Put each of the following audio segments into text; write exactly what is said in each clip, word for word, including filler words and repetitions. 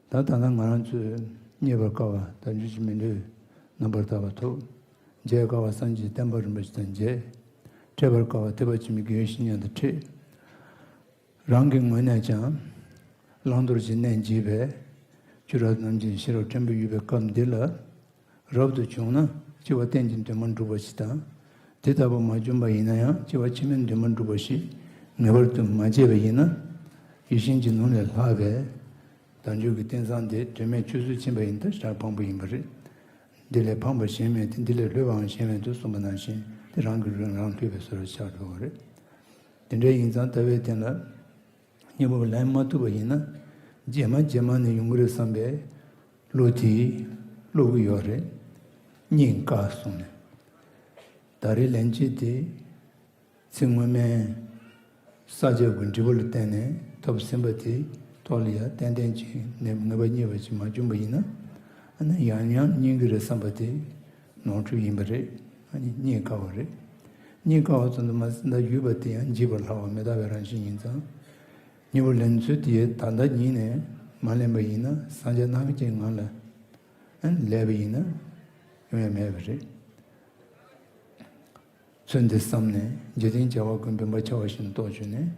ད་ད་ལྟ་ང་རང་ཚོས་རྙེད་པར་དཀའ་བ་དལ་འབྱོར་གྱི་མི་ལུས་རྣམ་པར་དག་པ་ཐོབ། མཇལ་དཀའ་བ་སངས་རྒྱས་བསྟན་པ་རིན་པོ་ཆེ་དང་མཇལ། འཕྲད་པར་དཀའ་བ་ཐེག་པ་ཆེན་པོའི་དགེ་བའི་བཤེས་གཉེན་དང་འཕྲད། རང་གི་ངོས་ནས་ཀྱང་བླང་དོར་གྱི་གནས་འབྱེད་པའི་ཆོས་རབ་རྣམ་འབྱེད་ཤེས་རབ་ཕྲན་བུ་ཡོད་པའི་སྐབས་འདི་ལ། རབ་ཏུ་བྱུང་ན་སྐྱེ་བ་གཏན་གྱི་འདུན་མ་འགྲུབ་པ་ཞིག་དང་། དེ་ལྟ་བུ་མ་བྱུང་པ་ཡིན་ན་ཡང་སྐྱེ་བ་ཕྱི་མའི་འདུན་མ་འགྲུབ་པ་ཞིག་ངེས་པར་དུ་མ་བྱས་པ་ཡིན་ན། ཡིད་བཞིན་གྱི་ནོར་ལས་ལྷག་པའི་དལ་འབྱོར་གྱི་རྟེན་བཟང་དེ་དོན་མེད་ཆོས་སུ་ཕྱིན་པ་ཡིན་ད་ཞག་ཕངས་པོ་ཡིན་པ་རེད། འདི་ལས་ཕངས་པ་གཞན་མེད་དེ་འདི་ལས་ལྷོད་པའང་གཞན་མེད་དུ་གསུངས་པ་ནང་བཞིན་དེ་རང་གི་རུས་རང་ལྷོད་པའི་བཟོ་འདྲ་ཆགས་འགྲོ་བ་རེད། དེ་འདྲ་ཡིན་ཙང་ལྟ་བའི་སྟེང་ལ། སྙིང་པོ་ལེན་མ་ཐུབ་པ་ཡིན་ན། རྗེས་མ་རྗེས་མ་ནས་ཡོང་གི་རེད་བསམ་པའི་བློ་དེ་སློབ་ཀྱི་ཡོད་རེད། རྙེད་དཀའ་གསུངས་ནས། ད་རེས་ལན་གཅིག་དེ་ཚེ་སྔོན་མའི་བསགས་རྒྱབ་ཀྱི་འབྲས་བུ་ལ་བརྟེན་ནས་ཐོབ་ཟིན་པ་དེ་ཐོག་ལ་ཡང་ཏན་ཏན་གྱིས་ནད་ངེས་པ་རྙེད་པ་ཅིག་མ་བྱུང་པ་ཡིན་ན། ཨ་ནི་ཡང་ཡང་རྙེད་ཀྱི་རེད་བསམ་པ་དེ་ནོར་འཁྲུལ་ཡིན་པ་རེད། ཨ་ནི་རྙེད་དཀའ་བ་རེད། རྙེད་དཀའ་བ་ཙམ་དུ་མ་ཟད་ད་ཡོད་པ་དེ་ཡང་འཇིག་པར་ལྷག་པ་མི་རྟག་པའི་རང་བཞིན་ཡིན་ཙང་། སྙིང་པོ་ལེན་ཚུལ་དེ་ད་ལྟ་ཉིད་ནས་མ་ལེན་པ་ཡིན་ན་སངས་རྒྱས་རྣམ་བསྐྱེད་ངང་ལ་ཨ་ནི་ལས་པ་ཡིན་ན་ཡོང་ཡ་མེད་པ་རེད། ཚུལ་འདི་བསམ་ནས་འཇིག་རྟེན་བྱ་བ་ཀུན་བུམ་པ་འཆའ་བ་བཞིན་རྟོགས་བྱུང་ནས།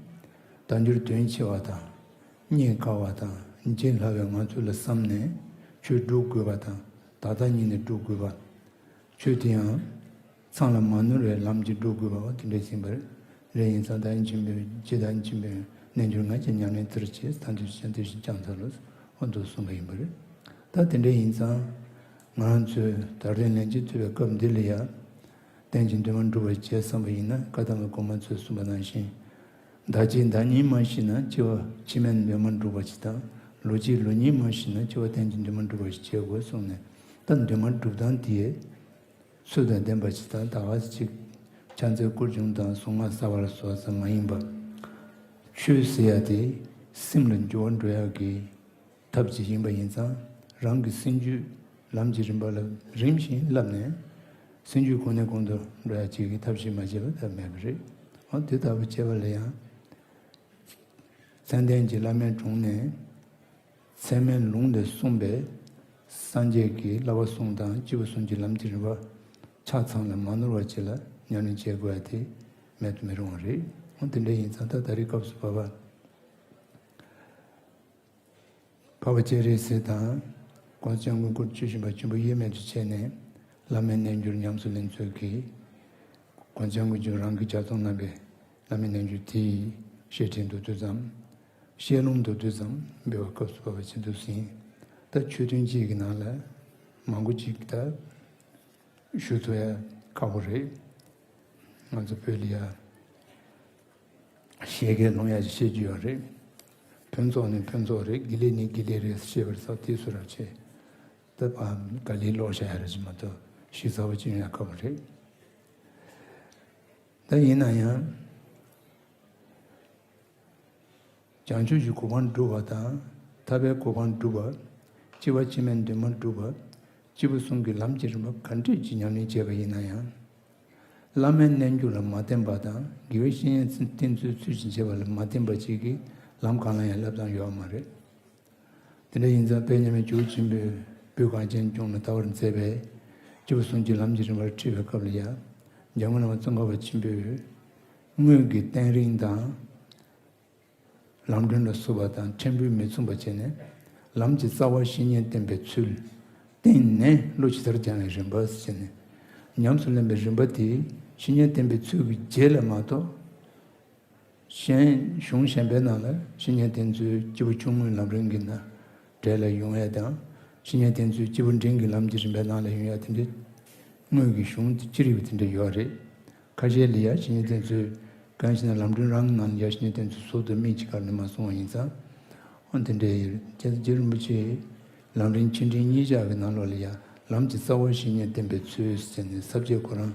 དལ་འབྱོར་དོན་ཆེ་བ་དང་། རྙེད་དཀའ་བ་དང་། བྱིན་རླབས་པའི་ངང་ཚུལ་ལ་བསམ་ནས་ཆོས་སྒྲུབ་དགོས་པ་དང་། ད་ལྟ་ཉིད་ནས་སྒྲུབ་དགོས་པ། ཆོས་དེ་ཡང་། ཚང་ལ་མ་ནོར་བའི་ལམ་གྱིས་སྒྲུབ་དགོས་པའོ་དེ་འདྲ་ཡིན་པ་རེད། ཡིན་ཙང་ད་ཡིན་ཆེན་པོས་རྗེ་ད་ཡིན་ཆེན་པོས་རྣལ་འབྱོར་ང་ཅན་ཉམས་ལེན་དེར་བྱེད་ད་འདུས་ཤིང་དེ་བཞིན་ཀྱང་ཚར་ལོ། ཨོ་འདུག་གསུངས་པ་ཡིན་པ་རེད། ད་དེ་འདྲ་ཡིན་ཙང་། ང་རང་ཚོས་ད་རེས་ལན་གཅིག་ཐུབ་པའི་སྐབས་འདི་ལ་ཡང་། གཏན་གྱི་འདུན་མ་འགྲུབ་པར་བྱེད་བསམ་པ་ཡིན་ན་བཀའ་གདམས་ཀྱི་གོང་མ་ཚོས་གསུངས་པ་ནང་བཞིན། ཟླ་གཅིག་ཟླ་གཉིས་མ་ཤི་ན་སྐྱེ་བ་ཕྱི་མའི་འདུན་མ་འགྲུབ་པ་ཞིག་དང་། ལོ་གཅིག་ལོ་གཉིས་མ་ཤི་ན་སྐྱེ་བ་གཏན་གྱི་འདུན་མ་འགྲུབ་པ་ཞིག་བྱེད་དགོས་གསུངས་ནས། ད་འདུན་མ་སྒྲུབ་སྟངས་དེ། ཚུལ་དང་ལྡན་པ་ཅིག་དང་ད་ག་ཅིག་ཕྱག་འཚལ་སྐོར་སྦྱོང་དང་གཟུངས་སྔགས་གསར་བ་ལ་སོགས་ཙམ་མ་ཡིན་པ། ཆོས་ཟེར་ཡ་དེ་སེམས་ལ་འགྱུར་བ་འགྲོ་ཡག་གི་ཐབས་ཅིག་ཡིན་པ་ཡིན་ཙང་རང་གི་སེམས་རྒྱུད་ལམ་གྱི་རིམ་པ་ལ་རིམ་བཞིན་བསླབས་ནས་སེམས་རྒྱུད་གོང་ནས་གོང་དུ་འགྲོ་ཡག་ཅིག་གི་ཐབས་ཤེས་མ་བྱས་པ་ཐབས་མེད་པ་རེད། འོ་དེ་ལྟ་བུ་བྱས་པ་ལ་ཡང་། མཚན་ལྡན་གྱི་བླ་མའི་དྲུང་ནས། ཚད་མའི་ལུང་ལས་གསུངས་པའི་སངས་རྒྱས་ཀྱི་བསླབ་པ་གསུམ་དང་སྐྱེས་བུ་གསུམ་གྱི་ལམ་གྱི་རིམ་པ་ཆ་ཚང་ལ་མ་ནོར་བ་ཅིག་ལ་ཉམས་ལེན་བྱེད་དགོས་པ་དེ་མེད་དུ་མི་རུང་བ་རེད། འོ་དེ་འདྲ་ཡིན་ཙང་ད་ད་རེས་སྐབས་སུ་བབ་པ། འཕགས་པ་སྤྱན་རས་གཟིགས་དང་། ༸གོང་ས་༸སྐྱབས་མགོན་སྐུ་ཕྲེང་བཅུ་བཞི་པ་ཆེན་པོ་དབྱེར་མེད་དུ་བྱས་ནས་བླ་མའི་རྣལ་འབྱོར་ཉམས་སུ་ལེན་ཚུལ་གྱིས། ༸གོང་ས་༸སྐྱབས་མགོན་རང་གིས་ལྗགས་རྩོམ་གནང་བའི་བླ་མའི་རྣལ་འབྱོར་དེའི་བཤད་ཁྲིད་མདོར་བསྡུས་ཙམ། བཤད་ལུང་མདོར་བསྡུས་ཙམ་འབུལ་བའི་སྐབས་སུ་བབས་པ་ཆེད་དུ་ཟིན། ད་ཆོས་ཐུན་གཅིག་གི་ནང་ལ་མང་པོ་ཅིག་ད་ཞུ་ཐུབ་ཡ་ཁག་པོ་རེད། ང་ཚོ་བོད་ལ་ཡ་བཤད་མཁན་ལུང་ཡ་ཅིག་བཤད་རྒྱུ་ཡོད་རེད། ཕུན་ཚོགས་ནི་ཕུན་ཚོགས་རེད། དགེ་ལེགས་ནི་དགེ་ལེགས་རེད་ཟེར་བཤད་པར་ས་དེ་སུ་ར་ཆེ། ད་ཕ་ག་ལེ་ལོག་བཤད་ཡ་ར་ཅིག་མ་གཏོགས་ཞིབ་ཚགས་པོ་ཅིག་ཡོང་ཡ་ཁག་པོ་རེད། ད་ཡིན་ན་ཡང་། བྱང་ཆུབ་ཀྱི་གོ་འཕང་སྒྲུབ་པ་དང་། ཐར་པའི་གོ་འཕང་སྒྲུབ་པ། སྐྱེ་བ་ཕྱི་མའི་འདུན་མ་སྒྲུབ་པ། སྐྱེས་བུ་གསུམ་གྱི་ལམ་གྱི་རིམ་པ་ག་འདྲས་ཀྱི་ཉམས་ལེན་བྱས་པ་ཡིན་ན་ཡང་། བླ་མའི་རྣལ་འབྱོར་ལ་མ་བརྟེན་པ་དང་། དགེ་བའི་བཤེས་གཉེན་བསྟེན་ཚུལ་ཚུལ་བཞིན་བྱས་པ་ལ་མ་བརྟེན་པ་ཅིག་གིས་ལམ་གང་ལ་ཡང་བསླབ་སྟངས་ཡོད་མ་རེད། དེ་འདྲ་ཡིན་ཙང་དཔལ་མཉམ་མེད་ཇོ་བོ་ཆེན་པོས་བོད་གངས་ཅན་ལྗོངས་ལ་དར་བར་མཛད་པའི་སྐྱེས་བུ་གསུམ་གྱི་ལམ་གྱི་རིམ་པར་ཁྲིད་པའི་སྐབས་ལ་ཡང་། འཇམ་མགོན་བླ་མ་ཙོང་ཁ་པ་ཆེན་པོས་དངོས་ཀྱི་བསྟན་རིམ་དང་། ལམ་སྒྲོན་ལ་སོགས་པ་དང་ཕྲན་བུ་མི་མཚུངས་པ་བྱས་ནས། ལམ་གྱི་རྩ་བ་བཤེས་གཉེན་བསྟེན་པའི་ཚུལ། བསྟེན་ནས་བློ་ཇི་ལྟར་སྦྱང་བའི་རིམ་པ་ཟེར་ནས། ཉམས་སུ་ལེན་པའི་རིམ་པ་དེ་བཤེས་གཉེན་བསྟེན་པའི་ཚུལ་གྱི་རྗེས་ལ་མ་གཏོགས། གཞན་གཞུང་གཞན་པའི་ནང་ལ་བཤེས་གཉེན་བསྟེན་ཚུལ་སྐྱེས་བུ་ཆུང་ངུའི་ལམ་རིམ་གྱི་ནང་གྲས་ལ་ཡོང་ཡ་དང་། བཤེས་གཉེན་བསྟེན་ཚུལ་སྐྱེས་བུ་འབྲིང་གི་ལམ་གྱི་རིམ་པའི་ནང་ལ་ཡོང་ཡ་དེ་འདྲའི་དངོས་ཀྱི་གཞུང་དེ་ཅི་རིགས་པ་དེ་འདྲ་ཡོད་རེད། ཁ་ཤས་ལ་ཡ་བཤེས་གཉེན་བསྟེན་ཚུལ་གང་ཞེ་ན་ལམ་སྒྲོན་རང་གི་ནང་ལ་ཡ་བཤེས་གཉེན་བསྟེན་ཚུལ་ཟུར་དུ་དམིགས་ཀྱི་སྐབས་ནས་མ་གསུངས་པ་ཡིན་ཙང་། འོ་དེ་འདྲའི་ཡོད་རེད། རྗེ་རིན་པོ་ཆེའི་ལམ་རིམ་ཆེ་འབྲིང་གཉིས་ཆར་གྱི་ནང་ལོགས་ལ་ཡ་ལམ་གྱི་རྩ་བ་བཤེས་གཉེན་བསྟེན་པའི་ཚུལ་ཟེར་ནས་ས་བཅད་ཁོ་རང་།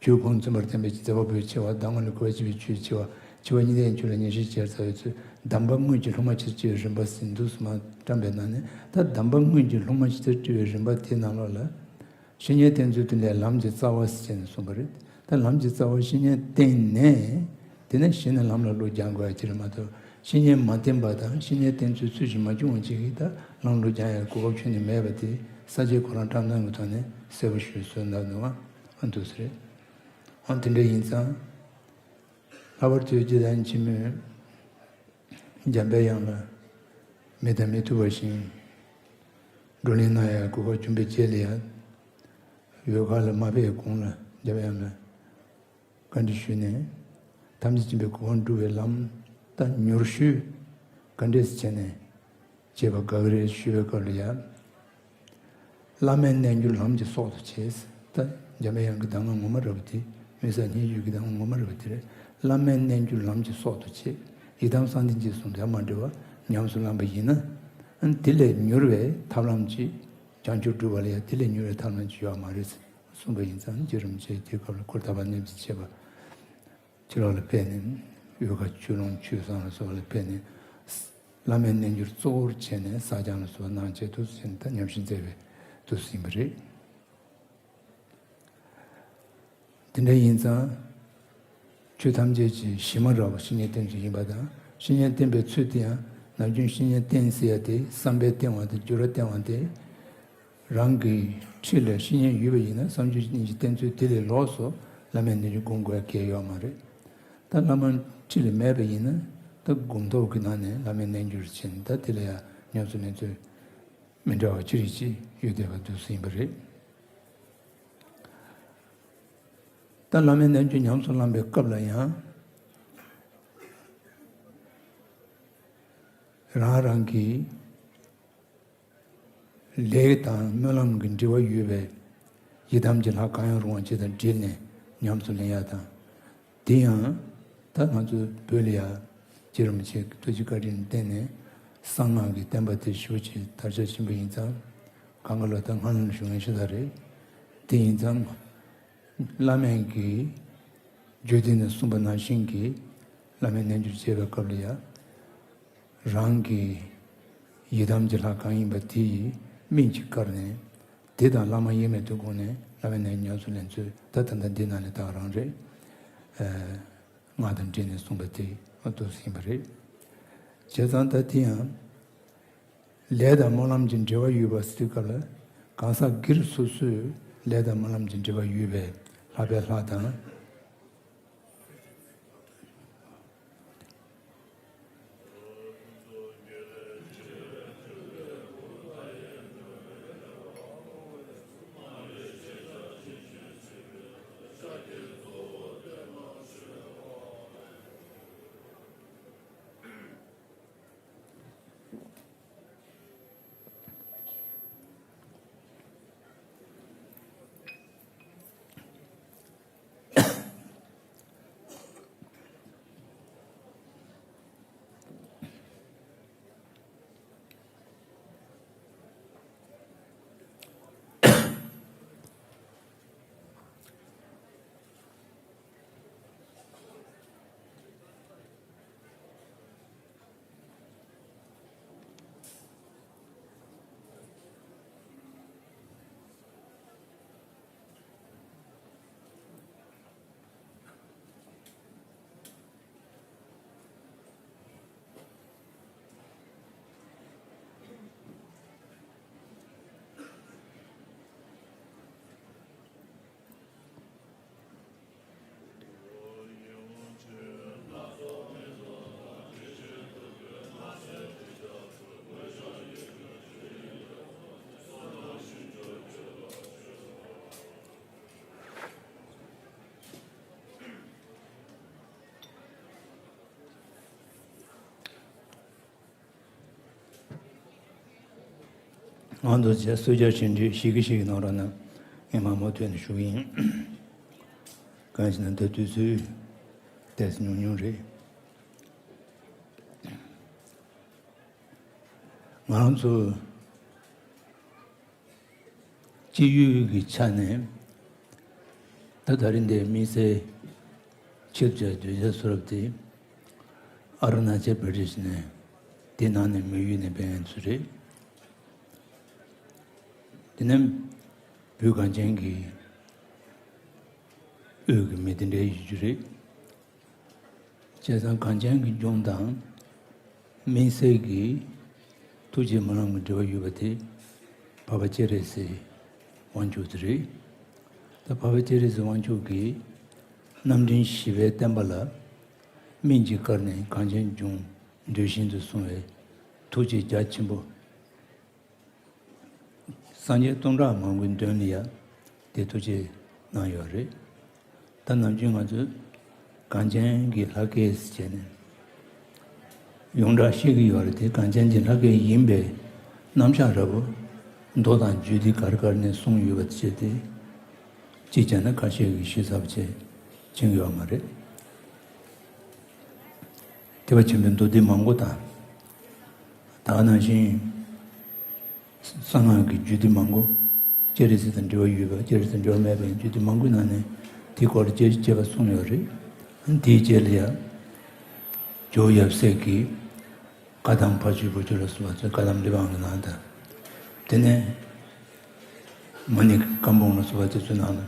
ཆོས་ཕུང་མཚོན་པར་བསྟན་པའི་མཛད་པ་པོའི་ཆེ་བ། གདམས་ངག་ལ་གུས་པ་བསྐྱེད་པའི་ཆོས་ཆེ་བ། ཆེ་བ་གཉིས་ལྡན་ཆོས་ལ་ཉེར་ཞི་བྱེད་རྩ་བའི་ཚུལ། གདམས་པ་དངོས་ཀྱི་སློབ་མ་ཆེར་སྐྱེ་བའི་རིམ་པ་ཟེར་འདུག་སེ་མར་བཀྲམ་པའི་ནང་ནས། ད་གདམས་པ་དངོས་ཀྱི་སློབ་མ་ཆེར་སྐྱེ་བའི་རིམ་པ་དེའི་ནང་ལོགས་ལ། བཤེས་གཉེན་བསྟེན་ཚུལ་དེ་ལས་ལམ་གྱི་རྩ་བ་ཟེར་ནས་གསུངས་པ་རེད། ད་ལམ་གྱི་རྩ་བ་བཤེས་གཉེན་བསྟེན་ནས། དེ་ནས་གཞི་ནས་ལམ་ལ་བློ་སྦྱང་དགོས་ཡ་ཅིག་རེད་མ་གཏོགས། བཤེས་གཉེན་མ་བསྟེན་པ་དང་བཤེས་གཉེན་བསྟེན་ཚུལ་ཚུལ་བཞིན་མ་བྱུང་བ་ཅིག་གིས་ད་ལམ་བློ་སྦྱང་ཡ་གོ་སྐབས་ཁྱོན་ནས་མེད་པ་དེ་ས་སྐྱའི་ཁོ་རང་བཀྲམ་སྟངས་ཀྱི་ཐོག་ནས་གསལ་པོ་ཞུས་སོང་། ད་འདུག་ཨ། ཨ་འདུག་སེ་རེད། ཨ་དེ་འདྲ་ཡིན་ཙང་། ལྷག་པར་དུ་རྗེ་བཙུན་འཆི་མེད་འཇམ་པའི་དབྱངས་ལ་མི་དང་མི་ཐུག་པ་བཞིན་བགྲོ་གླེང་གནང་ཡ་གོ་སྐབས་བྱུང་བའི་རྗེས་ལ་ཡང་། འོལ་ཁ་ལ་མ་ཕེབས་གོང་ལ་འཇམ་པའི་དབྱངས་ལ་བཀའ་འདྲི་ཞུས་ནས། ཐམས་ཅད་མཁྱེན་པའི་གོ་འཕང་སྒྲུབ་པའི་ལམ་ད་མྱུར་ཞུས་ག་འདྲས་བྱས་ནས་བྱེད་པ་དགའ་གི་རེད་ཞུ་བའི་སྐབས་ལ་ཡང་། བླ་མའི་རྣལ་འབྱོར་ལམ་གྱི་སྲོག་ཏུ་བྱས། ད་འཇམ་པའི་དབྱངས་ཀྱི་གདམས་ངག་ངོ་མ་རེད་པ་དེ། མི་ཟད་སྙན་བརྒྱུད་ཀྱི་གདམས་ངག་ངོ་མ་རེད་པ་དེ་རེད། བླ་མའི་རྣལ་འབྱོར་ལམ་གྱི་སྲོག་ཏུ་བྱས། ཡི་དམ་གསང་བདེ་འཇིགས་གསུམ་དང་མ་འབྲེལ་བ་ཉམས་སུ་བླངས་པ་ཡིན་ན། ཨ་ནི་དེ་ལས་མྱུར་བའི་ཐབས་ལམ་ཅིག་བྱང་ཆུབ་སྒྲུབ་པ་ལ་ཡང་དེ་ལས་མྱུར་བའི་ཐབས་ལམ་ཅིག་ཡོད་མ་རེད་གསུངས་པ་ཡིན་ཙང་། རྗེ་རིན་པོ་ཆེས་དེའི་སྐབས་ལ་གུར་དམ་པ་གནས་བརྟན་བྱེད་པ། ཕྱི་ལོགས་ལ་ཕེབས་ནས། འོལ་ཁ་ཆོས་ལུང་ཆོས་བཟང་ལ་སོགས་ལ་ཕེབས་ནས། བླ་མའི་རྣལ་འབྱོར་གཙོ་བོར་བྱས་ནས་བསགས་སྦྱང་ལ་སོགས་གནང་བྱས་འདུག་ཟེར་ནས་ད་ཉམས་ཞིབ་མཛད་པའི་དུས་སུ་ཡིན་པ་རེད། དེ་འདྲ་ཡིན་ཙང་། ཆོས་ཐམས་ཅད་ཀྱི་གཞི་མ་རགས་པ་བཤེས་གཉེན་བསྟེན་ཚུལ་ཡིན་པ་དང་། བཤེས་གཉེན་བསྟེན་པའི་ཚུལ་དེ་ཡང་ནམ་རྒྱུན་བཤེས་གཉེན་བསྟེན་ཟེར་ཡ་དེ་བསམ་པས་བསྟེན་པ་དང་བསྒྱུར་བས་བསྟེན་པ་དེ། རང་གི་འཁྲིས་ལ་བཤེས་གཉེན་ཡོད་པ་ཡིན་ན་བསམ་བརྗོད་ཀྱི་སྙིང་རྗེ་བསྟེན་ཚུལ་དེ་ལས་ལོགས་སུ་བླ་མའི་རྣལ་འབྱོར་སྒོམ་དགོས་ཡ་གལ་ཡོད་མ་རེད། ད་བླ་མ་འཁྲིས་ལ་མེད་པ་ཡིན་ན་ད་སྒོམ་ཐོག་གི་ནང་ནས་བླ་མའི་རྣལ་འབྱོར་བྱས་ནས་ད་དེ་ལ་ཡང་ཉམས་སུ་ལེན་ཚུལ་མི་འདྲ་བ་ཅི་རིགས་ཅིག་ཡོད་བསྡད་པ་འདུག་སེ་ཡིན་པ་རེད། ད་བླ་མའི་རྣལ་འབྱོར་ཉམས་སུ་བླངས་པའི་སྐབས་ལ་ཡང་། རང་རང་གི་ལས་དང་སྨོན་ལམ་གྱི་འབྲེལ་བ་ཡོད་པའི་ཡི་དམ་གྱི་ལྷ་གང་ཡང་རུང་བ་ཅིག་དང་འབྲེལ་ནས་ཉམས་སུ་ལེན་ཡ་དང་། དེ་ཡང་ད་ང་ཚོའི་བོད་ལ་ཡ་རྗེ་རིན་པོ་ཆེ་གི་ཐུགས་རྗེ་བཀའ་དྲིན་ལ་བརྟེན་ནས་གསང་སྔགས་ཀྱི་བསྟན་པ་དེ་ཞེ་པོ་ཅིག་དར་ཁྱབ་ཕྱིན་པ་ཡིན་ཙང་། གང་ག་ལ་ད་སྔ་ལམ་ཞུ་མཁན་ཤ་སྟག་རེད། དེ་ཡིན་ཙང་། བླ་མས་ཀྱིས་རྒྱུད་སྡེ་ནས་གསུངས་པ་ནང་བཞིན་གྱི་བླ་མའི་རྣལ་འབྱོར་བྱེད་པའི་སྐབས་ལ་ཡང་། རང་གི་ཡི་དམ་གྱི་ལྷ་གང་ཡིན་པ་དེ་ཡི་སྨན་གྱིས་བཀར་ནས། དེ་དང་བླ་མ་དབྱེར་མེད་དུ་དགོངས་ནས་བླ་མའི་རྣལ་འབྱོར་ཉམས་སུ་ལེན་ཚུལ་ད་ད་ལྟ་འདི་ནང་ལས་ད་ག་རང་རེད། ཨ། སྔགས་དང་འབྲེལ་ནས་གསུངས་པ་དེ་འོ་འདུག་ཟིན་པ་རེད། བྱས་ཙང་ད་དེ་ཡང་། ལས་དང་སྨོན་ལམ་གྱི་འབྲེལ་བ་ཡོད་པ་ཟེར་དུས་སྐབས་ལ། གང་ཟག་སྒེར་སོ་སོའི་ལས་དང་སྨོན་ལམ་གྱི་འབྲེལ་བ་ཡོད་པའི་ལྷག་པའི་ལྷ་དང་། ང་ཚོ་བཅས་གསོལ་ཇ་བྱིན་འདྲི་ཞིག་གི་ཞིག་གི་གནང་རོགས་གནང་། ངས་མ་མོ་ཐོན་ནས་ཞུ་གི་ཡིན། གང་ཞིག་ན་ད་དུས་ཚོད་ཏོག་ཙམ་ཉུང་ཉུང་རེད། ང་རང་ཚོ་སྤྱི་ཡོངས་ཀྱི་ཆ་ནས་ད་ད་རིང་འདིར་དམིགས་བསལ་ཆིབས་བསྒྱུར་བསྡུ་བྱ་བཟོ་འདྲ་དེ་ཨ་རུ་ན་ཅལ་པྲ་དེ་ཤི་ནས་དེ་ནང་ནས་དམིགས་ཡུལ་ནས་ཕེབས་མཁན་ཚོ་རེད། དེ་ནས་བོད་གངས་ཅན་གྱི་ དབུས་ཀྱི་མི་དེ་འདྲའི་ཡོད་རྒྱུ་རེད། བྱས་ཙང་གངས་ཅན་གྱི་ལྗོངས་དང་སྨིན་གསལ་གྱི་ཐུགས་རྗེ་སྨོན་ལམ་གྱི་འབྲེལ་བ་ཡོད་པ་དེ་འཕགས་པ་སྤྱན་རས་གཟིགས་དབང་ཕྱུག་དེ་རེད། ད་འཕགས་པ་སྤྱན་རས་གཟིགས་དབང་ཕྱུག་གིས་རྣམ་འདྲེན་བཞི་པའི་བསྟན་པ་ལ་སྨན་གྱིས་བཀར་ནས་གངས་ཅན་ལྗོངས་གདུལ་ཞིང་དུ་སོང་བའི་ཐུགས་རྗེ་རྒྱ་ཆེན་པོ། སངས་རྒྱས་སྟོང་ཕྲག་མང་པོའི་མདུན་ལ་ཡ་དེ་ཐུགས་རྗེ་གནང་ཡོད་རེད། ད་ནམ་རྒྱུན་ང་ཚོས་གངས་ཅན་གྱི་ལྷ་སྐལ་ཟེར་བྱས་ནས་ཡོངས་གྲགས་བཤད་ཀྱི་ཡོད་རེད་དེ། གངས་ཅན་གྱི་ལྷ་སྐལ་ཡིན་པའི་རྣམ་གཞག་འདྲ་པོ་མདོ་དང་རྒྱུད་སྡེ་ག་རེ་ག་རེ་ནས་གསུངས་ཡོད་པ་བྱས་ཏེ། གཅིག་བྱས་ན་ཁ་ཤས་ཀྱིས་ཤེས་ཚར་བ་བྱས་ཕྱིན་ཡོད་མ་རེད། ཐེག་པ་ཆེན་པོའི་མདོ་སྡེ་མང་པོ་དང་། ད་ག་ནང་བཞིན་གསང་སྔགས་ཀྱི་རྒྱུད་སྡེ་མང་པོ། སྤྱན་རས་གཟིགས་དང་འབྲེལ་བ་ཡོད་པ། སྤྱན་རས་གཟིགས་དང་འབྲེལ་བ་མེད་པའི་རྒྱུད་སྡེ་མང་པོའི་ནང་ནས་དེའི་སྐོར་རྒྱས་རྒྱས་པ་གསུངས་ཡོད་རེད། དེའི་རྗེས་ལ་ཡང་ཇོ་བོ་ཡབ་སྲས་ཀྱིས་བཀའ་གདམས་ཕ་ཇོ་བུ་ཇོ་ལ་སོགས་པ་ཚོའི་བཀའ་གདམས་གླེགས་བམ་གྱི་ནང་དང་། དེ་ནས་མ་ཎི་བཀའ་འབུམ་ལ་སོགས་པ་དེ་ཚོའི་ནང་ལ།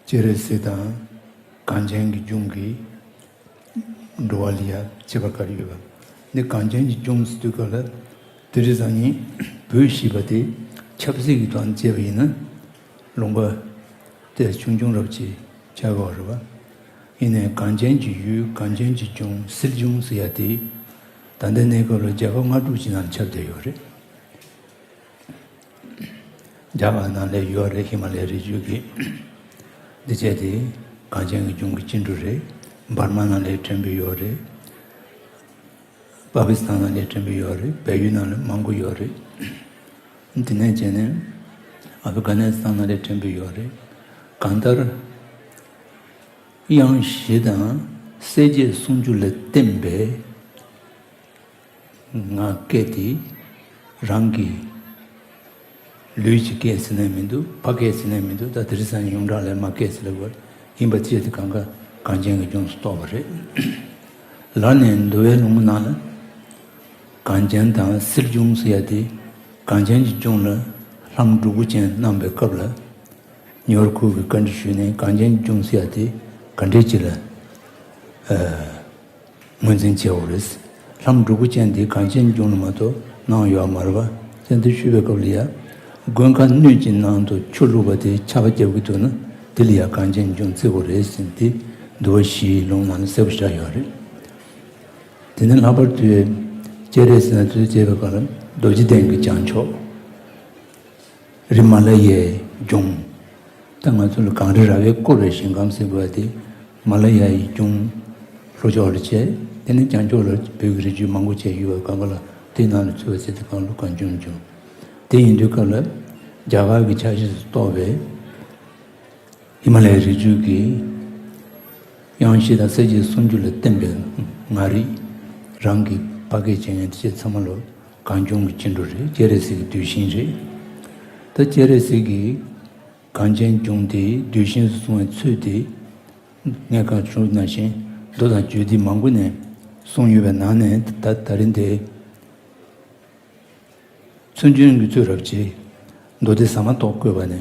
སྤྱན་རས་གཟིགས་དང་གངས་ཅན་གྱི་ལྗོངས་ཀྱི་འགྲོ་བ་ལ་ཡ་ཁྱད་པར་ག་རེ་ཡོད་པ། འདི་གངས་ཅན་གྱི་ལྗོངས་ཟེར་དུས་སྐབས་ལ་དེ་རིང་སང་ཉིན་བོད་ཞེས་པ་དེ་ཆབ་སྲིད་ཀྱི་ཐོག་ནས་བྱས་པ་ཡིན་ན་ལུང་པ་དེ་ཆུང་ཆུང་རབ་ཅིག་ཆགས་ཀྱི་ཡོད་རེད་པ། ཡིན་ནའི་གངས་ཅན་གྱི་ཡུལ། གངས་ཅན་གྱི་ལྗོངས། སིལ་ལྗོངས་ཟེར་ཡ་དེ་ད་ལྟའི་གནས་སྐབས་ལ་རྒྱལ་ཁབ་ལྔ་དྲུག་ཅིག་ནང་ཁྱབ་བསྡད་ཡོད་རེད། རྒྱ་གར་ནང་ལ་ཡོད་རེད། ཧི་མ་ལའི་རི་རྒྱུད་ཀྱི་འདི་བྱས་ཏེ་གངས་ཅན་གྱི་ལྗོངས་ཀྱི་སྐྱེ་འགྲོ་རེད། འབར་མ་ནང་ལ་ཕྲན་བུ་ཡོད་རེད། པ་ཀི་སི་ཐན་ནང་ལ་ཕྲན་བུ་ཡོད་རེད། བལ་ཡུལ་ནང་ལ་མང་པོ་ཡོད་རེད། འདི་ནས་བྱས་ནས་ཨ་ཕི་གྷ་ནི་སི་ཐན་ནང་ལ་ཕྲན་བུ་ཡོད་རེད། གང་ལྟར་དབྱངས་བཞི་དང་སྲས་བརྒྱད་སུམ་ཅུ་ལ་བརྟེན་པའི་ང་སྐད་དེ་རང་གི་ལུས་ཀྱི་སྐད་ཟེར་ནས་མི་འདུག་ཕ་སྐད་ཟེར་ནས་མི་འདུག་ད་དེ་རིང་སང་ཉིན་ཡོངས་གྲགས་ལ་མ་སྐད་ཟེར་ལབ་པ་ཡིན་པ་བཅས་དེ་གང་ག་གངས་ཅན་གྱི་ལྗོངས་སུ་གཏོགས་པ་རེད། ལར་ནས་འདུལ་བའི་ལུང་པ་ནང་ལ་གངས་ཅན་དང་སིལ་ལྗོངས་ཟེར་ཡ་དེ་གངས་ཅན་གྱི་ལྗོངས་ལ་ལྷ་མོ་འབྲུག་པ་ཅན་བསྣམས་པའི་སྐབས་ལ། ཉེ་བར་ཁུར་གྱིས་བཀའ་འདྲི་ཞུས་ནས་གངས་ཅན་ལྗོངས་ཟེར་ཡ་དེ་ག་འདྲས་ཅིག་ལ་ཨ་ངོས་འཛིན་བྱས་ཡོད་རེད། ལྷ་མོ་འབྲུག་པ་ཅན་དེ་གངས་ཅན་ལྗོངས་ལ་མ་གཏོགས་སྣང་ཡོད་མ་རེད་པ། ཅན་དེ་ཞུས་པའི་སྐབས་ལ་ཡ། མགོན་ཁང་སྣོད་ཀྱི་ནང་དུ་ཆུ་བླུགས་པ་དེ་ཆར་པ་བརྒྱབ་ཀྱི་འདུག་ན་དེ་ལ་ཡ་གངས་ཅན་ལྗོངས་བརྩི་དགོས་རེད་ཟེར་ཏེ་འདུལ་བ་བཞིའི་ལུང་ནང་ལ་གསལ་པོ་བཞག་ཡོད་རེད། དེ་ནས་ལྷག་པར་དུ་སྤྱན་རས་གཟིགས་ན་དུས་བྱས་པའི་སྐབས་ལ་རྡོ་རྗེ་གདན་གྱི་བྱང་ཕྱོགས། རི་མ་ལ་ཡའི་ལྗོངས། ད་ང་ཚོ་ལ་གངས་རི་ར་བས་བསྐོར་བའི་ཞིང་ཁམས་ཟེར་དགོས་པ་དེ་མ་ལ་ཡའི་ལྗོངས་ལྷོ་ཕྱོགས་ལ་བྱས། དེ་ནས་བྱང་ཕྱོགས་ལ་བོད་ཀྱི་རི་རྒྱུད་མང་པོ་བྱས་ཡོད་པ་གང་ག་ལ་དེའི་ནང་ལ་ཚུད་པ་ཟེར་དེ་གང་ལུགས་གངས་ལྗོངས་ལྗོངས། དེ་ཡིན་དུས་སྐབས་ལ་རྒྱ་གར་གྱི་ཆ་ཤས་སུ་གཏོགས་པའི་ཧི་མ་ལ་ཡའི་རི་རྒྱུད་ཀྱི་དབྱངས་བཞི་དང་སྲས་བརྒྱད་སུམ་ཅུ་ལ་བརྟེན་པའི་ངག་རིག་རང་གི་ཕ་སྐད་བྱེད་མཁན་དེ་ཚོ་ཚང་མ་ལོ་གངས་ལྗོངས་ཀྱི་སྐྱེ་འགྲོ་རེད། སྤྱན་རས་གཟིགས་ཀྱི་གདུལ་ཞིང་རེད། ད་སྤྱན་རས་གཟིགས་ཀྱིས་གངས་ཅན་ལྗོངས་དེ་གདུལ་ཞིང་སུ་སོང་བའི་ཚུལ་དེ་ངས་ཁ་ཞུ་ནང་བཞིན་མདོ་དང་རྒྱུད་སྡེ་མང་པོ་ནས་གསུངས་ཡོད་པའི་ནང་ནས་ད་ད་རིང་དེ། མཚོན་བྱོན་གྱི་ཚུལ་རབ་ཅིག་མདོ་སྡེ་ཟ་མ་ཏོག་བཀོད་པ་ནས་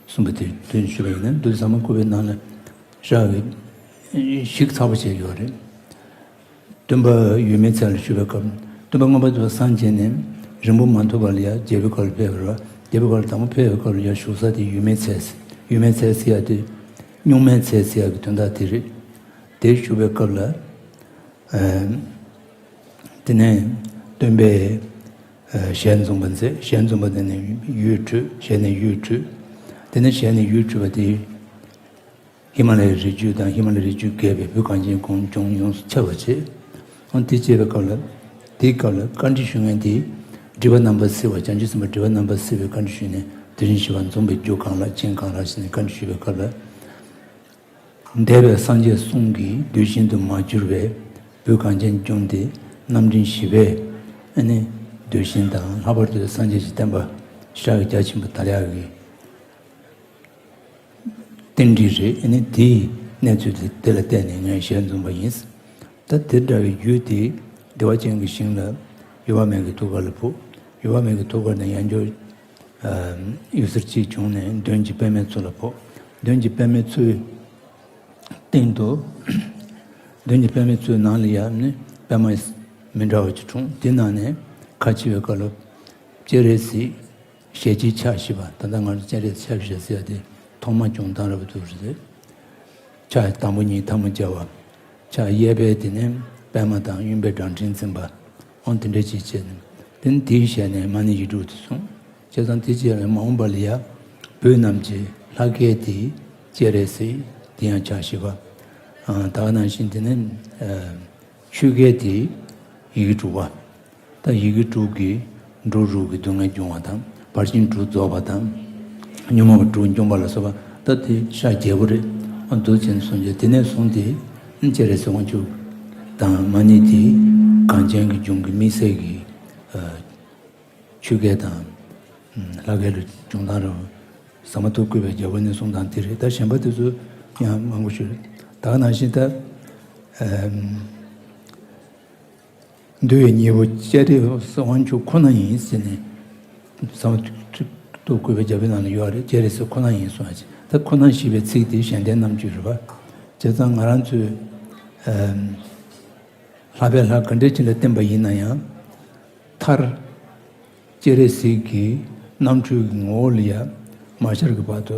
གསུངས་པ་དེ་དོན་ཞུས་པ་ཡིན་ན། མདོ་སྡེ་ཟ་མ་བཀོད་པའི་ནང་ལ་ཞག་གི་ཞིག་ཚགས་པོ་བྱས་ཡོད་རེད། སྟོན་པ་ཡུམ་མའི་ཚལ་ལ་བཞུགས་པའི་སྐབས། སྟོན་པ་མངོན་པར་རྫོགས་སངས་རྒྱས་ནས་རིང་པོ་མ་ཐུབ་པ་ལ་ཡ་རྒྱལ་པོའི་ཁབ་ལ་ཕེབས་པ་རེད་བ། རྒྱལ་པོའི་ཁབ་ལ་དང་པོ་ཕེབས་པའི་སྐབས་ལ་ཡ་བཞུགས་ས་དེ་ཡུམ་མའི་ཚལ། ཡུམ་མའི་ཚལ་ཟེར་ཡ་དེ་སྨྱུག་མའི་ཚལ་ཟེར་ཡ་གི་དོན་དག་དེ་རེད། དེ་བཞུགས་པའི་སྐབས་ལ། ཨ། དེ་ནས་སྟོན་པས་ཨ་ཞལ་འཛུམ་པ་མཛད། ཞལ་འཛུམ་པ་དེ་ནས་ཡུལ་འཕྲོས། ཞལ་ནས་ཡུལ་འཕྲོས། དེ་ནས་ཞལ་ནས་ཡུལ་འཕྲོས་པ་དེ་ཧི་མ་ལ་ཡའི་རི་རྒྱུད་དང་ཧི་མ་ལ་ཡའི་རི་རྒྱུད་བརྒལ་བའི་བོད་གངས་ཅན་གངས་ལྗོངས་ཡོངས་སུ་ཁྱབ་པ་བྱས། འོན་དེ་བྱས་པའི་སྐབས་ལ། དེའི་སྐབས་ལ་བཀའ་འདྲི་ཞུ་མཁན་དེ་སྒྲིབ་པ་རྣམ་པར་སེལ་བ། བྱང་ཆུབ་སེམས་དཔའ་སྒྲིབ་པ་རྣམ་པར་སེལ་བའི་བཀའ་འདྲི་ཞུས་ནས། དེ་བཞིན་གཤེགས་པ་འཛུམ་པའི་རྒྱུ་གང་ལགས། རྐྱེན་གང་ལགས་ཟེར་ནས་བཀའ་འདྲི་ཞུས་པའི་སྐབས་ལ། འདས་པའི་སངས་རྒྱས་གསུམ་གྱི་གདུལ་ཞིང་དུ་མ་གྱུར་བའི་བོད་གངས་ཅན་ལྗོངས་འདི་རྣམ་འདྲེན་བཞི་པའི་ཨ་ནི་གདུལ་ཞིང་དང་། ལྷག་པར་དུ་སངས་རྒྱས་ཀྱི་བསྟན་པ་ཞེ་དྲག་གི་རྒྱ་ཆེན་པོ་དར་ཡག་གི་རྟེན་འབྲེལ་རེད། ཨ་ནི་དེའི་གནས་ཚུལ་དེ་དེ་ལ་བརྟེན་ནས་ངས་ཞལ་འཛུམ་པ་ཡིན། ད་དེ་འདྲ་བའི་རྒྱུད་དེ་བདེ་བ་ཅན་གྱི་ཞིང་ལ་འོད་དཔག་མེད་ཀྱི་ཐུགས་ཀ་ལ་ཕོག་འོད་དཔག་མེད་ཀྱི་ཐུགས་ཀ་ནས་ཡང་བསྐྱར། ཨ། འོད་ཟེར་གཅིག་བྱུང་ནས་མདུན་གྱི་པདྨའི་མཚོ་ལ་ཕོག་མདུན་གྱི་པདྨའི་མཚོའི་ ཡིན་དུ། མདུན་གྱི་པདྨའི་ཚུལ་ནང་ལ་ཡང་ནི་པདྨ་མི་འདྲ་བ་ཅིག་འཁྲུངས། དེ་ནང་ནས་ཁ་ཕྱེ་བའི་སྐབས་ལ་སྤྱན་རས་གཟིགས་ཞལ་གཅིག་ཕྱག་བཞི་པ། ད་ལྟ་ང་ཚོ་སྤྱན་རས་གཟིགས་ཕྱག་བཞི་ཟེར་ཡ་དེ་ཐོག་མ་བྱུང་སྟངས་རབ་ཏུ་རེད། ཕྱག་དང་པོ་གཉིས་ཐལ་མོ་སྦྱར་བ། ཕྱག་གཡས་པའི་དེ་ནས་པདྨ་དང་གཡོན་པའི་བྲང་ཕྲེང་འཛིན་པ། ཨང་དེ་འདྲ་ཅིག་བྱས་ནས། དེ་ནས་དེའི་ཞལ་ནས་མ་ཎི་ཡིག་དྲུག་དེ་གསུངས། བྱས་ཙང་དེ་རྗེས་ལ་མ་འོངས་པ་ལ་ཡ། བོད་རྣམས་ཀྱི་ལྷ་སྐལ་དེ་སྤྱན་རས་གཟིགས། དེ་ཡང་ཕྱག་བཞི་པ། ཨ། ད་ག་ནང་བཞིན་དེ་ནས། ཨ། ཆོས་སྐལ་དེ་ཡི་གེ་དྲུག་པ། ད་ཡི་གེ་དྲུག་གིས་འགྲོ་དྲུག་གི་སྡུག་བསྔལ་སྦྱོང་བ་དང་། ཕར་ཕྱིན་དྲུག་རྫོགས་པ་དང་། ཉོན་མོངས་པ་དྲུག་འཇོམས་པ་ལ་སོགས་པ། ད་དེ་ཕྱག་བརྒྱད་པོ་རེད། ཨ། འདུག་ཅེས་གསུངས་རྗེས་དེ་ནས་བཟུང་སྟེ་སྤྱན་རས་གཟིགས་དབང་ཕྱུག་དང་མ་ཎི་དེ་གངས་ཅན་གྱི་ལྗོངས་ཀྱི་དམིགས་བསལ་གྱི། ཨ། ཆོས་སྐལ་དང་། ཨ། ལྷ་སྐལ་ལ་སྦྱོང་སྟངས་རེད། ཟ་མ་ཏོག་བཀོད་པའི་རྒྱལ་པོ་ནས་གསུངས་སྟངས་དེ་རེད། ད་གཞན་པ་དེ་ཚོ་ཡང་མང་པོ་ཞིག་རེད། ད་ག་ནང་བཞིན་ད། ཨམ། འདུལ་བའི་སྙིང་པོ་སྤྱན་རས་གཟིགས་དབང་ཕྱུག་ཁོ་ན་ཡིན་ཟེར་ནས། ཟ་མ་ཏོག་བཀོད་པའི་རྒྱལ་པོའི་ནང་ལ་ཡོད་རེད། སྤྱན་རས་གཟིགས་ཁོ་ན་ཡིན་གསུངས་ཡ་ཅིག་ད་ཁོ་ན་ཞེས་པའི་ཚིག་དེ་གཞན་ལྡན་རྣམ་བཅུ་རེད་པ། བྱས་ཙང་ང་རང་ཚོས། ཨམ། ལྷག་པའི་ལྷ་ག་འདྲ་ཅིག་ལ་བརྟེན་པ་ཡིན་ན་ཡང་། མཐར། སྤྱན་རས་གཟིགས་ཀྱི་རྣམ་འཕྲུལ་གྱི་ངོ་བོ་ལ་ཡ། མ་ཤར་གྱི་བར་དུ་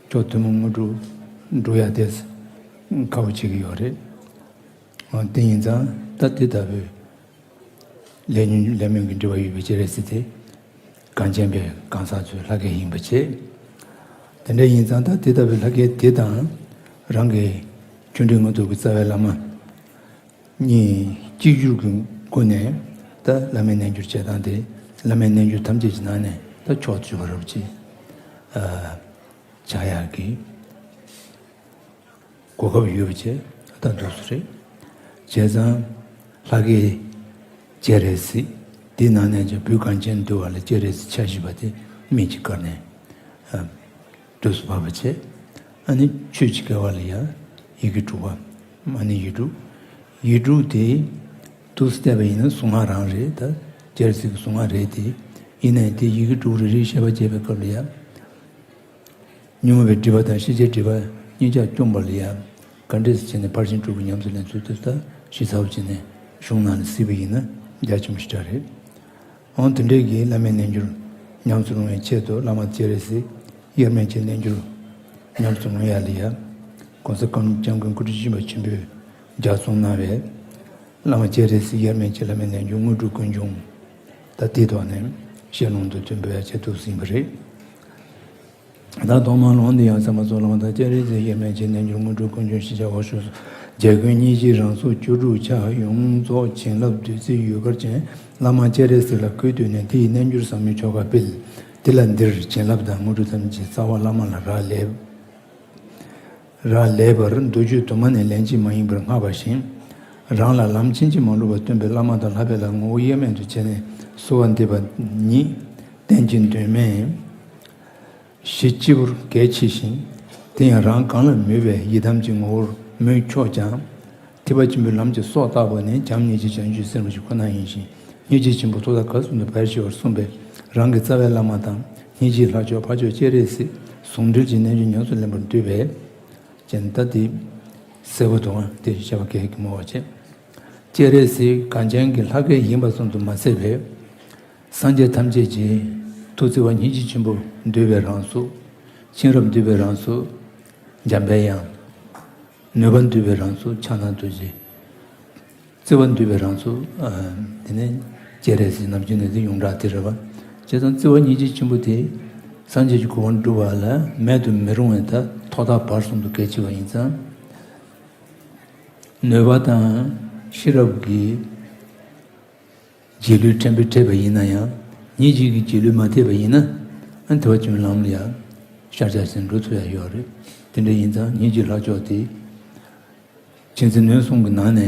མཆོག་ཐུན་མོང་དངོས་གྲུབ་འགྲུབ་ཡ་དེ་ཁག་པོ་ཆགས་ཀྱི་ཡོད་རེད། འོ། དེ་ཡིན་ཙང་ད་དེ་ལྟ་བུའི་ལས་ཉོན་ལས་སྨོན་གྱི་སྒྲིབ་པ་ཡོད་པའི་སྤྱན་རས་གཟིགས་དེ། གངས་ཅན་པའི་གང་ཟག་ཚོའི་ལྷ་སྐལ་ཡིན་པ་བྱས། དེ་འདྲ་ཡིན་ཙང་ད་དེ་ལྟ་བུའི་ལྷ་སྐལ་དེ་དང་། རང་གི་ཆོས་འབྲེལ་དངོས་ཐོབ་ཀྱི་རྩ་བའི་བླ་མ་གཉིས་གཅིག་གྱུར་གྱི་སྒོ་ནས་ད་བླ་མའི་རྣལ་འབྱོར་བྱེད་སྟངས་དེ། བླ་མའི་རྣལ་འབྱོར་ཐམས་ཅད་ཀྱི་ནང་ནས་ད་མཆོག་ཏུ་གྱུར་པ་རབ་ཅིག་ཨ། བྱ་ཡག་གི་གོ་སྐབས་ཡོད་པ་བྱས་ད་འདུག་སེ་རེད། བྱས་ཙང་ལྷ་སྐལ་སྤྱན་རས་གཟིགས། དེའི་ནང་ནས་ཀྱང་བོད་གངས་ཅན་འདུལ་བ་ལ་སྤྱན་རས་གཟིགས་ཕྱག་བཞི་པ་དེ་སྨིན་གྱི་སྐོར་ནས། ཨ། དུས་སུ་བབས་པ་བྱས། ཨ་ནི་ཆོས་ཀྱི་སྐལ་བ་ལ་ཡང་ཡི་གེ་དྲུག་པ། མ་ཎི་ཡིག་དྲུག་ཡིག་དྲུག་དེ་དུས་སུ་བལྟས་པ་ཡིན་ན་གཟུངས་སྔགས་རང་རེད། ད་སྤྱན་རས་གཟིགས་ཀྱི་གཟུངས་སྔགས་རེད་དེ། ཡིན་ནའི་དེ་ཡི་གེ་དྲུག་རེ་རེ་བཤད་པ་བྱས་པའི་སྐབས་ལ་ཡང་། ཉོན་མོངས་པའི་སྒྲིབ་པ་དང་ཤེས་བྱའི་སྒྲིབ་པ་གཉིས་ཆར་བཅོམ་པ་ལ་ཡང་། ག་འདྲས་བྱས་ནས་ཕར་ཕྱིན་དྲུག་གི་ཉམས་སུ་ལེན་ཚུལ་དེ་ད་ཞིབ་ཚགས་པོ་བྱས་ནས་གཞུང་ནང་ལ་གཟིགས་པ་ཡིན་ན་རྒྱ་ཆེན་པོ་ཞེ་དྲག་རེད། འོ། དེ་འདྲའི་གི་བླ་མའི་རྣལ་འབྱོར་ཉམས་སུ་བླང་བའི་ཆེད་དུ་བླ་མ་སྤྱན་རས་གཟིགས་དབྱེར་མེད་ཀྱི་རྣལ་འབྱོར་ཉམས་སུ་བླང་ཡ་ལ་ཡ། ༸གོང་ས་༸སྐྱབས་མགོན་སྐུ་ཕྲེང་བཅུ་བཞི་པ་ཆེན་པོས་ལྗགས་རྩོམ་གནང་བའི་བླ་མ་སྤྱན་རས་གཟིགས་དབྱེར་མེད་ཀྱི་བླ་མའི་རྣལ་འབྱོར་དངོས་གྲུབ་ཀུན་འབྱུང་། ད་དེའི་ཐོག་ནས་ཞལ་ལུང་དུ་སྟོན་པའི་ཆེད་དུ་ཟིན་པ་རེད། ད་ཐོག་མར་ལུང་འདི་ཡང་ཚད་མ་ཚོགས་ལམ་དང་། སྤྱན་རས་གཟིགས་དབྱེར་མེད་ཀྱི་རྣལ་འབྱོར་དངོས་གྲུབ་ཀུན་འབྱུང་ཞེས་བྱ་བ་ཞུ། རྒྱལ་ཀུན་སྙིང་རྗེའི་རང་གཟུགས་བཅུ་དྲུག་ཆ། ཡོངས་རྫོགས་བྱིན་རླབས་བདུད་རྩིའི་ཡུལ་གར་ཅན། བླ་མ་སྤྱན་རས་གཟིགས་ལ་གུས་བཏུད་ནས། དེ་ཡི་རྣལ་འབྱོར་ཟབ་མོའི་ཆོ་ག་སྤེལ། དེ་ལ་འདིར་བྱིན་རླབས་དང་དངོས་གྲུབ་ཐམས་ཅད་རྩ་བ་བླ་མ་ལ་རག་ལས། རག་ལས་པར་མདོ་རྒྱུད་དུ་མ་ནས་ལན་གཅིག་མ་ཡིན་པར་བསྔགས་པ་བཞིན། རང་ལ་ལམ་ཕྱིན་ཅི་མ་ལོག་པ་སྟོན་པའི་བླ་མ་དང་ལྷག་པའི་ལྷ་ངོ་བོ་དབྱེར་མེད་དུ་བྱས་ནས་གསོལ་བ་འདེབས་པ་ཉིད་རྟེན་གྱི་མདོ་མེད། གཞི་གཅིག་པུར་གལ་ཆེ་ཞིང་། དེ་ཡང་རང་གང་ལ་མོས་པའི་ཡི་དམ་གྱི་ངོ་བོར་མོས་ཆོག་ཀྱང་། ཐེག་པ་ཆེན་པོའི་ལམ་གྱི་སྲོག་ལྟ་བུ་ནི་བྱམས་སྙིང་རྗེ་བྱང་ཆུབ་སེམས་ཀྱི་ཁོ་ན་ཡིན་ཞིང་། སྙིང་རྗེ་ཆེན་པོ་ཐོག་མཐའ་གང་གསུམ་དུ་བར་ཆད་པར་གསུངས་པས། རང་གི་རྩ་བའི་བླ་མ་དང་སྙིང་རྗེའི་ལྷ་མཆོག་འཕགས་མཆོག་སྤྱན་རས་གཟིགས་ཟུང་འབྲེལ་གྱི་རྣལ་འབྱོར་ཉམས་སུ་ལེན་པར་འདོད་པས། ཅན་ད་དེ་གསལ་པོ་འདུག་ཨ། དེ་བཤད་པ་གལ་གྱི་མོ་བ་བྱས། སྤྱན་རས་གཟིགས་གངས་ཅན་གྱི་ལྷ་སྐལ་ཡིན་པ་ཙམ་དུ་མ་ཟད་པའི། སངས་རྒྱས་ཐམས་ཅད་ཀྱི་ཐུགས་བརྩེ་བ་སྙིང་རྗེ་ཆེན་པོ་འདུས་པའི་རང་གཟུགས། མཁྱེན་རབ་འདུས་པའི་རང་གཟུགས། འཇམ་པའི་དབྱངས། ནུས་པ་འདུས་པའི་རང་གཟུགས་ཕྱག་ན་རྡོ་རྗེ། བརྩེ་བ་འདུས་པའི་རང་གཟུགས། ཨ། དེ་ནས་སྤྱན་རས་གཟིགས་ནམ་རྒྱུན་ནས་དེ་ཡོངས་གྲགས་དེ་རེད་བ། བྱས་ཙང་བརྩེ་བ་སྙིང་རྗེ་ཆེན་པོ་དེ་སངས་རྒྱས་ཀྱི་གོ་འཕང་སྒྲུབ་པ་ལ་མེད་དུ་མི་རུང་བའི་ད་ཐོག་མཐའ་བར་གསུམ་དུ་གལ་ཆེ་བ་ཡིན་ཙང་། ནུས་པ་དང་ཤེས་རབ་ཀྱི་རྗེས་ལུས་ཕྲན་བུ་ཐེབས་པ་ཡིན་ན་ཡང་། སྙིང་རྗེ་གི་རྗེས་ལུས་མ་ཐེབས་པ་ཡིན་ན། ཨ། དེ་བ་ཅུང་ལམ་ལ་ཡང་ཤར་ཤར་ཟིན་འགྲོ་ཐུབ་ཡ་ཡོད་རེད། དེ་འདྲ་ཡིན་ཙང་སྙིང་རྗེའི་ལྷ་མཆོག་དེ། ཆེན་ཚེ་ནོན་གསུམ་གྱི་ནང་ནས་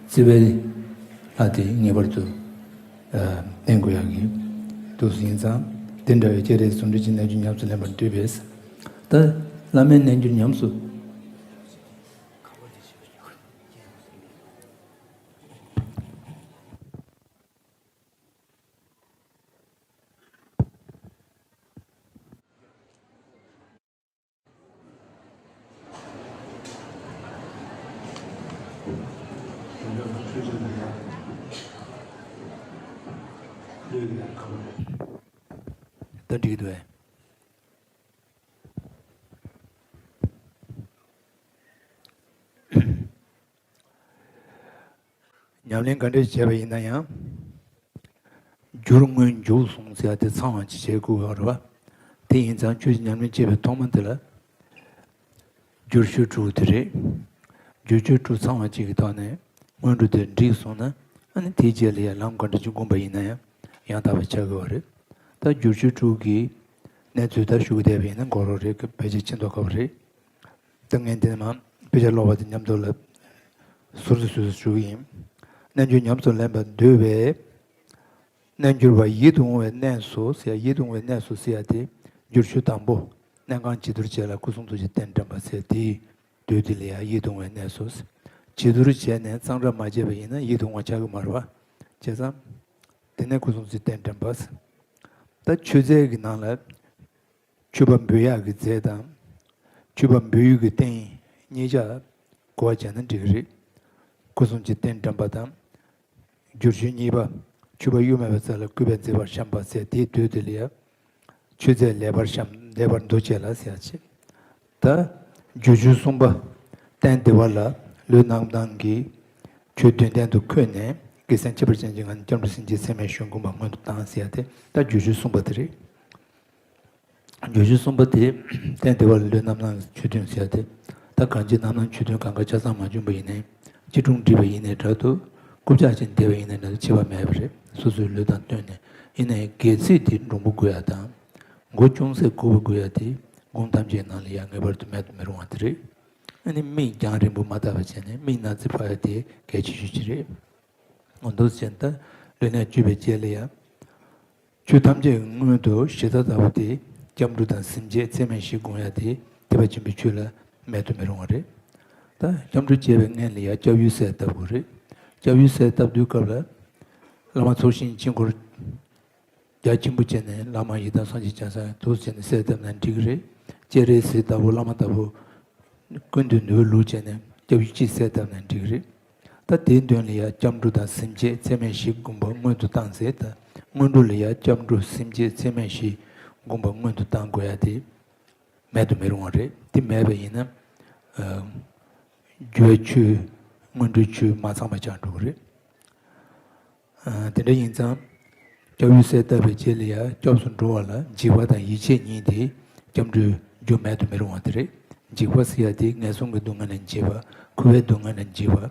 བརྩེ་བའི་ལྷ་དེ་ངེས་པར་དུ། ཨ། བསྟེན་དགོས་ཡག་གི་འདུག་ཡིན་ཙང་། དེ་འདྲ་བའི་སྤྱན་རས་ཟུང་འབྲེལ་གྱི་རྣལ་འབྱོར་ཉམས་སུ་ལེན་པར་འདོད་པས། ད་བླ་མའི་རྣལ་འབྱོར་ཉམས་སུ། ད་འགྲིག་གི་འདུག་གས། ཉམས་ལེན་ག་འདྲ་བྱས་པ་ཡིན་ན་ཡང་། བསྒྱུར་སྔོན་འཇུག་གསུམ་ཟེར་ཡ་དེ་ཚང་བ་ཅིག་བྱེད་དགོས་པ་རེད་པ། དེ་ཡིན་ཙང་ཆོས་ཀྱི་ཉམས་ལེན་བྱེད་པའི་ཐོག་མ་དེ་ལ། བསྒྱུར་བཅོས་དྲུག་དེ་རེད། བསྒྱུར་བཅོས་དྲུག་ཚང་བ་གཅིག་གི་ཐོག་ནས་སྔོན་འགྲོ་དེ་འགྲིག་སོང་ན། ཨ་ནི་དེའི་རྗེས་ལ་ཡང་ལམ་ག་འདྲ་ཅིག་བསྒོམ་པ་ཡིན་ན་ཡང་ཡང་དག་པ་ཆགས་ཀྱི་ཡོད་རེད། ད་བསྒྱུར་བཅོས་དྲུག་གི་གནས་ཚུལ་ད་ཞུ་གི་བསྡད་པ་ཡིན་ན་གོ་རོགས་རེད། ཕལ་ཆེར་ཕྱིན་མདོག་ཁ་པོ་རེད། ད་ངས་འདི་ནས་མར་དཔེ་ཆ་ཀློག་པ་དང་མཉམ་དུ་ལ་ཟུར་དུ་ཟུར་དུ་ཞུ་གི་ཡིན། རྣལ་འབྱོར་ཉམས་སུ་ལེན་པར་འདོད་པས། རྣལ་འབྱོར་པ་ཡིད་དུ་འོང་བའི་གནས་སུ་ཟེར་ཡ། ཡིད་དུ་འོང་བའི་གནས་སུ་ཟེར་ཡ་དེ། བསྒྱུར་བཅོས་དང་པོ། གནས་ཁང་བྱི་དོར་བྱས་ལ་སྐུ་གསུང་ཐུགས་ཀྱི་རྟེན་དྲན་པ་ཟེར་དེའི་དོན་དེ་ལ་ཡ། ཡིད་དུ་འོང་བའི་གནས་སུ། བྱི་དོར་བྱས་ནས་གཙང་སྦྲ་མ་བྱས་པ་ཡིན་ན་ཡིད་དུ་འོང་བ་ཆགས་ཀྱི་མ་རེད་པ། བྱས་ཙང་། དེ་ནས་སྐུ་གསུང་ཐུགས་ཀྱི་རྟེན་དྲན་པ་ཟེར། ད་མཆོད་རྫས་ཀྱི་ནང་ལ། མཆོད་པ་འབུལ་ཡག་གི་རྫས་དང་། མཆོད་པ་འབུལ་ཡུལ་གྱི་རྟེན་གཉིས་ཆ་གོ་བ་བྱས་ན་འགྲིག་གི་རེད། སྐུ་གསུང་ཐུགས་ཀྱི་རྟེན་དྲན་པ་དང་། བསྒྱུར་བཅོས་གཉིས་པ། མཆོད་པ་གཡོ་མེད་པའི་རྩ་ལ་སྐུད་པས་མཛེས་པར་བཤམས་པ་ཟེར་དེའི་དོན་དེ་ལ་ཡ། མཆོད་རྫས་ལེགས་པར་བཤམས། ལེགས་པར་འདུ་བྱས་ལ་ཟེར་ཡ་བྱས། ད། བསྒྱུར་བཅོས་གསུམ་པ། རྟེན་བདེ་བ་ལ་ལུས་རྣམ་སྣང་གི་ཆོས་དོན་གཏན་དུ་འཁོད་ནས་དགེ་མཚན་ཁྱད་པར་ཅན་གྱི་ངང་ནས་སྐྱབས་འགྲོ་སེམས་བསྐྱེད་ཚད་མེད་བཞི་བསྒོམ་པ་སྔོན་དུ་བཏང་ཟེར་ཡ་དེ་ད་བསྒྱུར་བཅོས་གསུམ་པ་དེ་རེད། བསྒྱུར་བཅོས་གསུམ་པ་དེ་རྟེན་བདེ་བ་ལ་ལུས་རྣམ་སྣང་གི་ཆོས་དོན་ཟེར་ཡ་དེ། ད་གང་ཅི་རྣམ་སྣང་ཆོས་དོན་གང་ག་ཆ་ཚང་མ་བྱུང་བ་ཡིན་ནའི། སྐྱིལ་ཀྲུང་བསྒྲིགས་པ་ཡིན་ནའི་འདྲ་འདུག་རྐུབ་བཀྱག་ཅིག་བསྡད་པ་ཡིན་ནའི་འདྲ་འདུག་ཁྱད་པར་མེད་པ་རེད། སོ་སོའི་ལུས་དང་བསྟུན་ནས། ཡིན་ནའི་སྒལ་ཚིགས་དེ་འདྲོང་པོ་དགོས་ཡ་དང་། མགོ་ཅུང་ཟད་གུག་པ་དགོས་ཡ་དེ་སྒོམ་ཐམས་ཅད་ནང་ལ་ཡ་ངེས་པར་དུ་མེད་དུ་མི་རུང་བ་དེ་རེད། ཨ་ནི་མིག་རྒྱང་རིང་པོ་མ་བལྟ་བ་བྱས་ནས་མིག་ན་ཚི་ཕར་ཡ་དེ་གལ་ཆེ་ཤོས་ཅིག་རེད། འོ་འདུག་སེ་བྱས་ན་ད་ལུས་གནད་བཅུ་པའི་རྗེས་ལ་ཡ། ཆོས་ཐམས་ཅད་ཀྱི་སྔོན་དུ་གཞི་རྩ་ལྟ་བུ་དེ་སྐྱབས་འགྲོ་དང་སེམས་བསྐྱེད་ཚད་མེད་བཞི་བསྒོམ་ཡ་དེ་ཐེག་པ་ཆེན་པོའི་ཆོས་ལ་མེད་དུ་མི་རུང་བ་རེད། ད་སྐྱབས་འགྲོ་བྱེད་པའི་སྔོན་ལ་ཡ་སྐྱབས་ཡུལ་གསལ་བཏབ་དགོས་རེད། སྐྱབས་ཡུལ་གསལ་བཏབ་དུས་སྐབས་ལ། བླ་མ་ཚོགས་ཞིང་དཀྱིལ་འཁོར། རྒྱ་ཆེན་པོ་བྱས་ནས་བླ་མ་ཡི་དམ་སངས་རྒྱས་བྱང་སེམས་འདུག་བྱས་ནས་གསལ་བཏབ་ན་འགྲིག་གི་རེད། སྤྱན་རས་གཟིགས་ལྟ་བུ་བླ་མ་ལྟ་བུ། ཀུན་ཏུ་ནུས་པའི་ལུགས་བྱས་ནས་སྐྱབས་ཡུལ་གཅིག་གསལ་བཏབ་ན་འགྲིག་གི་རེད། ད་དེའི་མདུན་ལ་ཡ་སྐྱབས་འགྲོ་དང་སེམས་བསྐྱེད་ཚད་མེད་བཞི་བསྒོམ་པ་སྔོན་དུ་བཏང་ཟེར། ད་སྔོན་འགྲོ་ལ་ཡ་སྐྱབས་འགྲོ་སེམས་བསྐྱེད་ཚད་མེད་བཞི་བསྒོམ་པ་སྔོན་དུ་བཏང་དགོས་ཡ་དེ་མེད་དུ་མི་རུང་བ་རེད། དེ་མེད་པ་ཡིན་ན། ཨ། རྒྱུ་བའི་ཆོས། སྔོན་འགྲོའི་ཆོས་མ་ཚང་བ་ཆགས་འགྲོ་གི་རེད། ཨ། དེ་འདྲ་ཡིན་ཙང་། སྐྱབས་ཡུལ་གསལ་བཏབ་པའི་རྗེས་ལ་ཡང་སྐྱབས་སུ་འགྲོ་བ་ལ་འཇིགས་པ་དང་ཡིད་ཆེས་གཉིས་དེ་སྐྱབས་འགྲོའི་རྒྱུ་མེད་དུ་མི་རུང་བ་དེ་རེད། འཇིགས་པ་ཟེར་ཡ་དེ་ངན་སོང་གི་སྡུག་བསྔལ་ལ་འཇིགས་པ། འཁོར་བའི་སྡུག་བསྔལ་ལ་འཇིགས་པ།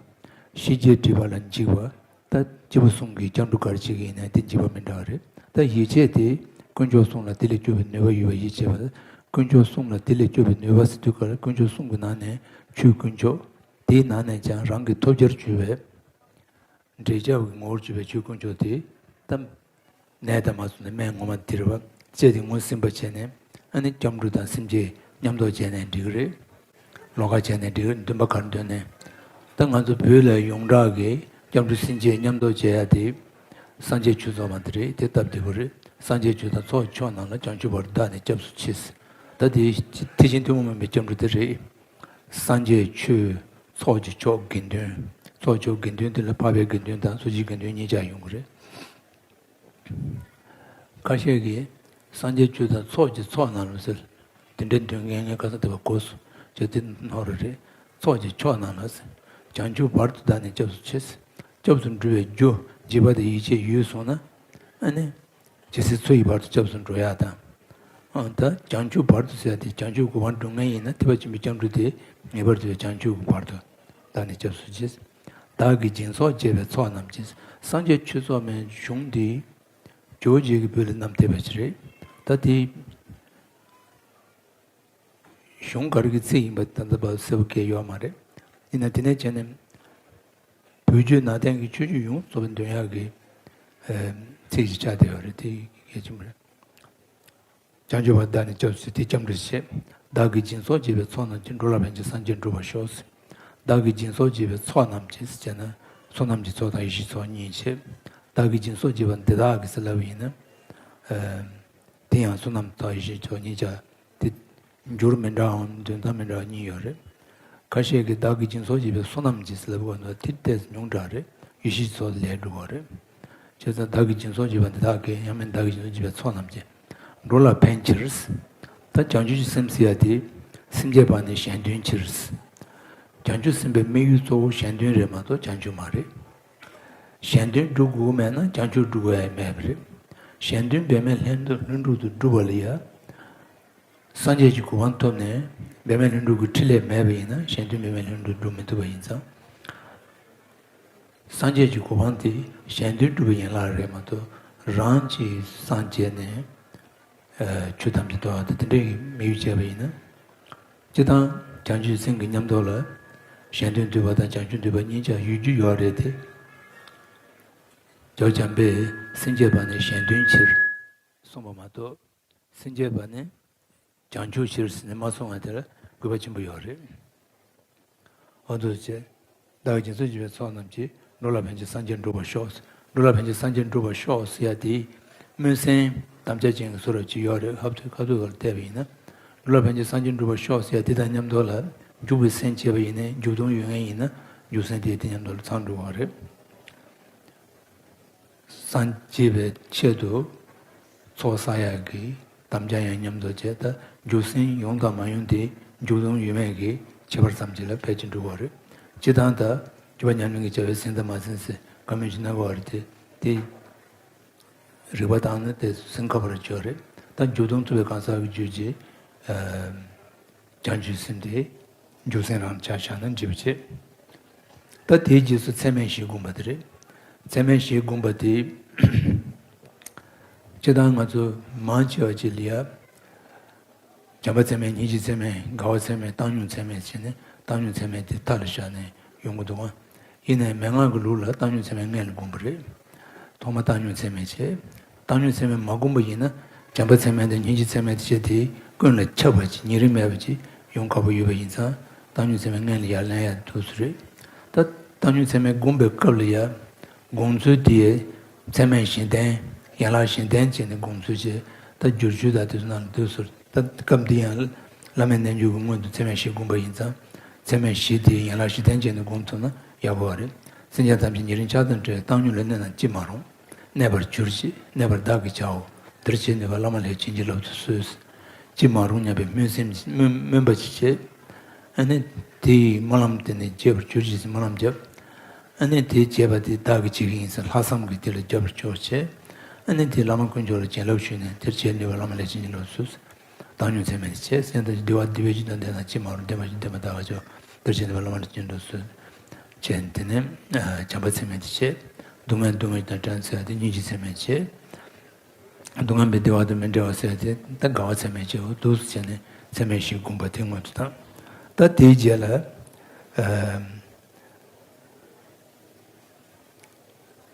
ཤེས་བྱའི་སྒྲིབ་པ་ལ་འཇིགས་པ། ད་སྐྱེས་བུ་གསུམ་གྱི་སྐྱབས་འགྲོ་ག་རེ་བྱེད་ཀྱི་ཡིན་ན་དེ་འཇིགས་པ་མི་འདྲ་བ་རེད། ད་ཡིད་ཆེས་དེ་དཀོན་མཆོག་གསུམ་ལ་བདེ་ལེགས་སྤྱོད་པའི་ནུས་པ་ཡོད་པ་ཡིད་ཆེས་པ། དཀོན་མཆོག་གསུམ་ལ་བདེ་ལེགས་སྤྱོད་པའི་ནུས་པ་ཟེར་དུས་ག་ལ་དཀོན་མཆོག་གསུམ་གྱི་ནང་ནས་ཆོས་དཀོན་མཆོག་དེའི་ནང་ནས་ཀྱང་རང་གི་ཐོབ་བྱར་གྱུར་པའི། འབྲེལ་ཆགས་ཀྱི་ངོ་བོར་གྱུར་པའི་ཆོས་དཀོན་མཆོག་དེ་ད་ནད་དང་མ་སོང་ནས་སྨན་ངོ་མ་དེ་རེད་པ། དཔྱད་དེ་ངོས་ཟིན་པ་བྱས་ནས་ཨ་ནི་སྐྱབས་འགྲོ་དང་སེམས་བསྐྱེད་མཉམ་དུ་བྱས་ནས་འགྲིག་གི་རེད། ལོགས་ཀ་བྱས་ནས་འགྲིག་གི་རེད། འདུན་པ་ག་རེ་འདོན་ནས། ད་ང་ཚོ་བོད་ལ་ཡོངས་གྲགས་ཀྱི་སྐྱབས་འགྲོ་སེམས་བསྐྱེད་མཉམ་དུ་བྱེད་ཡ་དེ། སངས་རྒྱས་ཆོས་ཚོགས་མ་དེ་རེད། དེ་སྟབས་བདེ་པོ་རེད། སངས་རྒྱས་ཆོས་དང་ཚོགས་ཀྱི་མཆོག་རྣམས་ལ། བྱང་ཆུབ་བར་དུ་བདག་ནི་སྐྱབས་སུ་མཆི། ད་དེ་དེ་བཞིན་ཐུན་མོང་མིན་པའི་སྐྱབས་འགྲོ་དེ་རེད། སངས་རྒྱས་ཆོས། ཚོགས་ཀྱི་མཆོག་དགེ་འདུན། ཚོགས་མཆོག་དགེ་འདུན་དེ་ལ་འཕགས་པའི་དགེ་འདུན་དང་སོ་སྐྱེའི་དགེ་འདུན་གཉིས་ཆར་ཡོང་གི་རེད། ཁ་ཤས་ཀྱིས་སངས་རྒྱས་ཆོས་དང་ཚོགས་ཀྱི་མཆོག་རྣམས་ལ་ཟེར། དེ་འདྲའི་འདོན་མཁན་ངས་ཁ་སང་དེ་བ་གོ་སོང་། བྱས་ཙང་དེ་ནོར་རེད། ཚོགས་ཀྱི་མཆོག་རྣམས་ལ་ཟེར། བྱང་ཆུབ་བར་དུ་བདག་ནི་སྐྱབས་སུ་མཆི། སྐྱབས་སུ་འགྲོ་བའི་རྒྱུ་འཇིགས་པ་དང་ཡིད་ཆེས་ཡོད་སོང་ན། ཨ་ནི། ཇི་སྲིད་འཚོ་ཡི་བར་དུ་སྐྱབས་སུ་འགྲོ་ཡ་དང་། ཨང་། ད་བྱང་ཆུབ་བར་དུ་ཟེར་ཡ་དེ་བྱང་ཆུབ་ཀྱི་བར་འགྲོ་མཁན་ཡིན་ན་ཐེག་པ་ཆེན་པོའི་སྐྱབས་འགྲོ་དེ་ངེས་པར་དུ་བྱང་ཆུབ་ཀྱི་བར་དུ་བདག་ནི་སྐྱབས་སུ་མཆི། བདག་གིས་སྦྱིན་སོགས་བྱས་པའི་ཚོགས་རྣམས་ཀྱིས། སངས་རྒྱས་ཆོས་ཚོགས་མའི་གཞུང་འདི་ཇོ་བོ་རྗེ་གིས་བོད་ལ་བསྣམས་བསྡད་པ་ཞིག་རེད། ད་དེ། གཞུང་ག་རེ་གི་ཚིག་ཡིན་པ་ད་ལྟ་བར་གསལ་པོ་གང་ཡང་ཡོད་མ་རེད། ཡིན་ན་དེ་ནས་བྱས་ནས་བོད་བརྒྱུད་ནང་བསྟན་གྱི་ཆོས་བརྒྱུད་ཡོངས་རྫོགས་པ་འདོན་ཡག་གི་ཚིག་ཅིག་ཆགས་བསྡད་ཡོད་རེད། དེ་གལ་ཆེན་པོ་རེད། བྱང་ཆུབ་བར་དུ་བདག་ནི་སྐྱབས་སུ་མཆི། དེ་སྐྱབས་འགྲོ་བྱེད། བདག་གིས་སྦྱིན་སོགས་བྱས་པའི་ཚོགས་རྣམས་ཀྱིས། འགྲོ་ལ་ཕན་ཕྱིར་སངས་རྒྱས་འགྲུབ་པར་ཤོག། བདག་གིས་སྦྱིན་སོགས་བྱས་པའི་ཚོགས་རྣམས་ཀྱིས་ཟེར་ན། བསོད་ནམས་ཀྱི་ཚོགས་དང་ཡེ་ཤེས་ཚོགས་གཉིས་བྱེད། བདག་གིས་སྦྱིན་སོགས་བྱས་པ་འདི་དག་གིས་ཟེར་ལབ་པ་ཡིན་ན། ཨ། དེ་ཡང་བསོད་ནམས་དང་ཡེ་ཤེས་ཚོགས་གཉིས་ཆར་དེ་འགྱུར་མི་འདྲ་བའམ་འདོན་སྟངས་མི་འདྲ་བ་གཉིས་ཡོད་རེད། ཁ་ཤས་ཀྱིས་བདག་གིས་སྦྱིན་སོགས་བགྱིས་པའི་བསོད་ནམས་ཀྱིས་ལབ་དགོས་ན་དེ་ཏོག་ཙམ་ཉུང་དྲགས་རེད། ཡེ་ཤེས་ཀྱི་ཚོགས་ལས་འགྲུབ་པ་རེད། བྱས་ཙང་བདག་གིས་སྦྱིན་སོགས་བགྱིས་པ་འདི་དག་གིས་ཡང་མིན་བདག་གིས་སྦྱིན་སོགས་བགྱིས་པའི་ཚོགས་རྣམས་ཀྱིས། འགྲོ་ལ་ཕན་ཕྱིར། ད་བྱང་ཆུབ་ཀྱི་སེམས་ཟེར་ཡ་དེ་སེམས་བསྐྱེད་པ་ནི་གཞན་དོན་ཕྱིར། བྱང་ཆུབ་སེམས་དཔའི་དམིགས་ཡུལ་གཙོ་བོ་གཞན་དོན་རེད་མ་གཏོགས་བྱང་ཆུབ་མ་རེད། གཞན་དོན་སྒྲུབ་དགོས་མེད་ན་བྱང་ཆུབ་སྒྲུབ་དགོས་ཡ་མེད་པ་རེད། གཞན་དོན་འབད་མེད་ལྷུན་ལྷུན་གྲུབ་ཏུ་སྒྲུབ་པ་ལ་ཡ། སངས་རྒྱས་ཀྱི་གོ་འཕང་ཐོབ་ནས་འབད་མེད་ལྷུན་གྲུབ་ཀྱི་ཕྲིན་ལས་མེད་པ་ཡིན་ན་གཞན་དོན་འབད་མེད་ལྷུན་གྲུབ་སྒྲུབ་མི་ཐུབ་པ་ཡིན་ཙང་། སངས་རྒྱས་ཀྱི་གོ་འཕང་དེ་གཞན་དོན་སྒྲུབ་པའི་ཡན་ལག་རེད་མ་གཏོགས་རང་གཅིག་སངས་རྒྱས་ནས་ཆོས་ཐམས་ཅད་རྟོགས་ཡག་དང་དེ་འདྲའི་དམིགས་ཡུལ་བྱས་པ་ཡིན་ན། སྤྱིར་བཏང་བྱང་ཆུབ་སེམས་ཀྱི་མཉམ་དུ་ལ་གཞན་དོན་སྡུད་པ་དང་བྱང་ཆུབ་སྡུད་པ་གཉིས་ཀ་ཡོད་རྒྱུ་ཡོད་རེད་དེ། རྒྱལ་བ་བྱམས་པས་སེམས་བསྐྱེད་པ་ནི་གཞན་དོན་ཕྱིར་གསུངས་པ་མ་གཏོགས། སེམས་བསྐྱེད་པ་ནི་བྱང་ཆུབ་ཕྱིར་ཟེར་ནས་མ་གསུངས་པ་དེ་ལ་དགོས་པ་ཆེན་པོ་ཡོད་རེད། འོ་འདུག་སེ་བྱས། བདག་གིས་སྦྱིན་སོགས་བགྱིས་པའི་ཚོགས་རྣམས་ཀྱིས། འགྲོ་ལ་ཕན་ཕྱིར་སངས་རྒྱས་འགྲུབ་པར་ཤོག། འགྲོ་ལ་ཕན་ཕྱིར་སངས་རྒྱས་འགྲུབ་པར་ཤོག་ཟེར་ཡ་དེ། སྨོན་སེམས་དམ་བཅའ་ཅན་གྱི་བཟོ་འདྲ་ཅིག་ཡོད་རེད། ཧབ་ཐུག་ཁ་ཐུག་ག་ལ་བལྟས་པ་ཡིན་ན། འགྲོ་ལ་ཕན་ཕྱིར་སངས་རྒྱས་འགྲུབ་པར་ཤོག་ཟེར་ཡ་དེ་དང་མཉམ་དུ་ལ་འཇུག་པའི་སེམས་བྱས་པ་ཡིན་ནའི་འཇུག་ལྡོག་ཡོད་མཁན་ཡིན་ན་འཇུག་སེམས་དེ་དེ་མཉམ་དུ་ལ་ཚང་འགྲོ་གི་རེད། སངས་རྒྱས་པའི་ཆེད་དུ་ཚོགས་བསགས་ཡག་གི་དམ་བཅའ་ཡང་མཉམ་དུ་བྱས། ད་འཇུག་སེམས་ཡོང་དང་མ་ཡོང་དེ་འཇུག་ལྡོག་ཡོད་མེད་ཀྱི་ཁྱད་པར་ཙམ་ཅིག་ལ་ཕལ་ཆེར་འགྲོ་གི་རེད། སྤྱིར་བཏང་ད་སྤྱོད་པ་ཉམས་ལེན་གྱི་བྱ་བའི་སེམས་དང་མ་སེམས་ཟེར་བཀའ་མོལ་ཞིག་གནང་གི་ཡོད་རེད་དེ། དེ་རིག་པ་བཏང་ན་དེ་སེམས་ཁ་པར་བྱེད་རེད། ད་འཇུག་ལྡོག་ཐུབ་པའི་གང་ཟག་གི་རྒྱུད་ཀྱི་བྱང་ཆུབ་སེམས་དེ་འཇུག་སེམས་རང་ཆ་བཞག་ན་འགྲིག་པ་བྱེད། ད་དེའི་རྗེས་སུ་ཚད་མེད་བཞི་བསྒོམ་པ་དེ་རེད། ཚད་མེད་བཞི་བསྒོམ་པ་དེ། སྤྱིར་བཏང་ང་ཚོ་མང་ཆེ་བ་ཅིག་ལ་ཡ། བྱམས་པ་ཚད་མེད། སྙིང་རྗེ་ཚད་མེད། དགའ་བ་ཚད་མེད། བཏང་སྙོམས་ཚད་མེད་བྱས་ནས་བཏང་སྙོམས་ཚད་མེད་དེ་མཐའ་ལ་བཞག་ནས་ཡོང་གི་འདུག་ག། ཡིན་ནའི་མན་ངག་གི་ལུགས་ལ་བཏང་སྙོམས་ཚད་མེད་སྔོན་ལ་བསྒོམ་པ་རེད། ཐོག་མར་བཏང་སྙོམས་ཚད་མེད་བྱས། བཏང་སྙོམས་ཚད་མེད་མ་བསྒོམ་པ་ཡིན་ན་བྱམས་པ་ཚད་མེད་དང་སྙིང་རྗེ་ཚད་མེད་དེ་བྱས་དེ་ཀུན་ལ་ཁྱབ་པ་ཅིག་ཉེ་རིང་མེད་པ་ཅིག་ཡོང་དཀའ་པོ་ཡོད་པ་ཡིན་ཙང་བཏང་སྙོམས་ཚད་མེད་སྔོན་ལ་ཡར་ལེན་ཡག་འདུག་སེ་རེད། ད་བཏང་སྙོམས་ཚད་མེད་བསྒོམ་པའི་སྐབས་ལ་ཡ། སྒོམ་ཚུལ་དེ་ཚད་མེད་བཞི་ལྡན། ཡན་ལག་བཞི་ལྡན་བྱས་ནས་སྒོམ་ཚུལ་བྱས། ད་བསྒྱུར་བཅོས་དང་དེ་ཚོ་ནང་ལ་འདུག་སེ། ད་སྐབས་འདི་ཡང་བླ་མའི་རྣལ་འབྱོར་གྱི་སྔོན་དུ་ཚད་མེད་བཞི་བསྒོམ་པ་ཡིན་ཙང་། ཚད་མེད་བཞི་དེ་ཡན་ལག་བཞི་ལྡན་བྱས་ནས་སྒོམ་ཐུབ་ན་ཡག་པོ་བ་རེད། སེམས་ཅན་ཐམས་ཅད་ཉེ་རིང་ཆགས་དང་བྲལ། བཏང་སྙོམས་ལ་གནས་ན་ཅི་མ་རུང་། གནས་པར་གྱུར་ཅིག། གནས་པར་བདག་གིས་བྱའོ། འདིར་བྱས་ནུས་པ་བླ་མ་ལྷས་བྱིན་གྱིས་བརླབ་ཏུ་གསོལ། ཅི་མ་རུང་སྙམ་པའི་སྨོན་སེམས་སྨོན་སྨོན་པ་ཅིག་བྱས། ཨ་ནི་དེ་ཡི་སྨོན་ལམ་དེ་ནི་བྱེད་པར་གྱུར་ཅིག་ཟེར་སྨོན་ལམ་བརྒྱབ། ཨ་ནི་དེ་བྱས་པ་དེ་བདག་གིས་བྱེད་ཀྱི་ཡིན་ཟེར་ལྷག་བསམ་གྱིས་དེ་ལ་རྒྱབ་སྐྱོར་བྱས། ཨ་ནི་དེ་བླ་མ་དཀོན་མཆོག་ལ་བྱིན་རླབས་ཞུས་ནས་དེར་བྱས་ནུས་པ་བླ་མ་ལྷས་བྱིན་གྱིས་བརླབ་ཏུ་གསོལ། བཏང་སྙོམས་ཚད་མེད་བྱས། སེམས་དང་བདེ་བ་བདེ་བའི་བཅུད་དང་ལྡན་ན་ཅི་མ་རུང་། ལྡན་པ་ཅིག་ལྡན་པ་བདག་གིས་བྱའོ། འདིར་བྱས་ནུས་པ་བླ་མ་ལྷས་བྱིན་གྱིས་བརླབ་ཏུ་གསོལ། བྱས་དེ་ནས་བྱམས་པ་ཚད་མེད་དེ་བྱས། སྡུག་བསྔལ་སྡུག་བསྔལ་དང་བྲལ་ཚུལ་དེ་སྙིང་རྗེ་ཚད་མེད་བྱས། སྡུག་བསྔལ་བའི་བདེ་བ་དང་མི་འབྲལ་བ་ཟེར་ཏེ་ད་དགའ་བ་ཚད་མེད་བྱེད་འོ་འདུག་སེ་བྱས་ནས་ཚད་མེད་བཞི་བསྒོམ་པ་དེ་སྔོན་དུ་བཏང་། ད་དེའི་རྗེས་ལ་ཨ་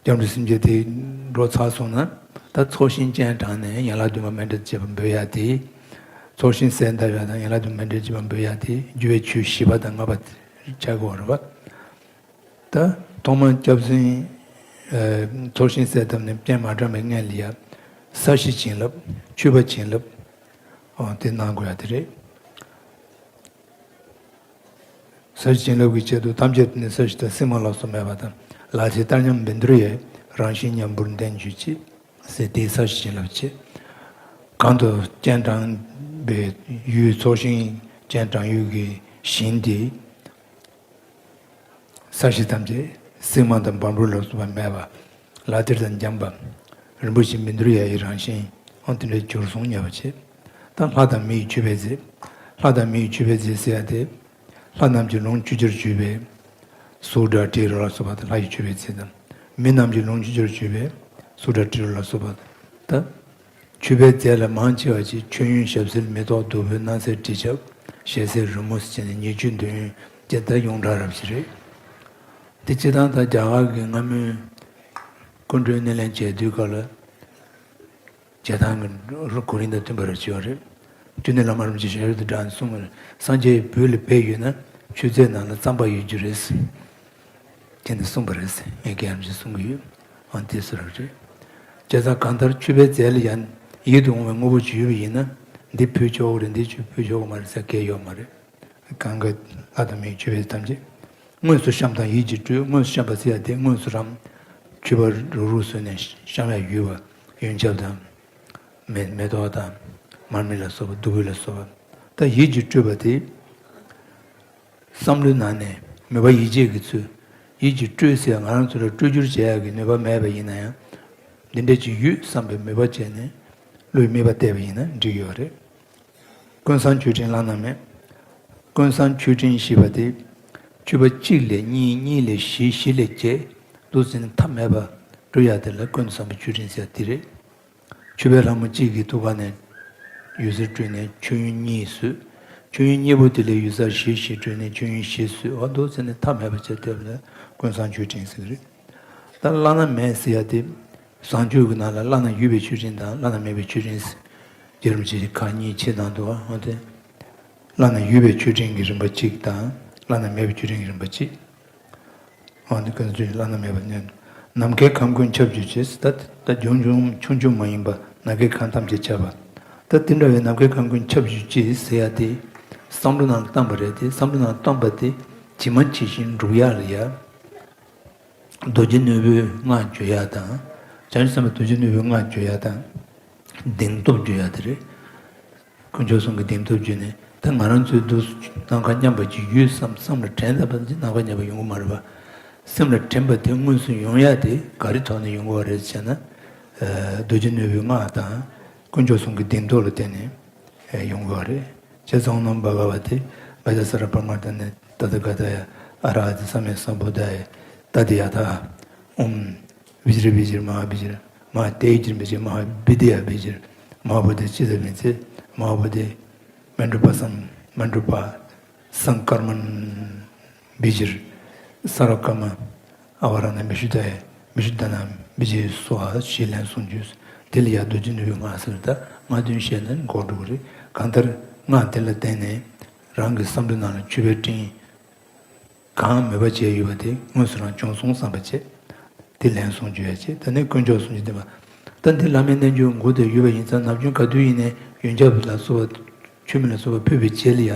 སྐྱབས་འགྲོ་སེམས་བསྐྱེད་དེ་འགྲོ་ཚར་སོང་ན། ད་ཚོགས་ཞིང་སྤྱན་དྲངས་ནས་ཡན་ལག་བདུན་པ་མཎྜལ་བཅས་པ་འབུལ་ཡ་དེ། ཚོགས་ཞིང་གསལ་བཏབ་ཡ་དང་ཡན་ལག་བདུན་པ་མཎྜལ་བཅས་པ་འབུལ་ཡ་དེ་རྒྱུ་བའི་ཆོས་བཞི་པ་དང་ལྔ་པ་དེ་ཆགས་ཀྱི་ཡོད་རེད་པ། ད་ཐོག་མར་སྐྱབས་སེམས་ཚོགས་ཞིང་གསལ་བཏབ་ནས་སྤྱན་མ་དྲངས་པའི་སྔོན་ལ་ཡ། ས་གཞི་བྱིན་རླབས། མཆོད་པ་བྱིན་རླབས། འོ་དེ་གནང་དགོས་ཡ་དེ་རེད། ས་གཞི་བྱིན་རླབས་ཀྱི་ཆེད་དུ་ཐམས་ཅད་ནི་ས་གཞི་དང་། སྲིད་མ་ལ་སོགས་མེད་པ་དང་། ལག་མཐིལ་ལྟར་མཉམ་བཻ་ཌཱུརྱ་ཡིས། རང་བཞིན་མཉམ་པར་ལྡན་གྱུར་ཅིག་ཟེར་དེའི་ས་གཞི་བྱིན་རླབས་བྱེད། གང་དུ་སྤྱན་དྲངས་པའི་ཡུལ། ཚོགས་ཞིང་སྤྱན་དྲངས་ཡུལ་གྱི་ཞིང་དེ། ས་གཞི་ཐམས་ཅད་སྲིད་མ་དང་བཻ་ཌཱུརྱ་ལ་སོགས་པ་མེད་པ། ལག་མཐིལ་དང་འཇམ་པ། རིན་པོ་ཆེ་བཻ་ཌཱུརྱ་ཡི་རང་བཞིན་འོ་དེ་འདྲའི་གྱུར་སོང་སྙམ་པ་བྱེད། ད་ལྷ་དང་མི་ཡི་མཆོད་པའི་རྫས། ལྷ་དང་མི་ཡི་མཆོད་པའི་རྫས་ཟེར་ཡ་དེ། ལྷ་རྣམས་ཀྱི་ལོངས་སྤྱོད་རྒྱུར་གྱུར་པའི་གསུར་དང་དྲི་རོ་ལ་སོགས་པ་དང་། ལྷ་ཡི་མཆོད་པའི་རྫས་དང་། མི་རྣམས་ཀྱི་ལོངས་སྤྱོད་རྒྱུར་གྱུར་པའི་གསུར་དང་དྲི་རོ་ལ་སོགས་པ་དང་། མཆོད་པའི་རྫས་ལ་མང་ཆེ་བ་ཅིག་མཆོད་ཡོན་ཞབས་བསིལ་མེ་ཏོག་བདུག་སྤོས་སྣང་གསལ་དྲི་ཆབ་ཞལ་ཟས་རོལ་མོ་ཟེར་བྱས་ནས་ཉེར་སྤྱོད་འདོད་ཡོན་བཅས་ད་ཡོངས་གྲགས་རབ་ཞིག་རེད། འདི་སྤྱིར་བཏང་ད་རྒྱ་གར་གྱི་སྔ་མོའི་སྐུ་མགྲོན་སྣེ་ལེན་བྱས་དུས་སྐབས་ལ། བྱེད་སྟངས་ཀྱི་གོ་རིམ་དང་མཐུན་པ་རེ་བྱས་པ་རེད། ཅོ་ནེ་བླ་མ་རིན་པོ་ཆེ་ཞལ་དུ་དྲངས་ནས་གསུངས་པ་རེད། སངས་རྒྱས་བོད་ལ་ཕེབས་ཡོད་ན་མཆོད་རྫས་ནང་ལ་རྩམ་པ་ཡོད་རྒྱུ་རེད་ཟེར་དེ་ནས་གསུངས་པ་རེད་ཟེར་ངས་རྒན་རིན་པོ་ཆེས་གསུང་གི་ཡོད། ཨང་དེ་ཟེར་བ་རེད། བྱས་ཙང་གང་ལྟར་མཆོད་པའི་རྫས་ལ་ཡང་ཡིད་དུ་འོང་བའི་དངོས་པོ་ཅིག་ཡོད་པ་ཡིན་ན། འདི་ཕུལ་ཆོག་གི་རེད། འདི་ཕུལ་ཆོག་གི་མ་རེད་ཟེར་གང་ཡང་ཡོད་མ་རེད། གང་ག་ལྷ་དང་མིའི་མཆོད་པའི་ཐམས་ཅད། དངོས་སུ་བཤམས་དང་ཡིད་ཀྱིས་སྤྲུལ། དངོས་སུ་བཤམས་པ་ཟེར་ཡ་དེ་དངོས་སུ་རང་མཆོད་པ་རུག་རུག་བཟོས་ནས་བཤམས་ཡ་ཡོད་པ། ཡོན་ཆབ་དང་། མེ་མེ་ཏོག་དང་། མར་མེ་ལ་སོགས་པ། བདུག་སྤོས་ལ་སོགས་པ། ད་ཡིད་ཀྱིས་སྤྲུལ་པ་དེ། བསམ་བློའི་ནང་ནས་མོས་པ་ཡིད་བྱེད་ཀྱི་ཚུལ། ཡིད་ཀྱིས་སྤྲུལ་ཟེར་ང་རང་ཚོ་ལ་སྤྲུལ་བསྒྱུར་བྱེད་ཡག་གི་ནུས་པ་མེད་པ་ཡིན་ན་ཡང་། འདི་འདྲ་ཅིག་ཡོད་བསམ་པའི་མོས་པ་བྱས་ནས་བློའི་དམིགས་པ་གཏད་པ་ཡིན་ན་འགྲིག་ཡོད་རེད། ཀུན་བཟང་མཆོད་སྤྲིན་བླ་ན་མེད། ཀུན་བཟང་མཆོད་སྤྲིན་ཞེས་པ་དེ། མཆོད་པ་གཅིག་ལས་གཉིས། གཉིས་ལས་བཞི། བཞི་ལས་བརྒྱད། འདུག་ཟེར་ནས་མཐའ་མེད་པ་འགྲོ་ཡ་དེ་ལ་ཀུན་བཟང་པོའི་མཆོད་སྤྲིན་ཟེར་དེ་རེད། མཆོད་པའི་ལྷ་མོ་གཅིག་གི་ཐུགས་ཀ་ནས་འོད་ཟེར་སྤྲོས་ནས་མཆོད་ཡོན་གཉིས་བཟོས། མཆོད་ཡོན་གཉིས་པོ་དེ་ལས་འོད་ཟེར་བཞི་བཞི་སྤྲོས་ནས་མཆོད་ཡོན་བཞི་བཟོས། འོ་འདུག་ཟེར་ནས་མཐའ་མེད་པ་བྱས་བསྡད་པ་ལ་ཀུན་བཟང་མཆོད་སྤྲིན་ཟེར་གི་རེད། ད་བླ་ན་མེད་ཟེར་ཡ་དེ། བཟང་སྤྱོད་ཀྱི་ནང་ལ་བླ་ན་ཡོད་པའི་མཆོད་སྤྲིན་དང་བླ་ན་མེད་པའི་མཆོད་སྤྲིན་ཟེར། རྒྱལ་རིན་པོ་ཆེ་ཁག་གཉིས་ཕྱེ་གནང་འདུག་འོ་དེ། བླ་ན་ཡོད་པའི་མཆོད་སྤྲིན་གྱི་རིམ་པ་གཅིག་དང་། བླ་ན་མེད་པའི་མཆོད་སྤྲིན་གྱི་རིམ་པ་གཅིག་འོ་འདི་ཀུན་བཟང་བླ་ན་མེད་པ་ཉོན། ནམ་མཁའི་ཁམས་ཀུན་ཁྱབ་བསྒྱུར་ཅེས། ད་ད་ལྗོན་ལྗོན་ཆུང་ཆུང་མ་ཡིན་པ་ནམ་མཁའི་ཁམས་ཐམས་ཅད་ཁྱབ་པ། ད་དེ་འདྲ་བའི་ནམ་མཁའི་ཁམས་ཀུན་ཁྱབ་བསྒྱུར་ཅེས་ཟེར་ཡ་དེ། བསམ་བློ་ནང་བཏང་པ་རེད་དེ། བསམ་བློ་ནང་བཏང་པ་དེ་ཇི་མ་ཇི་བཞིན་འགྲུབ་ཡ་ལ་ཡ། རྡོ་རྗེ་ནོར་བུའི་སྔགས་བརྗོད་ཡ་དང་། བྱང་ཆུབ་སེམས་དཔའ་རྡོ་རྗེ་ནོར་བུའི་སྔགས་བརྗོད་ཡ་དང་། གདེང་སྟོབས་བརྗོད་ཡ་དེ་རེད། དཀོན་མཆོག་གསུམ་གྱི་གདེང་སྟོབས་བརྗོད་ནས། ད་ང་རང་ཚོའི་འདུག་ནམ་མཁའ་མཉམ་པ་ཅིག་ཡོད་བསམ་བསམ་ལ་དྲན་ད་པ་ནམ་མཁའ་མཉམ་པ་ཡོང་གི་མ་རེད་པ། སེམས་ལ་དྲན་པ་དེ་དངོས་སུ་ཡོང་ཡ་དེ་ག་རེ་ཐོག་ནས་ཡོང་གི་རེད་ཟེར་ན། རྡོ་རྗེ་ནོར་བུའི་སྔགས་དང་། དཀོན་མཆོག་གསུམ་གྱི་གདེང་སྟོབས་ལ་བརྟེན་ནས་ཡོང་གི་རེད། བྱས་ཙང་ཨོཾ་ནམོ་བྷ་ག་བ་ཏེ། བཛྲ་སརྦ་པྲ་མ་ཎ་ནི་ཏ་ཐཱ་ག་ཏཱ་ཡ། ཨ་ར་ཧ་ཏི་སམ་ཡཀ་སཾ་བུདྡྷཱ་ཡ། ཏ་ཏི་ཡ་ཐཱ། ཨོཾ་བི་ཛྲ་བི་ཛྲ་མ་ཧཱ་བི་ཛྲ། མ་ཧཱ་ཏེ་ཛྲ་བི་ཛྲ་མ་ཧཱ་བི་དྷི་ཡ་བི་ཛྲ། མ་ཧཱ་བོ་དྷི་ཙི་ཏ་བི་ཙི། མ་ཧཱ་བོ་དྷི་མཎྜུ་པ་སཾ་མཎྜུ་པ། སཾ་ཀརྨ་བི་ཛྲ། སརྦ་ཀརྨ་ཨ་བ་ར་ཎ་བི་ཤུདྡྷཱ་ཡ། བི་ཤུདྡྷ་ནཱ་མ་བི་ཛྲ་སྭཱ་ཧཱ་ཞེས་ལན་གསུམ་བརྗོད། དེ་ལ་ཡང་རྡོ་རྗེ་ནོར་བུའི་སྔགས་ཟེར། ད་སྔགས་དོན་བཤད་ན་འགོར་འགྲོ་གི་རེད། གང་ལྟར་སྔགས་དེ་ལ་བརྟེན་ནས་རང་གི་བསམ་བློའི་ནང་ལ་མཆོད་པའི་སྤྲིན་གང་མོས་པ་བྱས་ཡོད་པ་དེ་དངོས་སུ་རང་བྱུང་སོང་བསམ་པ་བྱས། དེ་ལན་གསུམ་བརྗོད་ཡ་བྱས། ད་ནི་དཀོན་མཆོག་གསུམ་གྱི་བསྟན་པ། ད་འདི་བླ་མའི་རྣལ་འབྱོར་མགོ་དེ་ཡོད་པ་ཡིན་ཙང་ནམ་རྒྱུན་ག་དུས་ཡིན་ནའི་ཡོན་ཆབ་ལ་སོགས་པ་མཆོད་མེ་ལ་སོགས་པ་ཕུལ་བའི་རྗེས་ལ་ཡ།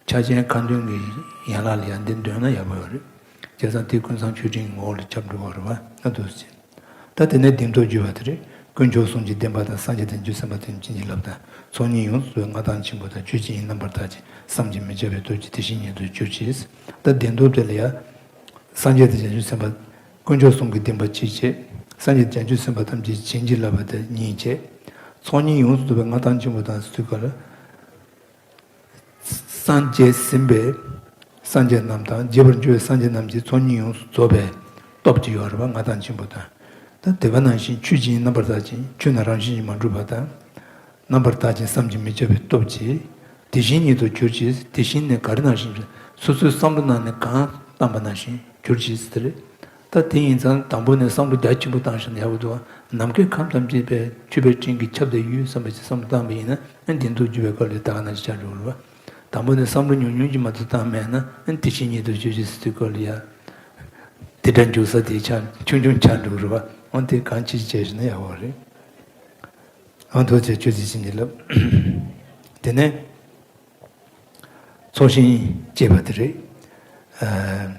ཕྱག་ཆེན་ཁ་འདོན་གྱི་ཡན་ལག་ལ་ཡང་འདི་འདོན་ན་ཡག་པོ་ཡོད་རེད། བྱས་ཙང་དེ་ཀུན་བཟང་མཆོད་སྤྲིན་ངོ་བོ་ལ་ཁྱབ་འགྲོ་བ་རེད་པ། ཨ་འདུག་ཟེར། ད་དེ་ནས་གདེང་སྟོབས་བརྗོད་པ་དེ་རེད། དཀོན་མཆོག་གསུམ་གྱི་བསྟན་པ་དང་། སངས་རྒྱས་དང་བྱང་ཆུབ་སེམས་དཔའ་ཐམས་ཅད་བྱིན་གྱིས་བརླབས་དང་། ཚོགས་གཉིས་ཡོངས་སུ་རྫོགས་པའི་མངའ་ཐང་ཆེན་པོ་དང་། ཆོས་ཀྱི་དབྱིངས་རྣམ་པར་དག་ཅིང་བསམ་གྱིས་མི་ཁྱབ་པའི་སྟོབས་ཀྱིས་དེ་བཞིན་ཉིད་དུ་གྱུར་ཅིག་ད་གདེང་སྟོབས་དེ་ལ་ཡང་། སངས་རྒྱས་དང་བྱང་ཆུབ་སེམས་དཔའ། དཀོན་མཆོག་གསུམ་གྱི་བསྟན་པ་གཅིག་བྱས། སངས་རྒྱས་བྱང་ཆུབ་སེམས་དཔའ་ཐམས་ཅད་བྱིན་གྱིས་བརླབས་པ་དེ་གཉིས་བྱས། ཚོགས་གཉིས་ཡོངས་སུ་རྫོགས་པའི་མངའ་ཐང་ཆེན་པོ་དང་ཟེར་དུས་སྐབས་ལ། སངས་རྒྱས་ཟིན་པའི་སངས་རྒྱས་རྣམས་དང་། རྒྱས་པར་འགྱུར་བའི་སངས་རྒྱས་རྣམས་ཀྱི་ཚོགས་གཉིས་ཡོངས་སུ་རྫོགས་པའི་སྟོབས་ཀྱི་ཡོད་རེད་པ། མངའ་ཐང་ཆེན་པོ་དང་། ད་དེ་ག་ནང་བཞིན་ཆོས་ཀྱི་དབྱིངས་རྣམ་པར་དག་ཅིང་། ཆོས་རྣམས་རང་བཞིན་གྱིས་མ་གྲུབ་པ་དང་། རྣམ་པར་དག་ཅིང་བསམ་གྱིས་མི་ཁྱབ་པའི་སྟོབས་ཀྱིས་དེ་བཞིན་ཉིད་དུ་གྱུར་ཅིག་དེ་བཞིན་ནི་ག་རེ་ནང་བཞིན་སོ་སོའི་བསམ་བློ་ནང་ནས་གང་བཏང་པ་ནང་བཞིན་གྱུར་ཅིག་ཟེར་རེད། ད་དེ་ཡིན་ཙང་དང་པོ་ནས་བསམ་བློ་རྒྱ་ཆེན་པོ་བཏང་ཞིག་ན་ཡག་པོ་འདུག་ནམ་མཁའི་ཁམས་ཐམས་ཅད་པའི་མཆོད་པའི་སྤྲིན་གྱིས་ཁྱབ་བསྡད་ཡོད་བསམ་པ་ཅིག་བསམ་བློ་བཏང་པ་ཡིན་ན་ཨ་ནི་གདེང་སྟོབས་བརྗོད་པའི་སྐབས་ལ་ད་ག་ནང་བཞིན་ཆགས་འགྲོ་གི་རེད་པ། དང་པོ་ནས་བསམ་བློ་ཉུང་ཉུང་ཅིག་མ་གཏོགས་བཏང་མེད་ན་ཨ་ནི་དེ་བཞིན་ཉིད་དུ་གྱུར་ཅིག་ཟེར་དུས་སྐབས་ལ་ཡ། དེ་འདྲ་འཇུག་ས་དེ་ཆགས་ཆུང་ཆུང་ཆགས་འགྲོ་གི་རེད་པ། འོ་དེ་གང་ཅི་བྱས་ཞིག་ན་ཡག་པོ་རེད། ཨང་ཐོག་བཅས་ཆོས་ཀྱི་བྱིན་གྱིས་བརླབས། དེ་ནས་ཚོགས་ཞིང་ཅེས་པ་དེ་རེད། ཨ།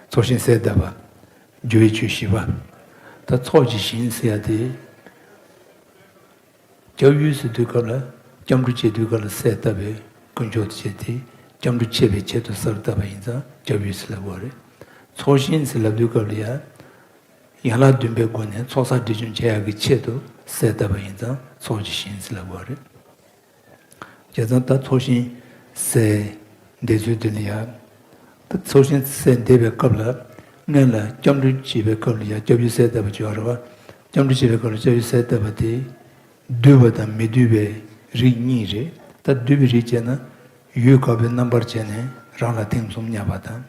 ཚོགས་ཞིང་གསལ་བཏབ་པ། སྦྱོར་བའི་ཆོས་བཞི་པ། ད་ཚོགས་ཀྱི་ཞིང་ཟེར་ཡ་དེ། སྐྱབས་ཡུལ་ཟེར་དུས་སྐབས་ལ་སྐྱབས་འགྲོ་བྱེད་དུས་སྐབས་ལ་གསལ་བཏབ་པའི་དཀོན་མཆོག་ཏུ་བྱས་ཏེ་སྐྱབས་འགྲོ་བྱེད་པའི་ཆེད་དུ་གསལ་བཏབ་པ་ཡིན་ཙང་སྐྱབས་ཡུལ་ཟེར་ལབ་དགོས་རེད། ཚོགས་ཞིང་ཟེར་ལབ་དུས་སྐབས་ལ་ཡང་། ཡན་ལག་བདུན་པའི་སྒོ་ནས་ཚོགས་བསགས་སྒྲིབ་སྦྱོང་བྱེད་ཡག་གི་ཆེད་དུ་གསལ་བཏབ་པ་ཡིན་ཙང་ཚོགས་ཀྱི་ཞིང་ཟེར་ལབ་དགོས་རེད། བྱས་ཙང་ད་ཚོགས་ཞིང་གསལ་བསྡད་ཚུལ་དེ་ལ་ཡང་། ད་ཚོགས་ཞིང་གསལ་བསྡད་པའི་སྐབས་ལ་སྔོན་ལ་སྐྱབས་འགྲོ་བྱེད་པའི་སྐབས་ལ་ཡང་སྐྱབས་ཡུལ་གསལ་བཏབ་པ་བྱེད་པ་རེད་པ། སྐྱབས་འགྲོ་བྱེད་པའི་སྐབས་ལ་སྐྱབས་ཡུལ་གསལ་བཏབ་པ་དེ། བསྡུས་པ་དང་མི་བསྡུས་པའི་རིགས་གཉིས་རེད། ད་བསྡུས་པའི་རིགས་བྱས་ན། ཡུལ་དགག་པའི་རྣམ་པར་བྱས་ནས་རང་ལ་ཐེ་ཚོམ་སྙད་པ་དང་།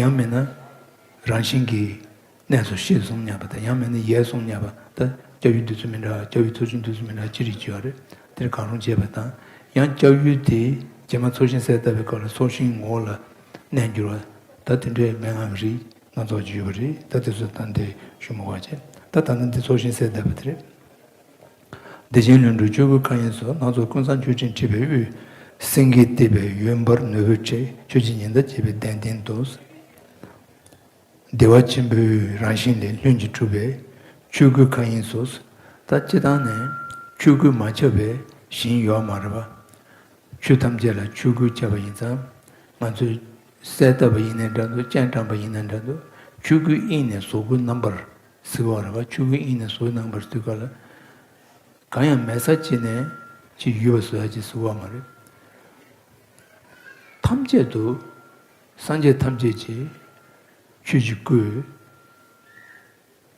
ཡང་མིན་ན། རང་བཞིན་གྱིས། གནས་སུ་ཤེས་གསུམ་སྙད་པ་དང་། ཡང་མིན་ན་ཡས་གསུམ་སྙད་པ། ད་སྐྱབས་ཡུལ་འདི་ཚོ་མི་འདྲ། སྐྱབས་ཡུལ་ཚོགས་ཞིང་འདི་ཚོ་མི་འདྲ་ཅི་རིགས་ཅིག་ཡོད་རེད། དེར་གང་རུང་བྱས་པ་དང་། ཡང་སྐྱབས་ཡུལ་དེ་རྗེས་མ་ཚོགས་ཞིང་གསལ་བཏབ་པའི་སྐབས་ལ་ཚོགས་ཞིང་ངོ་བོ་ལ་གནས་འགྱུར་བ། ད་དེ་འདྲའི་མན་ངག་གི་རིགས་སྣ་ཚོགས་ཅིག་ཡོད་པ་རེད། ད་དེ་ཚོ་ད་འདི་ཞུ་མི་དགོས་བྱས། ད་ད་ནི་འདི་ཚོགས་ཞིང་གསལ་བཏབ་པ་དེ་རེད། བདེ་ཆེན་ལྷུན་གྲུབ་ཆོས་སྐུའི་མཁའ་དབྱིངས་སུ། སྣ་ཚོགས་ཀུན་བཟང་མཆོད་སྤྲིན་འཁྲིགས་པའི་དབུས། སེང་གེས་བཏེགས་པའི་འོད་འབར་ནོར་བུའི་ཁྲི། ཆོས་ཀྱི་ཉི་ཟླ་བརྗིད་པའི་གདན་སྟེང་དུ། བདེ་བ་ཆེན་པོའི་རང་བཞིན་ལས། ལྷུན་གྱིས་གྲུབ་པའི་ཆོས་སྐུའི་མཁའ་དབྱིངས་སུ། ད་སྤྱིར་བཏང་ནས་ཆོས་སྐུ་མ་ཁྱབ་པའི་ཞིང་ཡོད་མ་རེད་པ། ཆོས་ཐམས་ཅད་ལ་ཆོས་སྐུ་ཁྱབ་པ་ཡིན་ཙང་། ང་ཚོས་གསལ་བཏབ་པ་ཡིན་ནའི་འདྲ་འདུག་སྤྱན་དྲངས་པ་ཡིན་ནའི་འདྲ་འདུག་ཆོས་སྐུའི་དབྱིངས་ནས་གཟུགས་སྐུ་རྣམ་པར་གཟིགས་པ་རེད་པ། ཆོས་སྐུའི་དབྱིངས་ནས་གཟུགས་རྣམ་པར་གཟིགས་པ་ལ། གང་ཡང་མེད་ས་གཅིག་ནས་ཅིག་ཡོད་པ་བཟོ་ཡ་ཅིག་བཟོ་བ་མ་རེད། ཐམས་ཅད་དུ་སངས་རྒྱས་ཐམས་ཅད་ཀྱི་ཆོས་ཀྱི་སྐུ།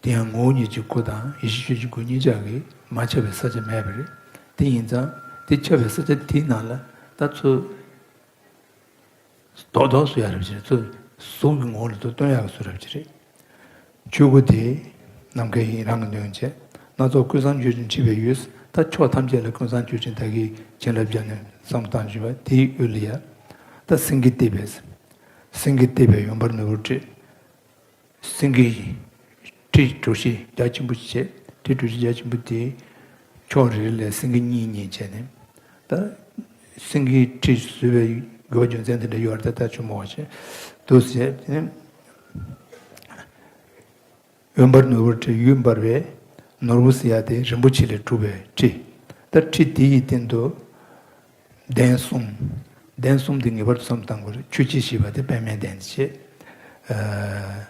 དེ་ཡང་ངོ་བོ་ཉིད་ཀྱི་སྐུ་དང་ཡེ་ཤེས་ཆོས་ཀྱི་སྐུ་གཉིས་ཆ་གིས་མ་ཁྱབ་པའི་ས་ཆ་མེད་པ་རེད། དེ་ཡིན་ཙང་དེ་ཁྱབ་པའི་ས་ཆ་དེའི་ནང་ལ་ད་ཚུར་རྡོག་རྡོག་བཟོ་ཡ་རེད་ཅེས། ཚུར་གཟུགས་ཀྱི་ངོ་བོ་ལ་ཚུར་སྟོན་ཡག་གི་བཟོ་རབས་ཅིག་རེད། ཆོས་སྐུ་དེ་ནམ་མཁའི་དབྱིངས་རང་གི་དོན་བྱེད། སྣ་ཚོགས་ཀུན་བཟང་མཆོད་ཅིང་ཁྲིད་པའི་འོད། ད་ཕྱོགས་ཐམས་ཅད་ལ་ཀུན་བཟང་མཆོད་ཅིང་བདག་གིས་བྱིན་རླབས་བརྒྱབ་ནས་བསམ་བཏང་བཞིན་པ་དེའི་འོད་ལ་ཡ། ད་སེང་གེས་བཏེགས་པའི། སེང་གེས་བཏེགས་པའི་འོད་འབར་ནོར་བུའི་ཁྲི། སེང་གེའི་ཁྲི་གྲུ་བཞི་རྒྱ་ཆེན་པོ་ཞིག་བྱས། ཁྲི་གྲུ་བཞི་རྒྱ་ཆེན་པོ་དེའི་ཕྱོགས་རེ་རེ་ལ་སེང་གེ་གཉིས་གཉིས་བྱས་ནས། ད་སེང་གེའི་ཁྲི་བཟོས་པའི་དགོས་པ་རྒྱུ་མཚན་དེ་འདྲ་ཡོད་རེད། ད་ད་ཆུ་མོ་བ་ཞིག་འདུག་ཟེར་ནས། འོད་འབར་ནོར་བུའི་ཁྲི། འོད་འབར་བའི་ནོར་བུ་ཟེར་ཡ་དེ་རིན་པོ་ཆེ་ལས་གྲུབ་པའི་ཁྲི། ད་ཁྲི་དེ་ཡི་སྟེང་དུ་གདན་གསུམ། གདན་གསུམ་དེ་ངེས་པར་དུ་བསམ་བཏང་དགོས་རེད། ཆོས་ཀྱི་ཞེས་པ་དེ་པདྨའི་གདན་བྱས། ཨ།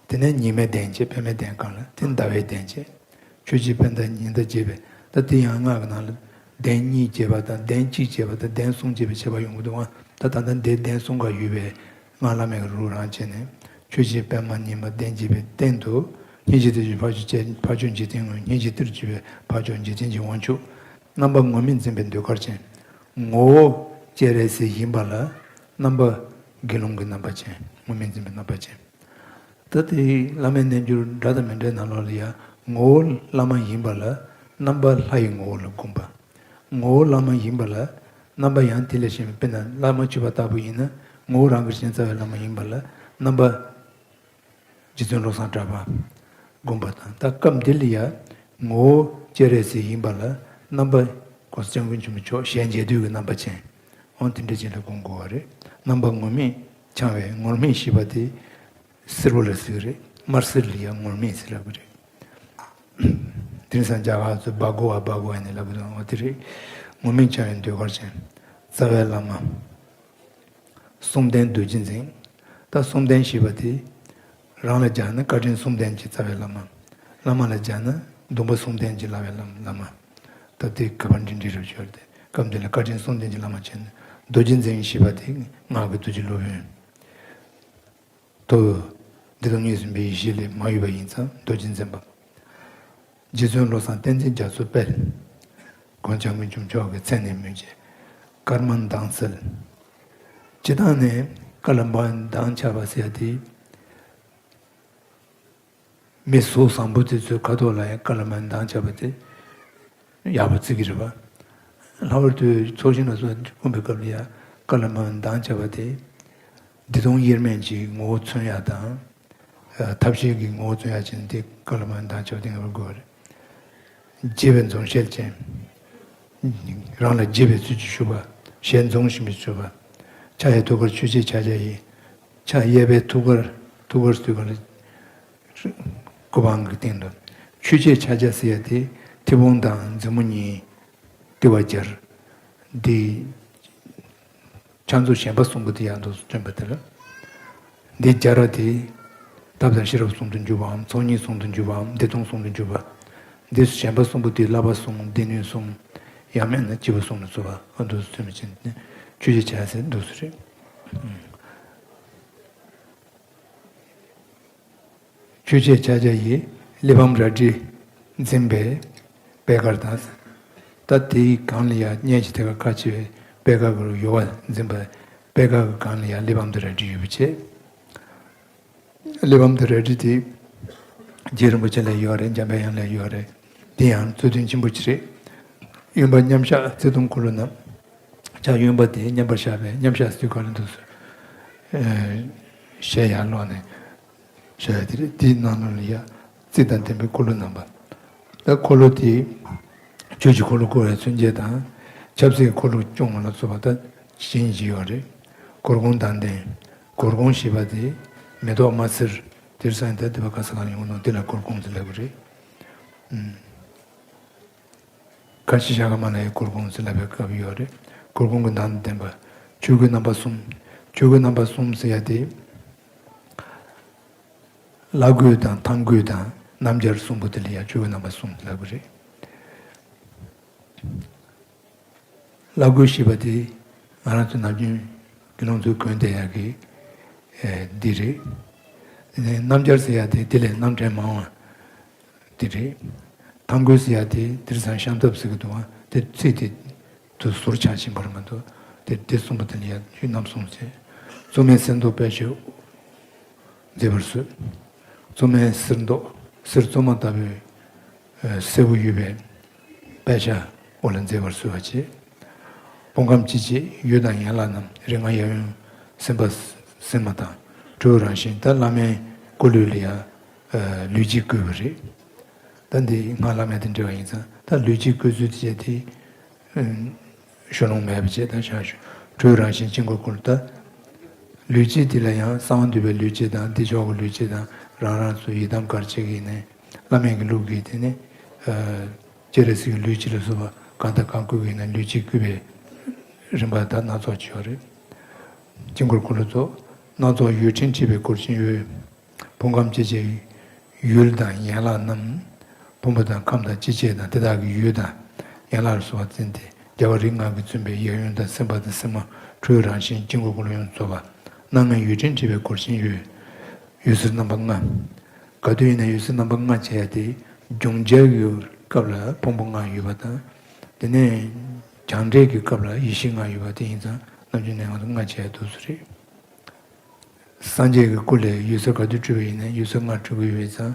དེ་ནས་ཉི་མའི་གདན་བྱས། པདྨའི་གདན་སྒང་ལ་དེ་ཟླ་བའི་གདན་བྱས། ཆོས་ཀྱི་དཔལ་ཟླ་ཉི་ཟླ་བརྒྱད་པའི། ད་དེ་ཡང་སྔགས་ཀྱི་ནང་ལ་གདན་གཉིས་བྱས་པ་དང་གདན་གཅིག་བྱས་པ་དང་གདན་གསུམ་བྱས་པའི་ཁྱད་པར་ཡོང་གི་འདུག་ཨང་། ད་ད་ལྟ་འདིར་གདན་གསུམ་ཀ་ཡོད་པའི་སྔགས་བླ་མེད་ཀྱི་རིགས་རང་བྱས་ནས། ཆོས་ཀྱི་པདྨ་ཉི་མ་གདན་བརྒྱད་པའི་སྟེང་དུ། སྙིང་རྗེ་ཏིལ་གྱི་འཕགས་མཆོག་བཅས། འཕགས་མཆོག་འཇིག་རྟེན་དངོས། སྙིང་རྗེ་ཏིལ་གྱི་འཕགས་མཆོག་འཇིག་རྟེན་གྱི་དབང་ཕྱུག་རྣམ་པ་ངུར་སྨྲིག་འཛིན་པའི་ཟློས་གར་ཅན། ངོ་བོ་སྤྱན་རས་གཟིགས་ཡིན་པ་ལ། རྣམ་པ་དགེ་སློང་གི་རྣམ་པ་ཅན། ངུར་སྨྲིག་འཛིན་པའི་རྣམ་པ་ཅན། ད་དེ་བླ་མའི་རྣལ་འབྱོར་འདྲ་དང་མི་འདྲའི་ནང་ལོགས་ལ་ཡང་། ངོ་བོ་བླ་མ་ཡིན་པ་ལ། རྣམ་པ་ལྷ་ཡི་ངོ་བོ་ལ་བསྒོམ་པ། ངོ་བོ་བླ་མ་ཡིན་པ་ལ་རྣམ་པ་ཡང་དེ་ལས་གཞན་པའི། དཔེར་ན་བླ་མ་མཆོད་པ་ལྟ་བུ་ཡིན་ན། ངོ་བོ་རང་གི་བཞིན་རྩ་བའི་བླ་མ་ཡིན་པ་ལ་རྣམ་པ་རྗེ་བཙུན་བློ་བཟང་གྲགས་པ་བསྒོམ་པ་དང་། ད་སྐབས་འདི་ལ་ཡང་ངོ་བོ་སྤྱན་རས་གཟིགས་ཡིན་པ་ལ་རྣམ་པ་༸གོང་ས་༸སྐྱབས་མགོན་ཆེན་པོ་མཆོག་ཞལ་མཇལ་དུས་ཀྱི་རྣམ་པ་ཅན། འོ་དེ་འདྲ་ཅན་ལ་བསྒོམ་དགོས་པ་རེད། རྣམ་པ་ངུར་སྨྲིག་འཆང་བའི། ངུར་སྨྲིག་ཞེས་པ་དེ་སེར་པོ་ལ་ཟེར་གི་རེད། དམར་སེར་ལ་ཡང་ངུར་སྨྲིག་ཟེར་ལབ་ཀྱི་རེད། དེང་སང་རྒྱ་གར་ཚོས་སྦ་གོ་བ་སྦ་གོ་བ་ནས་ལབ་ཀྱི་འདུག་འོ་དེ་རེད། ངུར་སྨྲིག་འཆང་བའི་ཟློས་གར་ཅན། རྩ་བའི་བླ་མ། གསུམ་ལྡན་རྡོ་རྗེ་འཛིན། ད་གསུམ་ལྡན་ཞེས་པ་དེ། རང་ལ་སྦྱར་ན་བཀའ་དྲིན་གསུམ་ལྡན་གྱི་རྩ་བའི་བླ་མ། བླ་མ་ལ་སྦྱར་ན་སྡོམ་པ་གསུམ་ལྡན་གྱི་བླ་མའི་བླ་མ། ད་དེ་ག་པར་འདྲི་འདྲི་རུ་ཤོར་ཏེ། སྐབས་འདི་ལ་བཀའ་དྲིན་གསུམ་ལྡན་གྱི་བླ་མ་བྱས་ནས། རྡོ་རྗེ་འཛིན་ཞེས་པ་དེ་སྔགས་ཀྱི་རྡོ་རྗེ་སློབ་དཔོན། ཐུབ། བདེ་སྟོང་གཉིས་སུ་མེད་པའི་ཡེ་ཤེས་ལས་མ་གཡོས་པ་ཡིན་ཙང་རྡོ་རྗེ་འཛིན་པ། རྗེ་བཙུན་བློ་བཟང་བསྟན་འཛིན་རྒྱ་མཚོ་དཔལ། ༸གོང་ས་༸སྐྱབས་མགོན་ཆེན་པོ་མཆོག་གི་མཚན་ནས་སྨོས་ཀྱི། ཀརྨ་མདངས་གསལ། སྤྱིར་བཏང་ནས་ཀ་ལ་པ་མདངས་ཆགས་པ་ཟེར་ཡ་དེ། མི་གཟུགས་བཟང་པོ་དེ་ཚོའི་ཁ་དོག་ལ་ཡང་ཀ་ལ་པ་མདངས་ཆགས་པ་དེ་ཡག་པོ་བརྩི་གི་རེད་པ། ལྷག་པར་དུ་ཚོགས་ཞིང་ལ་སོགས་བསྒོམ་པའི་སྐབས་ལ་ཡང་ཀ་ལ་པ་མདངས་ཆགས་པ་དེ། བདེ་སྟོང་དབྱེར་མེད་ཀྱི་ངོ་བོ་མཚོན་ཡ་དང་། ཐབས་ཤེས་ཀྱི་ངོ་བོ་མཚོན་ཡ་བྱས་ནས་དེ་ཀ་ལ་པ་མདངས་ཆགས་པ་དེ་ངེས་པར་དགོས་པ་རེད། བརྗིད་པའི་འཛུམ་ཞལ་ཅན། རང་ལ་བརྗིད་པའི་ཚུལ་གྱིས་བཞུགས་པ། ཞལ་འཛུམ་བཞིན་དུ་བཞུགས་པ། ཕྱག་གཡས་ཐུགས་ཀར་ཆོས་འཆད་ཕྱག་རྒྱ་ཡིས། ཕྱག་གཡས་པའི་ཐུགས་ཀར། ཐུགས་ཀར་ཐུགས་ཀར། སྐུ་པང་གི་སྟེང་དུ། ཆོས་འཆད་ཕྱག་རྒྱ་ཟེར་ཡ་དེ་མཐེ་བོང་དང་མཛུབ་མོ་གཉིས་ལྟེ་བར་སྦྱར། འདི་ཕྱག་མཛུབ་བཞན་པ་གསུམ་པོ་དེ་ཡང་འདུག་སེ་སྟོན་པ་དེ་ལ། འདི་སྦྱར་བ་དེ་ཐབས་དང་ཤེས་རབ་ཟུང་དུ་འཇུག་པའམ། ཚོགས་གཉིས་ཟུང་དུ་འཇུག་པའམ། བདེ་སྟོང་ཟུང་དུ་འཇུག་པ། འདི་གཞན་པ་གསུམ་པོ་དེ་བསླབ་པ་གསུམ། སྡེ་སྣོད་གསུམ། ཡང་མིན་ན་སྤྱི་བོ་གསུམ་ལ་སོགས་པ་འདུག་སེ་སྟོན་པ་ཅན་ནི་ཆོས་འཆད་ཕྱག་རྒྱ་ཟེར་འདུག་སེ་རེད། ཆོས་འཆད་ཕྱག་རྒྱ་ཡིས་གླེགས་བམ་རལ་གྲི་འཛིན་པའི་པད་དཀར་དང་། ད་དེའི་སྒང་ལ་ཡང་སྙན་ཞིང་ཐད་ཀར་ཁ་ཕྱེ་བའི་པད་དཀར་གྱི་ཡོལ་བ་འཛིན་པའི་པད་དཀར་གྱི་སྒང་ལ་ཡང་གླེགས་བམ་དང་རལ་གྲི་ཡོད་པ་བྱས། གླེགས་བམ་དང་རལ་གྲི་དེ་རྗེ་རིན་པོ་ཆེ་ལ་ཡོད་རེད། འཇམ་དཔལ་དབྱངས་ལ་ཡོད་རེད། དེ་ཡང་རྩོད་དོན་ཆེན་པོ་ཅིག་རེད། གཡོན་པ་མཉམ་བཞག་ཚེ་ཐུང་འཁོར་ལོ་བསྣམས། ཕྱག་གཡོན་པ་དེ་མཉམ་པར་བཞག་པས་མཉམ་བཞག་ཟེར་དུས་ག་རེ་འདུག་ཟེར། ཞལ་ཡར་ཀློག་ནས། ཞལ་དེ་རེད། དེའི་ནང་ལོགས་ལ་ཡ་རྩི་དང་ལྡན་པའི་འཁོར་ལོ་བསྣམས་པ། ད་འཁོར་ལོ་དེ་ཆོས་ཀྱི་འཁོར་ལོ་བསྐོར་བའི་མཚོན་བྱེད་དང་། ཆབ་སྲིད་འཁོར་ལོ་སྐྱོང་བ་ལ་སོགས་པ། ད་ གཞན་ཞིག་ཡོད་རེད། གུར་གུམ་དང་ལྡན། གུར་གུམ་ཞེས་པ་དེ་མེ་ཏོག་མ་སེར་དེར་སང་ད་དེ་བ་ག་ས་ག་ལ་ཡོང་ནོ་དེ་ལ་གུར་གུམ་ཟེར་ལབ་གི་རེད། ཁ་ཆེ་ཤ་ཁ་མ་ལ་ཡི་གུར་གུམ་ཟེར་ལབ་པའི་སྐབས་ཡོད་རེད། གུར་གུམ་གྱི་མདངས་ལྡན་པ། ཆོས་གོས་རྣམ་པ་གསུམ། ཆོས་གོས་རྣམ་པ་གསུམ་ཟེར་ཡ་དེ། བླ་གོས་དང་ཐང་གོས་དང་སྣམ་སྦྱར་གསུམ་པོ་དེ་ལ་ཡ་ཆོས་གོས་རྣམ་པ་གསུམ་ལབ་གི་རེད། བླ་གོས་ཞེས་པ་དེ་ང་རང་ཚོ་ནམ་རྒྱུན་དགེ་སློང་ཚོས་གོན་བསྡད་ཡག་གི་ཨེ་འདི་རེད། དེ་ནས་སྣམ་སྦྱར་ཟེར་ཡག་དེ་དེ་ལས་སྣམ་ཕྲན་མང་བ་དེ་རེད། ཐང་གོས་ཟེར་ཡག་དེ་དེང་སང་ཤམ་ཐབས་ཟེར་གི་འདུག་བ། དེ་ཚིག་དེ་དུ་ཟུར་ཆག་ཕྱིན་པ་རེད་མ་གཏོགས་དེ་དེ་གསུམ་པོ་དེ་ལ་ཡ་ཆོས་རྣམ་གསུམ་ཟེར། བཙོ་མའི་གསེར་མདོག་དཔལ་གྱིས་མཛེས་པར་བཟོས། བཙོ་མའི་གསེར་མདོག་གསེར་བཙོ་མ་ལྟ་བུའི་ཨ་སེར་པོ་ཡོད་པའི་དཔལ་ཤ་འོ་ལ་མཛེས་པར་བཟོས་པ་བྱས། ཕུང་ཁམས་ཅི་བྱེད་འོད་དང་ཡན་ལག་རྣམས། རིགས་ལྔ་ཡབ་ཡུམ་སེམས་དཔའ་སེམས་མ་དང་། སྤྲོ་བའི་རང་བཞིན་ད་བླ་མའི་སྐུ་ལུས་ལ་ཡ་ཨ་ལུས་དཀྱིལ་བསྐུས་པ་རེད། ད་འདི་སྔགས་བླ་མེད་དུ་འདྲི་བ་ཡིན་ཙང་ད་ལུས་དཀྱིལ་བསྐུས་ཚུལ་དེ་བྱས་དེ། ཨ་ཞུ་ལོང་མེད་པ་བྱས་ད་ཆ་ཞུ། སྤྲོ་བའི་རང་བཞིན་དཀྱིལ་འཁོར་བསྐུར་ད། ལུས་དཀྱིལ་དེ་ལ་ཡང་གསང་བ་འདུས་པའི་ལུས་དཀྱིལ་དང་བདེ་མཆོག་གི་ལུས་དཀྱིལ་དང་རང་རང་སོ་ཡི་དམ་གར་བྱེད་ཀྱི་ནས་བླ་མེད་ཀྱི་ལུགས་ཀྱི་དེ་ནས་ཨ་སྤྱན་རས་གཟིགས་ཀྱི་ལུས་དཀྱིལ་ལ་སོགས་པ་གང་དང་གང་བསྐུར་གྱི་ནས་ལུས་དཀྱིལ་བསྐུར་བའི་རིམ་པ་ད་སྣ་ཚོགས་ཅིག་ཡོད་རེད། དཀྱིལ་འཁོར་འཁོར་ལོ་ཚོགས། སྣ་ཚོགས་ཡུལ་ཕྲན་འཁྲིགས་པའི་སྐུར་བཞེངས་འོད། ཕུང་ཁམས་ཅི་བྱེད་ཡུལ་དང་ཡན་ལག་རྣམས། ཕུང་པོ་དང་ཁམས་དང་ཅི་བྱེད་དང་དེ་དག་གི་ཡུལ་དང་ཡན་ལག་ལ་སོགས་པ་བརྩིས་ཏེ་རྒྱལ་བ་རིགས་ལྔ་གིས་མཚོན་པའི་ཡབ་ཡུམ་དང་སེམས་དཔའ་དང་སེམས་མ་སྤྲོ་བའི་རང་བཞིན་དཀྱིལ་འཁོར་འཁོར་ལོ་ཡོངས་རྫོགས་པ། སྣ་ལྔའི་ཡུལ་ཕྲན་འཁྲིགས་པའི་སྐུར་བཞེངས་འོད། འོད་ཟེར་རྣམ་པ་ལྔ། ག་དུས་ཡིན་ན་འོད་ཟེར་རྣམ་པ་ལྔ་བྱེད་ཡ་དེ་སྦྱོང་བྱ་གི་སྐབས་ལ་ཕུང་པོ་ལྔ་ཡོད་པ་དང་། དེ་ནས་བྱང་འབྲས་ཀྱི་སྐབས་ལ་ཡེ་ཤེས་ལྔ་ཡོད་པ་དེ་ཡིན་ཙང་ནམ་རྒྱུན་ནས་ང་ཚོ་ལྔ་བྱེད་ཡ་འདུག་སེ་རེད། སངས་རྒྱས་ཀྱི་སྐུ་ལས་འོད་ཟེར་ག་དུས་འཕྲོས་པ་ཡིན་ན་འོད་ཟེར་ལྔ་འཕྲོས་ཀྱི་ཡོད་ཙང་།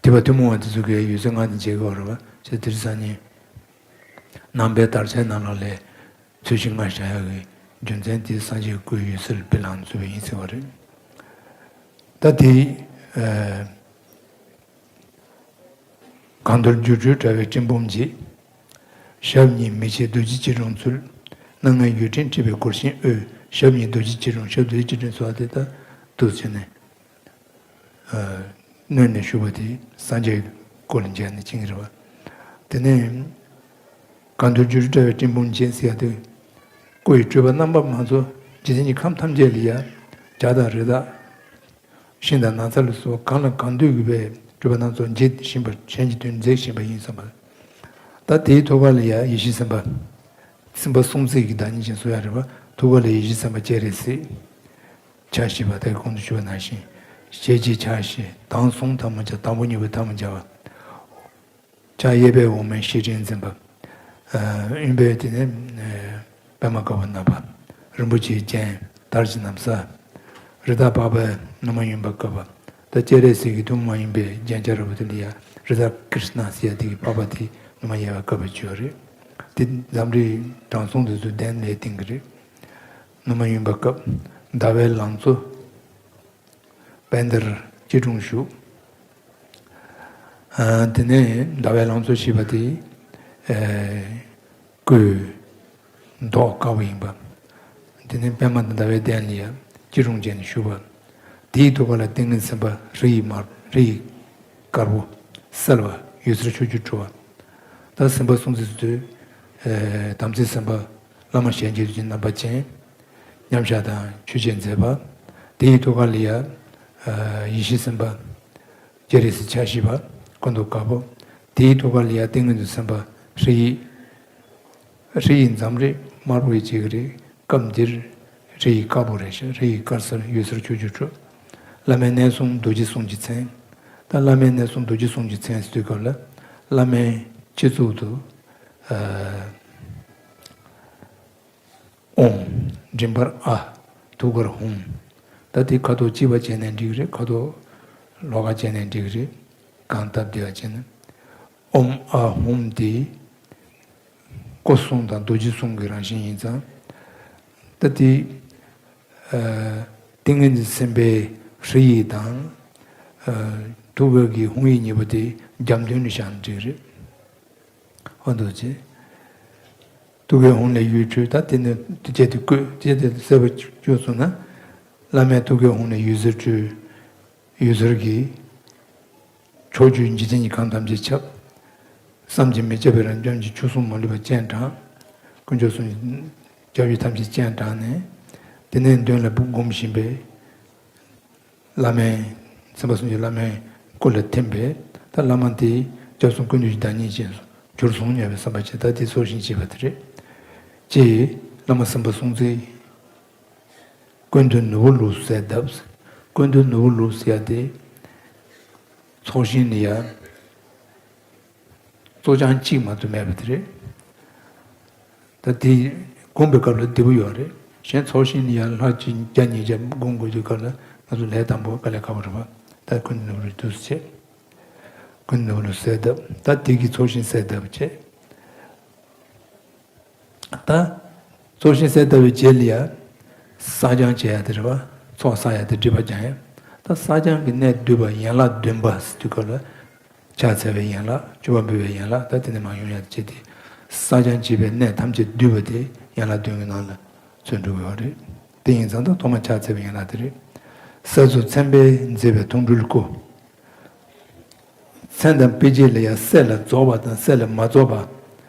ཐེག་པ་ཐུན་མོང་བ་དེ་ཚོ་གིས་འོད་ཟེར་ལྔ་དེ་འཇལ་དགོས་རེད་བ། ཅེས་དེ་རིང་སང་ཉིན་ནང་པའི་དར་ཆའི་ནང་ལོགས་ལས་ཚུལ་བཞི་ལྔ་བཞག་ཡག་གི་རྒྱུ་མཚན་དེ་སངས་རྒྱས་སྐུའི་འོད་ཟེར་ཕར་ལངས་ཚུལ་བ་ཡིན་ཟེར་བ་རེད། ད་དེ་ཨ། གང་འདུལ་སྒྱུ་འཕྲུལ་དྲ་བའི་སྤྲིན་ཕུང་འབྱེད། ཞབས་གཉིས་མེ་ལྕེ་རྡོ་རྗེ་སྐྱིལ་ཀྲུང་ཚུལ། སྣ་ལྔའི་ཡུལ་ཕྲན་འཁྲིགས་པའི་སྐུར་བཞེངས་འོད། ཞབས་གཉིས་རྡོ་རྗེ་སྐྱིལ་ཀྲུང་ཞབས་རྡོ་རྗེ་སྐྱིལ་ཀྲུང་ཟེར་བ་དེ་ད་འདུག་སེ་བྱས་ནས། ཨ། བསྣོལ་ནས་བཞུགས་པ་དེ་སངས་རྒྱས་སྐུ་ལ་མཇལ་ནས་ཕྱིན་གྱི་རེད་བ། དེ་ནས་གང་འདུལ་སྒྱུ་འཕྲུལ་དྲ་བའི་སྤྲིན་ཕུང་འབྱེད་ཟེར་ཡ་དེ། སྐུ་ཡི་སྤྲུལ་པ་རྣམ་པ་སྣ་ཚོགས་འཇིག་རྟེན་གྱི་ཁམས་ཐམས་ཅད་ལ་ཡ། བྱ་དང་རི་དྭགས། ཤིང་དང་ནགས་ཚལ་ལ་སོགས་གང་ལ་གང་འདུལ་གྱི་བའི་སྤྲུལ་པ་སྣ་ཚོགས་འབྱེད་བཞིན་པ་གཞན་གྱི་དོན་མཛད་བཞིན་པ་ཡིན་བསམ་པ། ད་དེའི་ཐུགས་ཀ་ལ་ཡ་ཡེ་ཤེས་སེམས་དཔའ། སེམས་དཔའ་སུམ་བརྩེགས་ཀྱི་བདག་ཉིད་ཅན་གསུང་ཡ་རེད་བ། ཐུགས་ཀ་ལ་ཡེ་ཤེས་སེམས་དཔའ་སྤྱན་རས་གཟིགས། ཕྱག་བཞི་པ་ད་གིན་གོང་དུ་ཞུས་པ་ནང་བཞིན། ཞལ་གཅིག་ཕྱག་བཞི་དང་གསུམ་ཐལ་མོ་སྦྱར་དང་པོ་གཉིས་པོ་ཐལ་མོ་སྦྱར་བ། ཕྱག་གཡས་པས་འོག་མིན་བཞི་བྲིས་འཛིན་པ། ཨ། གཡོན་པས་དེ་ནས་ཨ་པདྨ་དཀར་པོ་བསྣམས་པ། རིན་པོ་ཆེའི་རྒྱན་དར་གྱི་ན་བཟའ། རི་དྭགས་པགས་པའི་ནུ་མ་གཡོན་པ་བཀབ་པ། ད་སྤྱན་རས་གཟིགས་ཀྱི་ཐུན་མོང་མ་ཡིན་པའི་རྒྱན་ཆ་རིལ་བུ་དེ་ལ་ཡ་རི་དྭགས་ཀྲིཤྞ་ཟེར་ཡ་དེ་གི་པགས་པ་དེ་ནུ་མ་གཡས་པ་བཀབ་པ་བྱས་ཡོད་རེད། དེ་འཛམ་གླིང་དྲང་སྲོང་དེ་ཚོ་གདན་ལ་བཏིང་གི་རེད། ནུ་མ་གཡོན་པ་བཀབ། ཟླ་བའི་ལང་ཚོ། པད་ཟླར་སྐྱིལ་ཀྲུང་བཞུགས། ཨ། དེ་ནས་ཟླ་བའི་ལང་ཚོ་ཞེས་པ་དེ། ཨ། སྐུའི་མདོག་དཀར་པོ་ཡིན་པ། དེ་ནས་པདྨ་དང་ཟླ་བའི་གདན་ལ་ཡ་སྐྱིལ་ཀྲུང་བྱས་ནས་བཞུགས་པ། དེའི་ཐུགས་ཀ་ལ་ཏིང་ངེ་འཛིན་སེམས་དཔའ་རི་ཡི་དམར་རི་ཡི་དཀར་པོ་གསལ་བ་འོད་ཟེར་ཕྱོགས་བཅུར་འཕྲོ་བ། ད་སེམས་དཔའ་སུམ་བརྩེགས་སུ་འདུས། ཨ། དམ་ཚིག་སེམས་དཔའ་བླ་མ་གཞན་གྱི་དུས་ཀྱི་རྣམ་པ་ཅན། མཉམ་བཞག་དང་ཆོས་འཆད་མཛད་པ། དེའི་ཐུགས་ཀ་ལ་ཡ། ཨ། ཡེ་ཤེས་སེམས་དཔའ། སྤྱན་རས་གཟིགས་ཕྱག་བཞི་པ། སྐུ་མདོག་དཀར་པོ། དེའི་ཐུགས་ཀ་ལ་ཡ་ཏིང་ངེ་འཛིན་སེམས་དཔའ་རི་ཡི། རི་ཡི་འཛུམ་རེ་དམར་པོ་ཡི་བྱེད་ཀྱི་རེད། སྐབས་འདིར་རི་ཡི་དཀར་པོ་རེད་ཤག་རི་ཡི་དཀར་གསལ་འོད་ཟེར་ཕྱོགས་བཅུར་འཕྲོ། བླ་མའི་གནས་གསུམ་རྡོ་རྗེ་གསུམ་གྱི་མཚན། ད་བླ་མའི་གནས་གསུམ་རྡོ་རྗེ་གསུམ་གྱི་མཚན་ཟེར་དུས་སྐབས་ལ། བླ་མའི་སྤྱི་གཙུག་ཏུ། ཨ། ཨོཾ། མགྲིན་པར་ཨཱཿ། ཐུགས་ཀར་ཧཱུྃ། ད་དེ་ཁ་དོག་གཅིག་པ་བྱས་ནས་འགྲིག་གི་རེད། ཁ་དོག་ལོགས་ཀ་བྱས་ནས་འགྲིག་གི་རེད། གང་སྟབས་བདེ་བ་བྱས་ནས། ཨོཾ་ཨཱཿཧཱུྃ་དེ་སྐུ་གསུམ་དང་རྡོ་རྗེ་གསུམ་གྱི་རང་བཞིན་ཡིན་ཙང་། ད་དེ་ཨ་ཏིང་ངེ་འཛིན་སེམས་དཔའི་ཧྲཱིཿཡིག་དང་། ཨ་ཐུགས་ཀ་གི་ཧཱུྃ་ཡིག་གཉིས་པོ་དེ་རྒྱབ་མདུན་ལ་བཞག་ན་འགྲིག་གི་རེད། ཨོ་འདུག་ཅེས། ཐུགས་ཀའི་ཧཱུྃ་ལས་འོད་འཕྲོས། ད་དེ་ནས་དེ་བྱས་ཏེ་བཀོད། དེ་བྱས་ཏེ་གསལ་པོ་བཅུག་སོང་ན། བླ་མའི་ཐུགས་ཀའི་ཧཱུྃ་ལས་འོད་ཟེར་འཕྲོས། འོད་ཟེར་གྱིས་ཕྱོགས་བཅུའི་འཇིག་རྟེན་གྱི་ཁམས་ཐམས་ཅད་ཁྱབ། བསམ་གྱིས་མི་ཁྱབ་པའི་རབ་འབྱམས་ཀྱི་ཆོས་སྲུང་མ་ལུས་པ་སྤྱན་དྲངས། དཀོན་མཆོག་གསུམ་གྱི་སྐྱབས་ཡུལ་ཐམས་ཅད་སྤྱན་དྲངས་ནས། དེ་ནས་མདུན་ལ་བསྒོམ་བཞིན་པས། བླ་མའི། སེམས་དཔའ་གསུམ་གྱི་བླ་མའི་སྐུ་ལ་ཐིམ་པས། ད་བླ་མ་དེ་སྐྱབས་གསུམ་ཀུན་འདུས་ཀྱི་བདག་ཉིད་ཅན་གྱུར་སོང་སྙམ་པའི་བསམ་པ་བྱས། ད་དེ་ཚོགས་ཞིང་བྱེད་པ་དེ་རེད། ཅེས་བླ་མ་སེམས་དཔའ་གསུམ་མཚན། ཀུན་ཏུ་ནོར་བུ་ལུགས་གསལ་གདབ། ཀུན་ཏུ་ནོར་བུ་ལུགས་ཟེར་ཡ་དེ། ཚོགས་ཞིང་ནི་ཡ། བཙོ་སྦྱང་གཅིག་མ་གཏོགས་མེད་པ་དེ་རེད། ད་དེ་བསྒོམ་པའི་སྐབས་ལ་བདེ་པོ་ཡོད་རེད། གཞན་ཚོགས་ཞིང་ནི་ཡ་ལྷག་གཅིག་བརྒྱ་ཉིས་བརྒྱ་བསྒོམ་དགོས་དུས་སྐབས་ལ་ང་ཚོ་ལས་དང་པོ་དཀའ་ལས་ཁག་པོ་རེད་པ། ད་ཀུན་ཏུ་ནོར་བུ་ལུགས་འདུག་སེ་བྱས། ཀུན་ཏུ་ནོར་བུ་ལུགས་གསལ་གདབ། ད་དེ་གི་ཚོགས་ཞིང་གསལ་གདབ་བྱས། ད་ཚོགས་ཞིང་གསལ་གདབ་པའི་རྗེས་ལ་ཡ། བསགས་སྦྱང་བྱེད་ཡ་དེ་རེད་པ། ཚོགས་བསགས་ཡ་དེ་སྒྲིབ་པ་སྦྱང་ཡ། ད་བསགས་སྦྱང་གི་གནད་བསྡུས་པ་ཡན་ལག་བདུན་པ་ཟེར་དུས་སྐབས་ལ། ཕྱག་འཚལ་བའི་ཡན་ལག། མཆོད་པ་འབུལ་བའི་ཡན་ལག། ད་དེ་ནས་མར་ཡོང་ཡ་བྱས་ཏེ། བསགས་སྦྱང་བྱེད་པའི་གནད་ཐམས་ཅད་བསྡུས་པ་དེ་ཡན་ལག་བདུན་གྱི་ནང་ལ་ཚུད་འགྲོ་གི་ཡོད་རེད། དེ་ཡིན་ཙང་ད་ཐོག་མར་ཕྱག་འཚལ་བའི་ཡན་ལག་དེ་རེད། སྲས་མཚོ་མཚན་དཔེས་མཛེས་པའི་མཐོང་གྲོལ་སྐུ། མཚན་དང་དཔེ་བྱད་ལ་ཡང་སྲས་ལ་རྫོགས་པ་དང་སྲས་ལ་མ་རྫོགས་པ།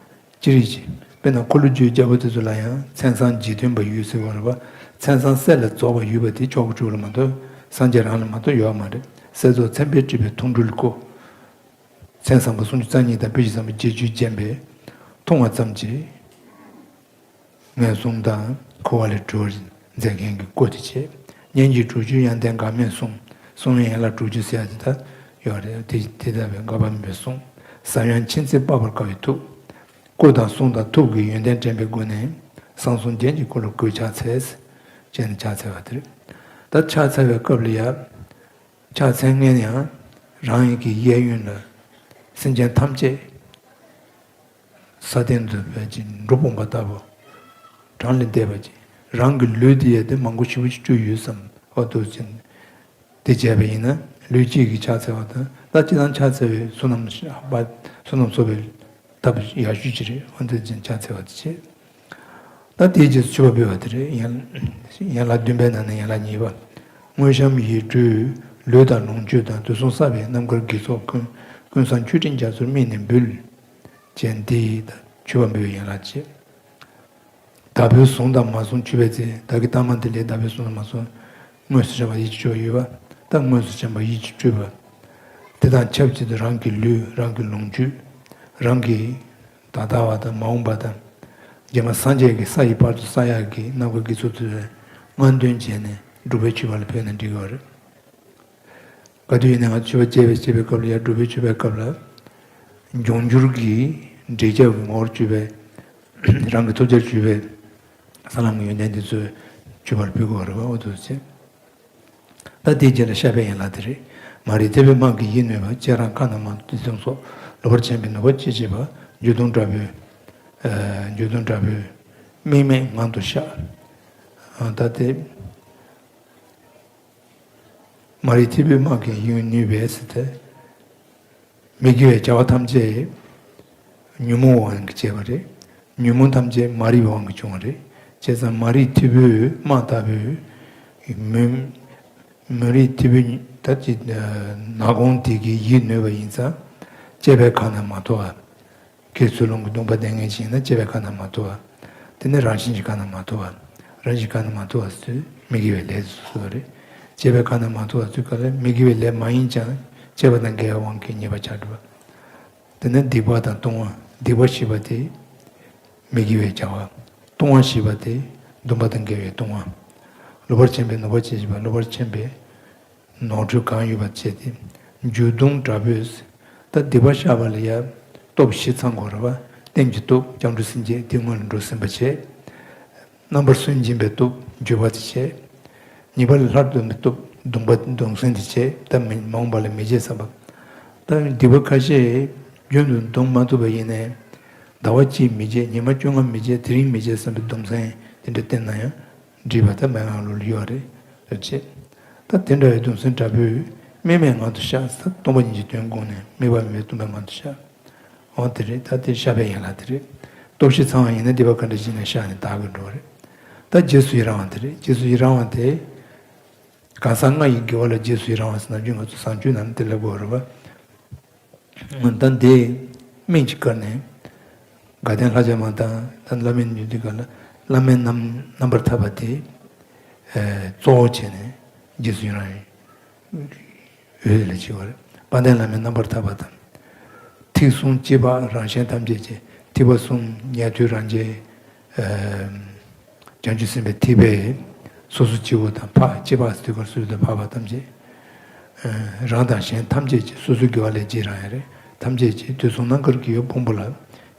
ཅི་རིགས་ཀྱི། དཔེར་ན་འཁོར་ལོས་སྒྱུར་བའི་རྒྱལ་པོ་དེ་ཚོ་ལ་ཡང་མཚན་བཟང་རྗེས་མཐུན་པ་ཡོད་ཟེར་བ་རེད་པ། མཚན་བཟང་སྲས་ལ་རྫོགས་པ་ཡོད་པ་དེ་ཆོ་ག་ཕྲུ་གུ་ལ་མ་གཏོགས་སངས་རྒྱས་རང་ལ་མ་གཏོགས་ཡོད་མ་རེད། སྲས་མཚོ་མཚན་དཔེས་སྤྲས་པའི་མཐོང་གྲོལ་སྐུ། མཚན་བཟང་པོ་སུམ་ཅུ་རྩ་གཉིས་དང་དཔེ་བྱད་བཟང་པོ་བརྒྱད་ཅུས་བརྒྱན་པས། མཐོང་བ་ཙམ་གྱིས་ངན་སོང་དང་འཁོར་བ་ལས་གྲོལ་བར་མཛད་མཁན་གྱི་སྐུ་དེ་བྱས། སྙན་བརྒྱུད་དྲུག་ཅུའི་ཡོན་ཏན་འགལ་མེད་གསུང་། གསུང་ཡན་ལག་དྲུག་ཅུ་ཟེར་ཡ་དེ་ད་ཡོད་རེད། དེ་དེ་ལྟ་བུའི་འགལ་བ་མེད་པའི་གསུང་། ཟབ་ཡངས་མཁྱེན་བརྩེས་དཔག་པར་དཀའ་བའི་ཐུགས། སྐུ་དང་གསུང་དང་ཐུགས་ཀྱི་ཡོན་ཏན་དྲན་པའི་སྒོ་ནས། གསང་གསུམ་རྒྱན་གྱི་སྐུ་ལ་གུས་ཕྱག་འཚལ། ཅེས་ནས་ཕྱག་འཚལ་བ་དེ་རེད། ད་ཕྱག་འཚལ་བའི་སྐབས་ལ་ཡང་། ཕྱག་འཚལ་མཁན་ཡང་རང་ཡིན་གྱི་གཡས་གཡོན་ལ་སེམས་ཅན་ཐམས་ཅད་ས་སྟེང་དུ་བས་ཀྱི་འབྲུ་སྤུངས་པ་ལྟ་བུ་གྲངས་ལས་འདས་པ་ཅིག་རང་གི་ལུས་འདི་ཡ་དེ་མང་པོ་ཞེ་པོ་ཅིག་བཅུག་ཡོད་བསམ་འོ་དུ་ཅན། དེ་བྱས་པ་ཡིན་ན་ལུས་གཅིག་གིས་ཕྱག་འཚལ་བ་དང་ད་སྤྱིར་བཏང་ཕྱག་འཚལ་བའི་བསོད་ནམས་བསོད་ནམས་གསོག་པའི་ཐབས་ཡག་ཤོས་ཅིག་རེད། འོ་དེ་ཅན་ཕྱག་འཚལ་བ་དེ་བྱས། ད་དེའི་རྗེས་སུ་མཆོད་པ་འབུལ་བ་དེ་རེད། ཡན་ཡན་ལག་བདུན་པའི་ནང་ནས་ཡན་ལག་གཉིས་པ། དངོས་བཤམས་ཡིག་འབྲུ་ལུས་དང་ལོངས་སྤྱོད་དང་དུས་གསུམ་བསགས་པའི་རྣམ་དཀར་དགེ་ཚོགས་ཀུན། ཀུན་བཟང་མཆོད་སྤྲིན་རྒྱ་མཚོར་དམིགས་ནས་འབུལ། ཅན་འདི་ཡིས་མཆོད་པ་འབུལ་བའི་ཡན་ལག་བྱས། བདག་པོས་བཟུང་དང་མ་བཟུང་མཆོད་པའི་ཚེ། བདག་གིས་བཏང་བ་དེ་ལས་བདག་པོས་བཟུང་དང་མ་བཟུང་། དངོས་སུ་བྱམས་པ་ཡིད་ཀྱི་སྤྲུལ་པ་ཡོད་པ། ད་དངོས་སུ་བྱམས་པ་ཡིད་ཀྱི་སྤྲུལ་པ། དེ་དང་ཆབས་ཅིག་ཏུ་རང་གི་ལུས་རང་གི་ལོངས་སྤྱོད། རང་གི་ད་ལྟ་བ་དང་མ་འོངས་པ་དང་། རྗེས་མ་སངས་རྒྱས་ཀྱི་ས་ཡི་བར་དུ་བསགས་ཡག་གི་རྣམ་དཀར་དགེ་ཚོགས་དེ་ལྔ་འདོན་བྱས་ནས་སྒྲུབ་པའི་མཆོད་པ་ལ་ཕུལ་ན་འགྲིག་གི་རེད། ག་དུས་ཡིན་ན་ང་ཚོ་མཆོད་པ་བྱེད་པའི་བྱེད་པའི་སྐབས་ལ་ཡང་སྒྲུབ་པའི་མཆོད་པའི་སྐབས་ལ། འབྱུང་འགྱུར་གྱི་འབྲས་རྒྱས་ཀྱི་ངོ་བོར་གྱུར་པའི། རང་གི་ཐོབ་བྱར་གྱུར་པའི་ས་ལམ་གྱི་ཡོན་ཏན་དེ་ཚོའི་མཆོད་པར་ཕུལ་དགོས་པ་རེད་པ། འོ་དེ་བྱས། ད་དེའི་རྗེས་ལ་བཤགས་པའི་ཡན་ལག་དེ་རེད། མ་རིག་ཐེག་པའི་དམག་གིས་ཡིད་གནོད་པ། བཅས་རང་ཁ་ན་མ་ཐོ་དེ་ཚོ་སོགས་ལོག་པར་འཕྱན་པའི་ནུས་པ་ཅི་མཆིས་པ། འགྱོད་གདུང་དྲག་པོས། ཨ། འགྱོད་གདུང་དྲག་པོས་དམིགས་མེད་ངང་དུ་བཤགས། ཨ། ད་དེ། མ་རིག་ཐེག་པའི་དམག་གིས་ཡིད་གནོད་པས་ཟེར་ཏེ། མི་དགེ་བའི་བྱ་བ་ཐམས་ཅད་ཉོན་མོངས་དབང་གིས་བྱས་པ་རེད། ཉོན་མོངས་ཐམས་ཅད་མ་རིག་པའི་དབང་གིས་བྱུང་བ་རེད། བྱས་ཙང་མ་རིག་ཐེག་པའི་དམག་ལྟ་བུའི་མུན། མ་རིག་ཐེག་པའི་ད་ཅི་ནག་གོང་དེ་གིས་ཡིད་གནོད་པ་ཡིན་ཙང་། བཅས་པའི་ཁ་ན་མ་ཐོ་བ། ཁའི་ཚུར་ལོང་གི་གདོང་པ་ལྡན་མཁན་ཞིག་ཡིན་ན་བཅས་པའི་ཁ་ན་མ་ཐོ་བ། དེ་ནི་རང་བཞིན་གྱི་ཁ་ན་མ་ཐོ་བ། རང་བཞིན་ཁ་ན་མ་ཐོ་བ་ཚོས་མི་དགེ་བའི་ལས་སུ་གསོལ་བ་རེད། བཅས་པའི་ཁ་ན་མ་ཐོ་བ་ཚོས་ག་ལ་མི་དགེ་བའི་ལས་མ་ཡིན་ཀྱང་བཅས་པ་དང་འགལ་བའི་དབང་གིས་ཉེས་པ་ཆགས་འགྲོ་བ། དེ་ནི་སྡིག་པ་དང་ལྟུང་བ། སྡིག་པ་ཞེས་པ་དེ་མི་དགེ་བའི་བྱ་བ། ལྟུང་བ་ཞེས་པ་དེ་སྡོམ་པ་དང་འགལ་བའི་ལྟུང་བ། ལོག་པར་འཕྱན་པའི་ནུས་པ་ཅན་ཞེས་པ་ལོག་པར་འཕྱན་པའི། ནོར་འཁྲུལ་གང་ཡོད་པ་བྱས་ཏེ། འགྱོད་གདུང་དྲག་པོས། ད་སྡིག་པ་བཤགས་པ་ལ་ཡང་སྟོབས་བཞི་ཚང་དགོས་རེད་པ། རྟེན་གྱི་སྟོབས་སྐྱབས་འགྲོ་སེམས་བསྐྱེད་དེ་སྔོན་ལ་འགྲོ་ཟིན་པ་བྱས། རྣམ་པར་སུན་འབྱིན་པའི་སྟོབས་འགྱོད་པ་དེ་བྱས། ཉེས་པ་ལས་སླར་ལྡང་བའི་སྟོབས་གདུང་བ་གདུང་སེམས་དེ་བྱས། ད་མི་མ་འོངས་པ་ལ་མི་བྱེད་བསམ་པ། ད་སྡིག་པ་ཁ་ཤས་རྒྱུན་དུ་སྡོམ་མ་ཐུབ་པ་ཡིན་ནའི། ཟླ་བ་གཅིག་མི་བྱེད། ཉི་མ་བཅོ་ལྔ་མི་བྱེད། དེ་རིང་མི་བྱེད་བསམ་པའི་གདུང་སེམས་དེ་འདྲ་བསྟེན་ན་ཡང་། འདྲིས་པ་དང་མན་ངག་ལུགས་ལ་ཡོད་རེད། རེད་ཅེས། ད་དེ་འདྲ་བའི་གདུང་སེམས་དྲག་པོས་དམིགས་མེད་ངང་དུ་བཤགས་ཟེར། སྟོང་པ་ཉིད་ཀྱི་དོན་དགོངས་ནས་དམིགས་པ་མེད་པའི་སྟོང་པའི་ངང་དུ་བཤགས། འོ་དེ་རེད། ད་དེ་བཤགས་པའི་ཡན་ལག་དེ་རེད། སྟོབས་བཞི་ཚང་བ་ཡིན་ན་སྡིག་པ་ག་འདྲ་ཞིག་ན་བཤགས་ནས་དག་གི་འགྲོ་བ་རེད། ད་རྗེས་སུ་ཡི་རང་བ་དེ་རེད། རྗེས་སུ་ཡི་རང་བ་དེ། གང་ཟག་ལྔ་ཡི་དགེ་བ་ལ་རྗེས་སུ་ཡི་རང་བ་ཟེར་ནམ་རྒྱུན་ང་ཚོ་བཟང་སྤྱོད་ནང་དེ་ལབ་དགོས་རེད་པ། ད་འདི་སྨིན་གྱི་བཀར་ནས། དགའ་ལྡན་ལྷ་བརྒྱ་མ་དང་ད་བླ་མའི་ཉུལ་དུས་ག་ལ་བླ་མའི་རྣམ་རྣམ་པར་ཐར་པ་དེ་གཙོ་བོ་བྱས་ནས་རྗེས་སུ་ཡི་རང་ཡིན། འོད་ལ་ཕྱེ་བ་རེད། དཔལ་ལྡན་བླ་མའི་རྣམ་པར་ཐར་པ་དང་། ཐེག་གསུམ་སྐྱེས་པ་རང་གཞན་ཐམས་ཅད་ཀྱི་ཐེག་པ་གསུམ་ཉན་ཐོས་རང་རྒྱལ། བྱང་ཆུབ་སེམས་དཔའི་ཐེག་པའི་སོ་སོ་སྐྱེ་བོ་དང་འཕགས་སྐྱེས་པ་སྟེ་གར་སུ་ལ་འཕགས་པ་ཐམས་ཅད། རང་དང་གཞན་ཐམས་ཅད་ཀྱི་སོ་སོའི་དགེ་བ་ལས་རྗེས་རང་ཡང་རེད། ཐམས་ཅད་ཀྱི་དུས་གསུམ་རྣམ་དཀར་གྱི་ཡུལ་ཕུང་པོ་ལ་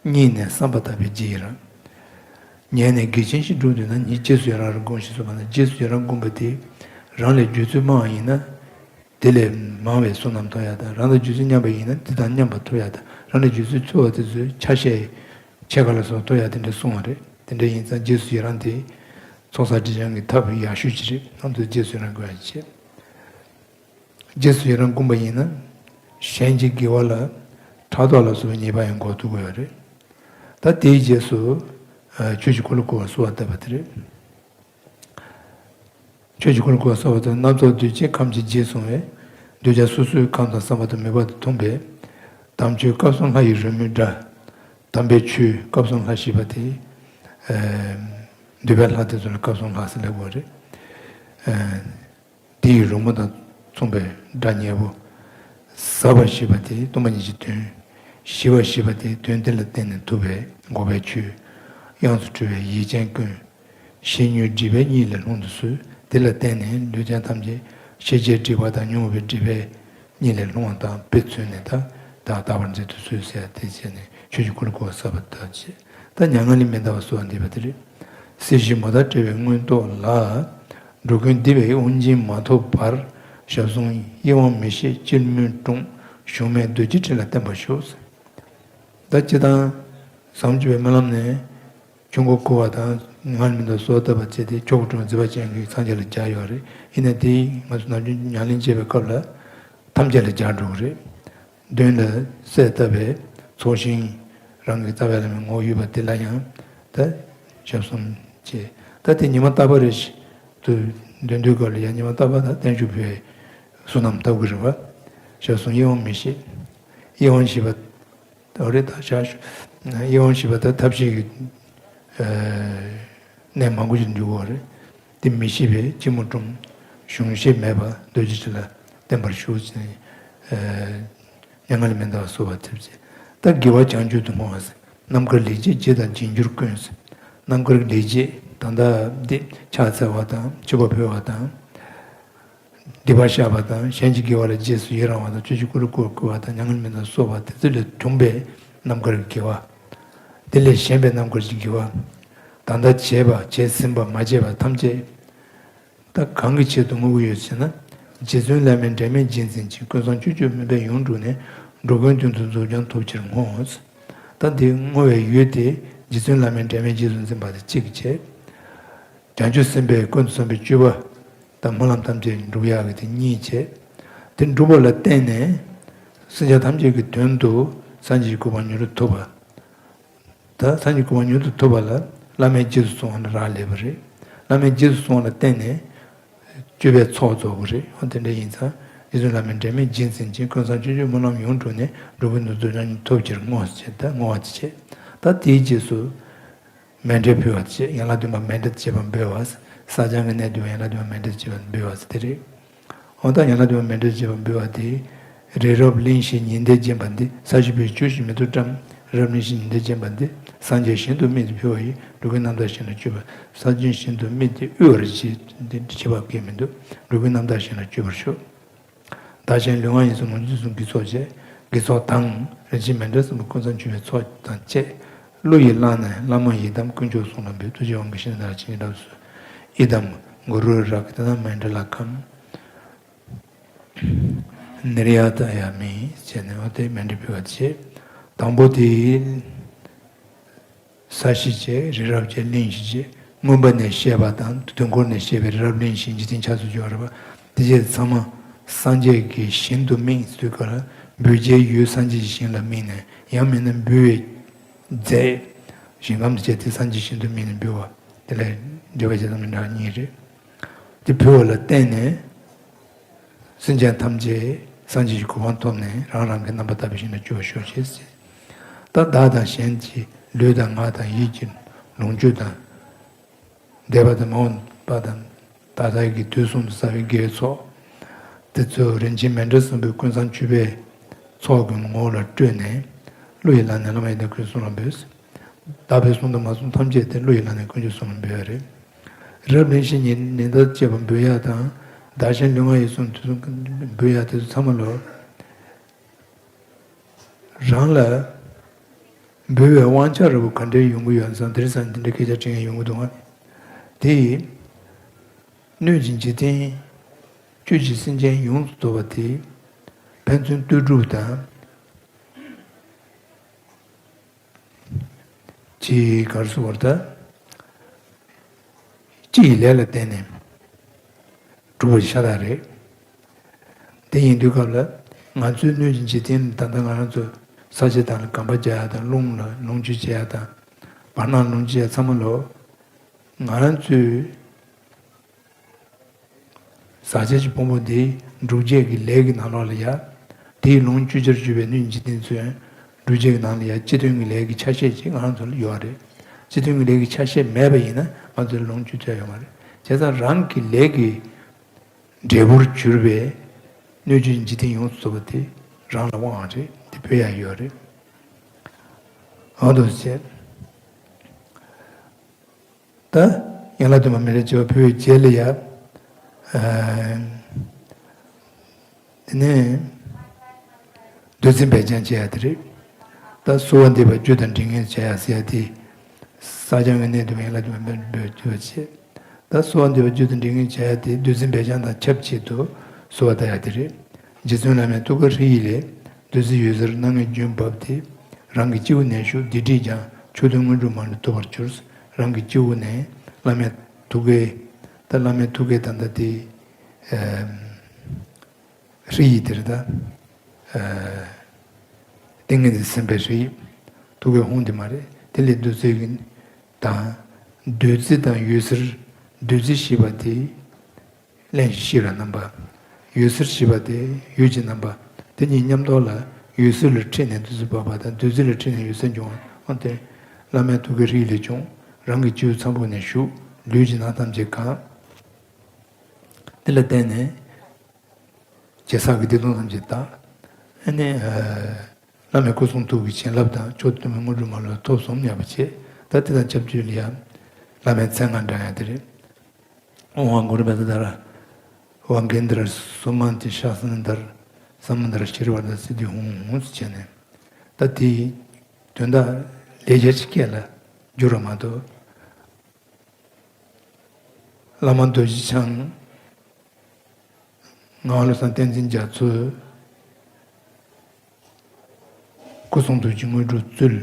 གཉིས་ནས་བསམ་པ་ལྟ་བུའི་རྗེས་ཡི་རང་། ཉལ་ནས་དགེ་ཆེན་ཞིག་བསྒྲུབས་འདོད་ན་ཉིད་རྗེས་སུ་ཡི་རང་རུ་བསྒོམ་ཞེས་གསུངས་པ་ན། རྗེས་སུ་ཡི་རང་བསྒོམ་པ་དེ་རང་ལས་རྒྱུ་ཚོད་མང་བ་ཡིན་ན། དེ་ལས་མང་བའི་བསོད་ནམས་ཐོབ་ཡ་དང་། རང་དང་རྒྱུ་ཚོད་མཉམ་པ་ཡིན་ན་དེ་དང་མཉམ་པ་ཐོབ་ཡ་དང་། རང་དང་རྒྱུ་ཚོད་ཆུང་བ་དེ་ཚོའི་ཆ་ཤས་ཕྱེད་ཀ་ལ་སོགས་ཐོབ་ཡ་དེ་འདྲ་གསུངས་པ་རེད། དེ་འདྲ་ཡིན་ཙང་རྗེས་སུ་ཡི་རང་དེ་ཚོགས་བསགས་སྒྲིབ་སྦྱང་གི་ཐབས་ཡག་ཤོས་ཅིག་རེད། ང་ཚོས་རྗེས་སུ་ཡི་རང་དགོས་ཡ་བྱེད། རྗེས་སུ་ཡི་རང་བསྒོམ་པ་ཡིན་ན། གཞན་གྱི་དགེ་བ་ལ་ཕྲག་དོག་ལ་སོགས་པའི་ཉེས་པ་ཡང་འགོག་ཐུབ་ཀྱི་ཡོད་རེད། ད་དེའི་རྗེས་སུ་ཆོས་ཀྱི་འཁོར་ལོ་བསྐོར་བ་གསོལ་བ་བཏབ་པ་དེ་རེད། ཆོས་ཀྱི་འཁོར་ལོ་བསྐོར་བ་གསོལ་བ་དང་། སྣ་ཚོགས་འདུས་བྱས་ཁམས་ཀྱི་རྗེས་སོང་བས། འདོད་ཆགས་སོ་སོའི་ཁམས་དང་བསམ་པ་དང་མོས་པ་དང་མཐུན་པའི་དམ་ཆོས་སྐབས་གསུམ་ལྷ་ཡི་རོལ་མོའི་སྒྲ། དམ་པའི་ཆོས་སྐབས་གསུམ་ལྷ་ཞེས་པ་དེ། འདུས་པའི་ལྷ་དེ་ཚོ་ལ་སྐབས་གསུམ་ལྷ་ཟེར་ལབ་དགོས་རེད། དེ་ཡི་རོལ་མོ་དང་མཚུངས་པའི་སྒྲ་སྙན་པོ། ཟབ་པ་ཞེས་པ་དེ་སྟོང་པ་ཉིད་ཀྱི་དོན། ཞི་བ་ཞེས་པ་དེ་དོན་དེ་ལ་བརྟེན་ནས་ཐོབ་པའི་འགོག་པའི་ཆོས། དབྱངས་སུ་གྲོལ་བའི་ཡིད་ཅན་ཀུན། ཤེས་ཉོན་སྒྲིབ་པའི་གཉིད་ལས་ལྷུང་དུ་གསོལ། དེ་ལ་བརྟེན་ནས་ལུས་ཅན་ཐམས་ཅད་ཤེས་བྱའི་སྒྲིབ་པ་དང་ཉོན་མོངས་པའི་སྒྲིབ་པའི་གཉིད་ལས་ལྷུང་བ་དང་དཔེ་མཚོན་ནས་ད་བདག་དག་པར་མཛད་དུ་གསོལ་ཟེར་ཡ་དེ་བྱས་ནས་ཆོས་ཀྱི་འཁོར་ལོ་བསྐོར་བ་གསོལ་བ་བཏབ་བྱས། ད་མྱ་ངན་ལས་མི་འདའ་བར་གསོལ་བ་འདེབས་པ་དེ་རེད། སྲིད་ཞི་མོ་ད་བྲལ་བའི་མངོན་རྟོགས་ལ། འགྲོ་ཀུན་བདེ་བའི་དབང་སྦྱིན་མ་ཐོབ་བར། ཞབས་ཟུང་གཡས་དབང་མི་བཞེས་སྤྱིར་སྨོན་འཁྲུངས། གཞུང་མེད་རྡོ་རྗེ་ཁྲི་ལ་བརྟན་པར་ཤོག། ད་སྤྱིར་བཏང་། བྱང་ཆུབ་པའི་སྨོན་ལམ་ནི། ཆོས་འཁོར་བསྐོར་བ་དང་མྱ་ངན་ལས་མི་འདའ་བར་གསོལ་བ་བཏབ་པ་བཅས་ཏེ་མཆོག་གི་སྤྲུལ་པ་མཛད་པ་ཅན་གྱི་སངས་རྒྱས་ལ་སྦྱར་ཡོད་རེད། ཡིན་ན་དེ་ང་ཚོ་ནམ་རྒྱུན་ཉམས་ལེན་བྱེད་པའི་སྐབས་ལ་ཐམས་ཅད་ལ་སྦྱར་འགྲོ་གི་རེད། མདུན་ལ་གསལ་བཏབ་པའི་ཚོགས་ཞིང་། རང་གི་རྩ་བའི་བླ་མའི་ངོ་བོ་ཡོད་པ་དེ་ལ་ཡང་ད་ཞབས་ཟུང་བཅས། ད་དེ་ཉི་མ་རྟག་པ་རེ་ཞིག་ཏུ་འདོན་དུས་སྐབས་ལ་ཡང་ཉི་མ་རྟག་པ་ད་བརྟན་བཞུགས་ཕུལ་བའི་བསོད་ནམས་ཐོབ་ཀྱི་རེད་པ། ཞབས་ཟུང་གཡས་དབང་མི་བཞེས། གཡས་དབང་ཞེས་པ། ད་རེད་ད་ཞག་ཤོ། དབྱེ་བ་ཞེས་པ་ད་ཐབས་ཤེས་ཀྱི་གནས་མང་པོ་ཞིག་འཇུག་གི་རེད། དེ་མི་ཤེས་པས་སྤྱི་མོ་བཀྲོངས། གཞུང་ཤེས་མེད་པ་རྡོ་རྗེ་ཁྲི་ལ་བརྟན་པར་བཞུགས་ཟེར་ནས། མྱ་ངན་ལས་མི་འདའ་བར་གསོལ་བ་འདེབས་ཅེས། ད་དགེ་བ་བྱང་ཆུབ་ཏུ་བསྔོ་བ་ཟེར། རྣམ་དཀར་ལེགས་བྱས་རྗེས་དང་རྗེས་འགྱུར་ཀུན་ཟེར། རྣམ་དཀར་ལེགས་བྱས་ད་ལྟ་འདི་ཕྱག་འཚལ་བ་དང་མཆོད་པ་ཕུལ་བ་དང་། སྡིག་པ་བཤགས་པ་དང་གཞན་གྱི་དགེ་བ་ལ་རྗེས་སུ་ཡི་རང་བ་དང་ཆོས་ཀྱི་འཁོར་ལོ་བསྐོར་བ་དང་མྱ་ངན་མི་འདའ་བར་གསོལ་བ་དེ་ཚོ་ལས་བྱུང་བའི་རྣམ་དཀར་གྱི་དགེ་བ། དེ་ལས་གཞན་པའི་རྣམ་དཀར་གྱི་དགེ་བ། ད་ལྟ་བྱས་པ་བྱས་ཟིན་པ་མ་བྱས་པ་ཐམས་ཅད། ད་གང་གི་ཆེད་དུ་བསྔོ་གི་ཡོད་ཟེར་ན། རྗེ་བཙུན་བླ་མའི་འབྲལ་མེད་རྗེས་འཛིན་ཅིང་། ཀུན་བཟང་སྤྱོད་བཅུ་སྨོན་པས་ཡོངས་བསྒྲུབས་ནས། འགྲོ་ཀུན་དོན་དུ་རྫོགས་བྱང་ཐོབ་ཕྱིར་བསྔོ། ད་འདི་བསྔོ་བའི་ཡུལ་དེ་རྗེ་བཙུན་བླ་མའི་འབྲལ་མེད་རྗེས་སུ་འཛིན་པ་དེ་གཅིག་བྱས། བྱང་ཆུབ་སེམས་དཔའི་ཀུན་ཏུ་བཟང་པོའི་སྤྱོད་པ་དང་སྨོན་ལམ་ཐམས་ཅད་འགྲུབ་ཡག་གི་དེ་གཉིས་བྱས། དེ་འགྲུབ་པ་ལ་བརྟེན་ནས་སེམས་ཅན་ཐམས་ཅད་ཀྱི་དོན་དུ་སངས་རྒྱས་ཀྱི་གོ་འཕང་མྱུར་དུ་ཐོབ་པ། ད་སངས་རྒྱས་གོ་འཕང་མྱུར་དུ་ཐོབ་པ་ལ་བླ་མའི་རྗེས་སུ་སོང་བ་ལ་རག་ལས་པ་རེད། བླ་མའི་རྗེས་སུ་སོང་བ་ལ་བརྟེན་ནས་སྤྱོད་པའི་ཚོགས་རྫོགས་པ་རེད། འོ་དེ་འདྲ་ཡིན་ཙང་རྗེ་བཙུན་བླ་མའི་འབྲལ་མེད་རྗེས་འཛིན་ཅིང་། ཀུན་བཟང་སྤྱོད་བཅུ་སྨོན་ལམ་ཡོངས་བསྒྲུབས་ནས། འགྲོ་ཀུན་དོན་དུ་རྫོགས་བྱང་ཐོབ་ཕྱིར་བསྔོ་ཞེས་ད་བསྔོ་བ་དེ་བྱས། ད་དེའི་རྗེས་སུ། མཎྜལ་ཕུལ་བ་བཅས། ཡན་ལག་བདུན་པ་མཎྜལ་བཅས་པ་འབུལ་བ། བསགས་སྦྱང་གི་གནད་བསྡུས་པ་ཡན་ལག་བདུན་པ་མཎྜལ་བཅས་པ་འབུལ་བ་ཟེར་དེ་རེད། འོ་ད་ཡན་ལག་བདུན་པ་མཎྜལ་བཅས་པ་འབུལ་བ་དེ། རི་རབ་གླིང་བཞི་ཉི་ཟླས་བརྒྱན་པ་འདི། ས་གཞི་བོད་བཅུ་བཞི་མེ་ཏོག་བཀྲམ། རི་རབ་གླིང་བཞི་ཉི་ཟླས་བརྒྱན་པ་འདི། སངས་རྒྱས་ཞིང་དུ་དམིགས་ཏེ་ཕུལ་བ་ཡིས། འགྲོ་ཀུན་རྣམ་དག་ཞིང་ལ་སྤྱོད་པ། ས་ཆེན་ཞིང་དུ་དམིགས་ཏེ་དབུལ་བར་བྱེད། འདི་ཁྱད་པར་གང་ཡང་མི་འདུག་འགྲོ་ཀུན་རྣམ་དག་ཞིང་ལ་སྤྱོད་པར་ཤོག་བདག་གཞན་ལུས་ངག་ཡིད་གསུམ་ལོངས་སྤྱོད་གསུམ་གྱི་ཚོགས་བཅས། དགེ་ཚོགས་དང་། རིན་ཆེན་མཎྜལ་གསུམ་པོ་ཀུན་བཟང་མཆོད་པའི་ཚོགས་དང་བཅས། བློ་ཡིས་བླངས་ནས་བླ་མ་ཡི་དམ་དཀོན་མཆོག་གསུམ་ལ་འབུལ། ཐུགས་རྗེའི་དབང་གིས་བྱིན་གྱིས་བརླབ་ཅིང་རབ་གསོལ། ཡི་དམ་གུ་རུ་རཀྵ་ཏ་ན་མཎྜལ་ཀཾ། ནིར་ཡ་ཏ་ཡ་མི་ཟེར་ནས་འོ་དེ་མཎྜལ་ཕུལ་བ་བྱས། དང་པོ་དེ། ས་གཞི་བྱས། རི་རབ་བྱས། གླིང་བཞི་བྱས། མངོན་པ་ནས་བཤད་པ་དང་དུས་འཁོར་ནས་བཤད་པའི་རི་རབ་གླིང་བཞི་འཇིག་རྟེན་ཆགས་ཚུལ་བརྗོད་པ་རེད་པ། དེ་རྗེས་ཚང་མ་སངས་རྒྱས་ཀྱི་ཞིང་དུ་དམིགས་ཟེར་དུས་སྐབས་ལ་འབུལ་བྱའི་ཡུལ་སངས་རྒྱས་ཀྱི་ཞིང་ལ་དམིགས་ནས། ཡང་མིན་ན་འབུལ་བའི་རྫས། ཞིང་ཁམས་དེ་བྱས་ཏེ་སངས་རྒྱས་ཤིན་ཏུ་མིན་ནས་འབུལ་བ་དེ་ལས་འབྲེལ་བ་བྱེད་སྟངས་མི་འདྲ་གཉིས་རེད། དེ་འབུལ་བ་ལ་བརྟེན་ནས་སེམས་ཅན་ཐམས་ཅད་སངས་རྒྱས་ཀྱི་གོ་འཕང་ཐོབ་ནས་རང་རང་གི་རྣམ་པར་ཐར་པའི་ཞིང་དུ་སྤྱོད་པར་ཤོག་ཅེས་ཟེར། ད་བདག་དང་གཞན་གྱི་ལུས་དང་ངག་དང་ཡིད་ཀྱི་ལོངས་སྤྱོད་དང་། འདས་པ་དང་མ་འོངས་པ་དང་ད་ལྟའི་གི་དུས་གསུམ་དུ་བསགས་པའི་དགེ་བའི་ཚོགས། དེ་ཚོ་རིན་ཆེན་མཎྜལ་གསུམ་པོའི་ཀུན་བཟང་མཆོད་པའི་ཚོགས་ཀྱི་ངོ་བོ་ལ་སྤྲོས་ནས། བློ་ཡིས་བླངས་ནས་བླ་མ་ཡི་དམ་མཁྱེན་གསུམ་ལ་འབུལ། བདག་ཕན་གསུམ་དང་མ་གསུམ་ཐམས་ཅད་དེ་བློ་ཡིས་བླངས་ནས་དཀོན་མཆོག་གསུམ་ལ་འབུལ་བ་རེད། རབ་གླེང་གཞི་ཉིད་ནི་ད་བཅས་པ་འབུལ་ཡག་དང་། བདག་གཞན་ལུས་ངག་ཡིད་གསུམ་དུས་གསུམ་འབུལ་ཡག་དེ་ཚོ་ཚང་མ་ལོ། རང་ལ་འབུལ་བའི་དབང་ཆ་ར་བུ་ག་འདྲའི་ཡོང་གི་ཡོད་ཙང་དེ་རིང་སང་འདི་འདྲའི་སྐད་ཆ་དྲི་མཁན་ཡོང་གི་འདུག་ཨ། དེ་ཡིས་སྣོད་ཀྱི་འཇིག་རྟེན་བཅུད་ཀྱི་སེམས་ཅན་ཡོངས་སུ་རྫོགས་པ་དེ་ཕན་ཚུན་ལྟོས་གྲུབ་དང་། ཅིག་གར་སོང་བར་ཐལ། སྤྱི་ཡི་ལས་ལ་བརྟེན་ནས་གྲུབ་པ་ཤ་སྟག་རེད། དེ་ཡིན་དུས་སྐབས་ལ་ང་ཚོའི་སྣོད་ཀྱི་འཇིག་རྟེན་ད་ལྟ་ང་རང་ཚོ་ས་ཆ་དང་ལ་གོམ་པ་རྒྱག་ཡག་དང་རླུང་ལ་ལོངས་སྤྱོད་བྱེད་ཡག་དང་བར་སྣང་ལོངས་སྤྱོད་ཡག་ཚང་མ་ལོ། ང་རང་ཚོའི་ཟག་བཅས་ཀྱི་ཕུང་པོ་འདི་སྒྲུབ་བྱེད་ཀྱི་ལས་ཀྱི་ནང་ལོགས་ལ་ཡ། དེའི་ལོངས་སྤྱོད་བྱར་གྱུར་པའི་སྣོད་ཀྱི་འཇིག་རྟེན་ཚོའི་སྒྲུབ་བྱེད་ཀྱི་ནང་ལ་ཡ་སྤྱི་དོན་གྱི་ལས་ཀྱི་ཆ་ཤས་ཅིག་ང་རང་ཚོ་ལ་ཡོད་རེད། སྤྱི་དོན་གྱི་ལས་ཀྱི་ཆ་ཤས་མེད་པ་ཡིན་ན་ང་ཚོ་ལ་ལོངས་སྤྱོད་ཐོན་ཡོད་མ་རེད། བྱས་ཙང་རང་གི་ལས་ཀྱི་འབྲས་བུར་གྱུར་པའི་སྣོད་བཅུད་འཇིག་རྟེན་ཡོངས་སུ་རྫོགས་པ་དེ་རང་ལ་དབང་བ་རེད། དེ་འབུལ་ཡག་ཡོད་རེད། འོ་འདུག་ཟེར། ད་ཡན་ལག་བདུན་པ་མི་རེ་བྱེ་བ་ཕུལ་བའི་རྗེས་ལ་ཡ། ཨ། དེ་ནས་བདུད་རྩི་འབེབས་སྦྱང་བྱེད་ཡ་དེ་རེད། ད་གསོལ་བ་འདེབས་པ་རྒྱུ་དང་འབྲས་ལྔའི་བྱ་ཡག་ཟེར་ཡ་དེ། བསགས་སྦྱང་གི་གནད་དུ་ཡན་ལག་བདུན་པ་འབེབས་སྦྱང་བྱེད། ད་གསོལ་བ་འདེབས་པ་རྒྱུ་དང་འབྲས་ལྔའི་བྱ་ཡག་དེ་བདུད་རྩི་འབེབས་སྦྱང་དང་ཆབས་ཅིག་ཏུ་གསོལ་བ་བཏབ་ཡ་དེ་རེད། རྗེ་བཙུན་བླ་མའི་ཐུགས་ཀའི་ཧྲཱིཿལས་བདུད་རྩི་འོད་ཟེར་སྣ་ལྔའི་རྒྱུན་བབས་ཏེ། རང་གི་སྤྱི་བོ་ནས་ཞུགས་སྡིག་སྒྲིབ་སྦྱངས་ཕྱོགས་དུས་དངོས་གྲུབ་མ་ལུས་ཐོབ་པར་གྱུར། རང་གི་སྤྱི་བོ་ནས་བླ་མའི་ཐུགས་ཀའི། ད་བླ་མའི་ཐུགས་ཀའི་ད་ལྟ་དེ། ཨ། ཧྲཱིཿ་དེ་རེད་ད། ཨ། ཏིང་ངེ་འཛིན་སེམས་དཔའི་ཧྲཱིཿ་ཐུགས་ཀའི་ཧཱུྃ་དེ་མ་རེད། དེ་ལས་བདུད་རྩི་གི་དང་། བདུད་རྩི་དང་འོད་ཟེར། བདུད་རྩི་ཞེས་པ་དེ། རླན་ཞིང་གཤེར་བའི་རྣམ་པ། འོད་ཟེར་ཞེས་པ་དེ་འོད་ཀྱི་རྣམ་པ། དེ་གཉིས་མཉམ་དུ་ལ་འོད་ཟེར་ལ་འཁྲིལ་ནས་བདུད་རྩི་བབས་པ་དང་བདུད་རྩི་ལ་འཁྲིལ་ནས་འོད་ཟེར་འབྱུང་བ། འོ་དེ་བླ་མའི་ཐུགས་ཀའི་ཧྲཱིཿལས་བྱུང་། རང་གི་སྤྱི་བོའི་ཚངས་བུག་ནས་ཞུགས། ལུས་ཀྱི་ནང་ཐམས་ཅད་གང་། དེ་ལ་བརྟེན་ནས་བྱས་བསགས་ཀྱི་སྡིག་ལྟུང་ཐམས་ཅད་དག། ཨ་ནི། བླ་མའི་སྐུ་གསུང་ཐུགས་ཀྱི་བྱིན་རླབས་དང་མཆོག་ཏུ་དམ་པའི་དངོས་གྲུབ་མ་ལུས་ཐོབ་གསུམ་མཉམ་པ་བྱེད། ད་དེ་དང་ཆབས་ཅིག་ལ་ཡང་བླ་མའི་མཚན་སྔགས་བགྲང་ཡ་དེ་རེད། ཨོཾ་ཨཱཿཧཱུྃ་བྷཱུ་ཏི་དྷ་ར། བྷ་ག་ནཱ་དྷ་ར། སུ་མ་ཏི་ཤ་ས་ན་དྷ་ར། ས་མ་དྷ་ར། ཤྲཱི་བྷ་དྷ་སིདྡྷི་ཧཱུྃ་ཧཱུྃ་ཟེར་བྱས་ནས། ད་དེའི་དོན་དག་ལས་རྒྱ་ཆེ་སྐད་ལ་བསྒྱུར་བ་མ་གཏོགས། བླ་མ་རྡོ་རྗེ་འཆང་། ངག་དབང་བློ་བཟང་བསྟན་འཛིན་རྒྱ་མཚོའི་སྐུ་གསུང་ཐུགས་ཀྱི་དངོས་གྲུབ་སྩོལ།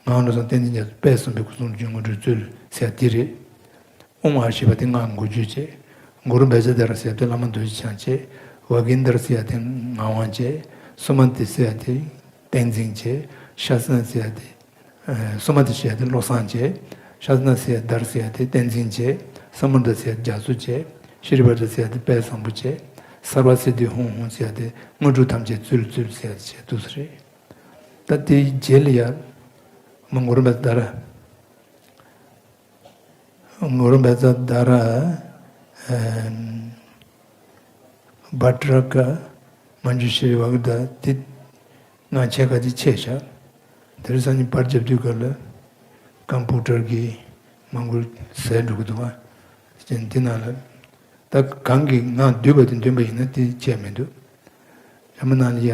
ངག་དབང་བློ་བཟང་བསྟན་འཛིན་རྒྱ་མཚོ་དཔལ་གསུམ་པའི་སྐུ་གསུང་ཐུགས་ཀྱི་དངོས་གྲུབ་སྩོལ་ཟེར་ཡ་དེ་རེད། ཨོཾ་ཨཱཿཧཱུྃ་ཞེས་པ་དེ་སྔགས་འགོ་བརྗོད་བྱས། གུ་རུ་བཛྲ་དྷ་ར་ཟེར་ཡ་དེ་བླ་མ་རྡོ་རྗེ་འཆང་བྱས། བྷ་ག་ནཱ་དྷ་ར་ཟེར་ཡ་དེ་ངག་དབང་བྱས། སུ་མ་ཏི་ཟེར་ཡ་དེ་བསྟན་འཛིན་བྱས། ཤ་ས་ན་ཟེར་ཡ་དེ། ཨ། སུ་མ་ཏི་ཟེར་ཡ་དེ་བློ་བཟང་བྱས། ཤ་ས་ན་ཟེར་ཡ་དྷ་ར་ཟེར་ཡ་དེ་བསྟན་འཛིན་བྱས། ས་མ་དྷ་ཟེར་ཡ་རྒྱ་མཚོ་བྱས། ཤྲཱི་བྷ་དྷ་ཟེར་ཡ་དེ་དཔལ་བཟང་པོ་བྱས། སརྦ་སིདྡྷི་ཧཱུྃ་ཧཱུྃ་ཟེར་ཡ་དེ་དངོས་གྲུབ་ཐམས་ཅད་སྩོལ་སྩོལ་ཟེར་ཡ་དེ་བྱས་འདུག་ས་རེད། ད་དེའི་རྗེས་ལ་ཡ། མ་གུ་རུ་བཛྲ་དྷ་ར། གུ་རུ་བཛྲ་དྷ་ར། ཨ། བྷ་དྲ་ཀ་མཉྫུ་ཤྲཱི་བྷ་ག་ཏ་དེ་སྔགས་ཕྱེད་ཀ་དེ་ཆད་བཞག་དེར་སང་ཉིན་པར་རྒྱབ་དུས་སྐབས་ལ་ཀམ་པུ་ཊར་གྱིས་མ་གུ་རུ་ཟད་འགྲོ་གི་འདུག་བ། དེ་ནང་ལ་ད་གང་གིས་སྔགས་བསྡུས་པ་དེ་འདོན་པ་ཡིན་ན་དེ་ཆད་མི་འདུག་ཡ་མ་ན་ལ་ཡ།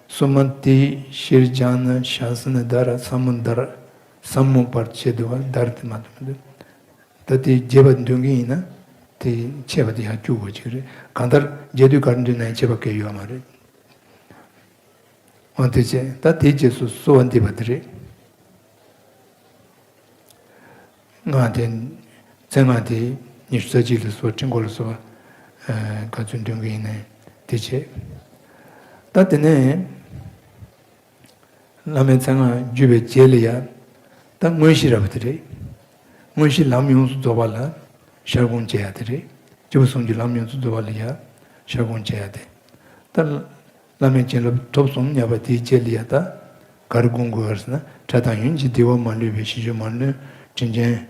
སུ་མ་ཏི་ཤྲཱི་ཛྙཱ་ན་ཤ་ས་ན་དྷ་ར་ས་མ་དྷ་ར། ས་མ་པར་ཆད་འདུག་བ། དྷ་ར་དེ་མ་འདོན་མི་འདུག་ད་དེ་རྒྱས་པ་འདོན་གྱི་ཡིན་ན་དེ་ཆད་པ་དེ་ཡང་སྐྱུག་དགོས་ཀྱི་རེད། གང་ལྟར་རྒྱས་བསྡུས་ག་རེ་འདོན་ན་ཡང་ཆད་པ་གང་ཡང་ཡོད་མ་རེད། འོ་དེ་བྱས་ད་དེའི་རྗེས་སུ་གསོལ་བ་འདེབས་པ་དེ་རེད། སྔགས་དེ། མཚན་སྔགས་དེ་ཉི་ཤུ་རྩ་གཅིག་ལ་སོགས་ཕྲེང་སྐོར་ལ་སོགས་པ། ཨ། ག་ཚོད་འདོན་གྱི་ཡིན་ནའི་དེ་བྱས། ད་དེ་ནས། བླ་མའི་མཚན་སྔགས་བརྒྱུད་པའི་རྗེས་ལ་ཡ། ད་དངོས་གཞི་ར་བ་དེ་རེད། དངོས་གཞི་ལམ་ཡོངས་སུ་རྫོགས་པ་ལ་ཤར་སྒོམ་བྱེད་ཡ་དེ་རེད། སྐྱེས་བུ་གསུམ་གྱི་ལམ་ཡོངས་སུ་རྫོགས་པ་ལ་ཡ་ཤར་སྒོམ་བྱེད་ཡ་དེ། ད་བླ་མའི་བྱིན་རླབས་ཐོབ་སོང་ཉག་པ་དེའི་རྗེས་ལ་ཡ་ད་ག་རེ་སྒོམ་དགོས་ཟེར་ན། འཕྲལ་དང་ཡུན་གྱིས་བདེ་བ་མ་ལུས་པའི་ཞི་རྒྱུར་མ་ནུར་དྲིན་ཅན།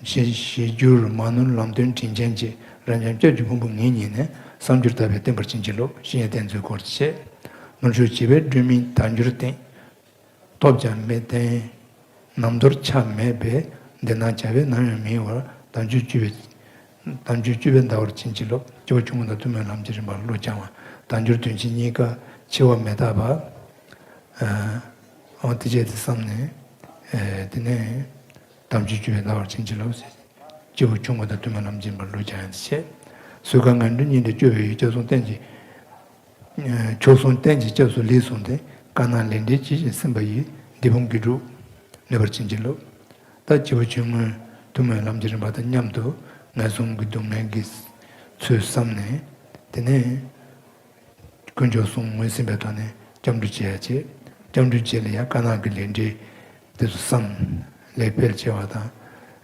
ཞི་ཞི་རྒྱུར་མ་ནུར་ལམ་སྟོན་དྲིན་ཅན་གྱི་རབ་འབྱམས་སྐྱབས་ཀྱི་ཕུང་པོ་ངེད་གཉིས་ནས་བསམ་སྦྱོར་དག་པས་བསྟན་པར་བྱིན་གྱིས་རློབས། བཤེས་གཉེན་བསྟེན་ཚུལ་སྐོར་བཤད། ནོར་འཕྱུགས་བྱིས་པའི་སྒྲོན་མེ་དལ་འབྱོར་སྟེང་། ཐོབ་ཀྱང་མི་བརྟན་ནམ་དོར་ཆ་མེད་པས། འདི་ན་བྱ་བས་ནམ་ཡང་མི་གཡོ་བར། དལ་འབྱོར་བཅུ་པའི་དལ་འབྱོར་བཅུ་པས་འདའ་བར་བྱིན་གྱིས་རློབས། སྐྱེས་བུ་ཆུང་ངུ་དང་ཐུན་མོང་ལམ་གྱི་རིམ་པར་བློ་སྦྱང་བ། དལ་འབྱོར་དོན་ཆེན་གཉིས་ཀ་འཆི་བ་མི་རྟག་པ། ཨ་འོ་དེ་བྱས་ཏེ་བསམ་ནས། ཨ་དེ་ནས་དལ་འབྱོར་བཅུ་པས་འདའ་བར་བྱིན་གྱིས་རློབས་ཟེར། སྐྱེས་བུ་ཆུང་ངུ་དང་ཐུན་མོང་ལམ་གྱི་རིམ་པར་བློ་སྦྱང་ཡང་དེ་བྱས། གཟུགས་ཁམས་ངན་འགྲོའི་གཉེན་དུ་སྐྱོ་བའི་ཡུལ། སྐྱབས་གསུམ་རྟེན་གྱི་མཆོག་གསུམ་རྟེན་གྱི་སྐྱབས་སུ་ལེགས་བཟུང་སྟེ། དཀར་ནག་ལས་འབྲས་ཇི་བཞིན་སེམས་པ་ཡིས། འདི་ཕུང་དགེ་སྒྲུབ་ནུས་པར་བྱིན་གྱིས་རློབས། ད་སྐྱེས་བུ་ཆུང་ངུས་ཐུན་མོང་ལམ་གྱི་རིམ་པ་དང་མཉམ་དུ་ངན་སོང་གི་སྡུག་བསྔལ་གྱི་ཚུལ་བསམ་ནས། དེ་ནས་དཀོན་མཆོག་གསུམ་ངོས་ཟིན་པའི་ཐོག་ནས་སྐྱབས་འགྲོ་བྱེད་ཡ་བྱེད། སྐྱབས་འགྲོའི་རྗེས་ལ་ཡང་དཀར་ནག་གི་ལས་འབྲས་དེ་ཚོ་བསམ། ལས་འཕེལ་ཆེ་བ་དང་།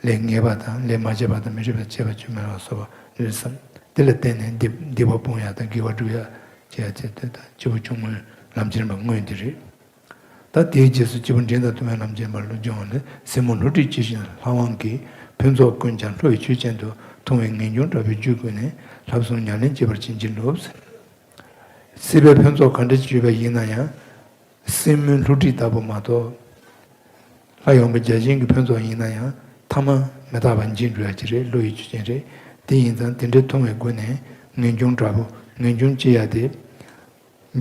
ལས་ངན་པ་དང་། ལས་མ་བྱས་པ་དང་། མི་བྱེད་པ་བྱས་པ་བཅུ་མེད་ལ་སོགས་པ་ལས་བསམ། དེ་ལ་བརྟེན་ནས་སྡིག་སྡིག་པ་སྤོང་ཡ་དང་། དགེ་བ་སྒྲུབ་ཡ་བྱེད་ཡ་བྱེད་དེ་དང་། སྐྱེས་བུ་ཆུང་ངུའི་ལམ་གྱི་རིམ་པ་དངོས་འདི་རེད། ད་དེའི་རྗེས་སུ་སྐྱེས་བུ་འབྲིང་དང་ཐུན་མོང་ལམ་གྱི་རིམ་པར་བློ་སྦྱོང་བ་ལས། སྲིན་མོ་བསླུ་བྲིད་ཇི་བཞིན་ལྷ་དབང་གི། ཕུན་ཚོགས་ཀུན་ཀྱང་ལྷོ་ཡི་ཆོས་ཅན་དུ། མཐོང་བས་ངེས་འབྱུང་དྲག་པོའི་རྒྱུད་བསྐུལ་ནས། ལྷ་བསྲུང་ཉམས་ལེན་བྱེད་པར་བྱིན་གྱིས་རློབས། སྲིད་པའི་ཕུན་ཚོགས་ག་འདྲ་ཅིག་ཡོད་པ་ཡིན་ན་ཡང་། སྲིན་མོའི་བསླུ་བྲིད་ལྟ་བུ་མ་གཏོགས། ལྷ་ཡོངས་ཀྱི་བརྒྱ་བྱིན་གྱི་ཕུན་ཚོགས་ཡིན་ན་ཡང་། ཐ་མ་མི་རྟག་པ་འབྱིན་འགྲོ་ཡ་ཅིག་རེད། བློ་ཡི་ཆོས་ཅན་རེད། དེ་ཡིན་ཙང་དེ་འདྲའི་མཐོང་བའི་སྒོ་ནས་ངེས་འབྱུང་དྲག་པོ། ངེས་འབྱུང་ཅི་ཡ་དེ།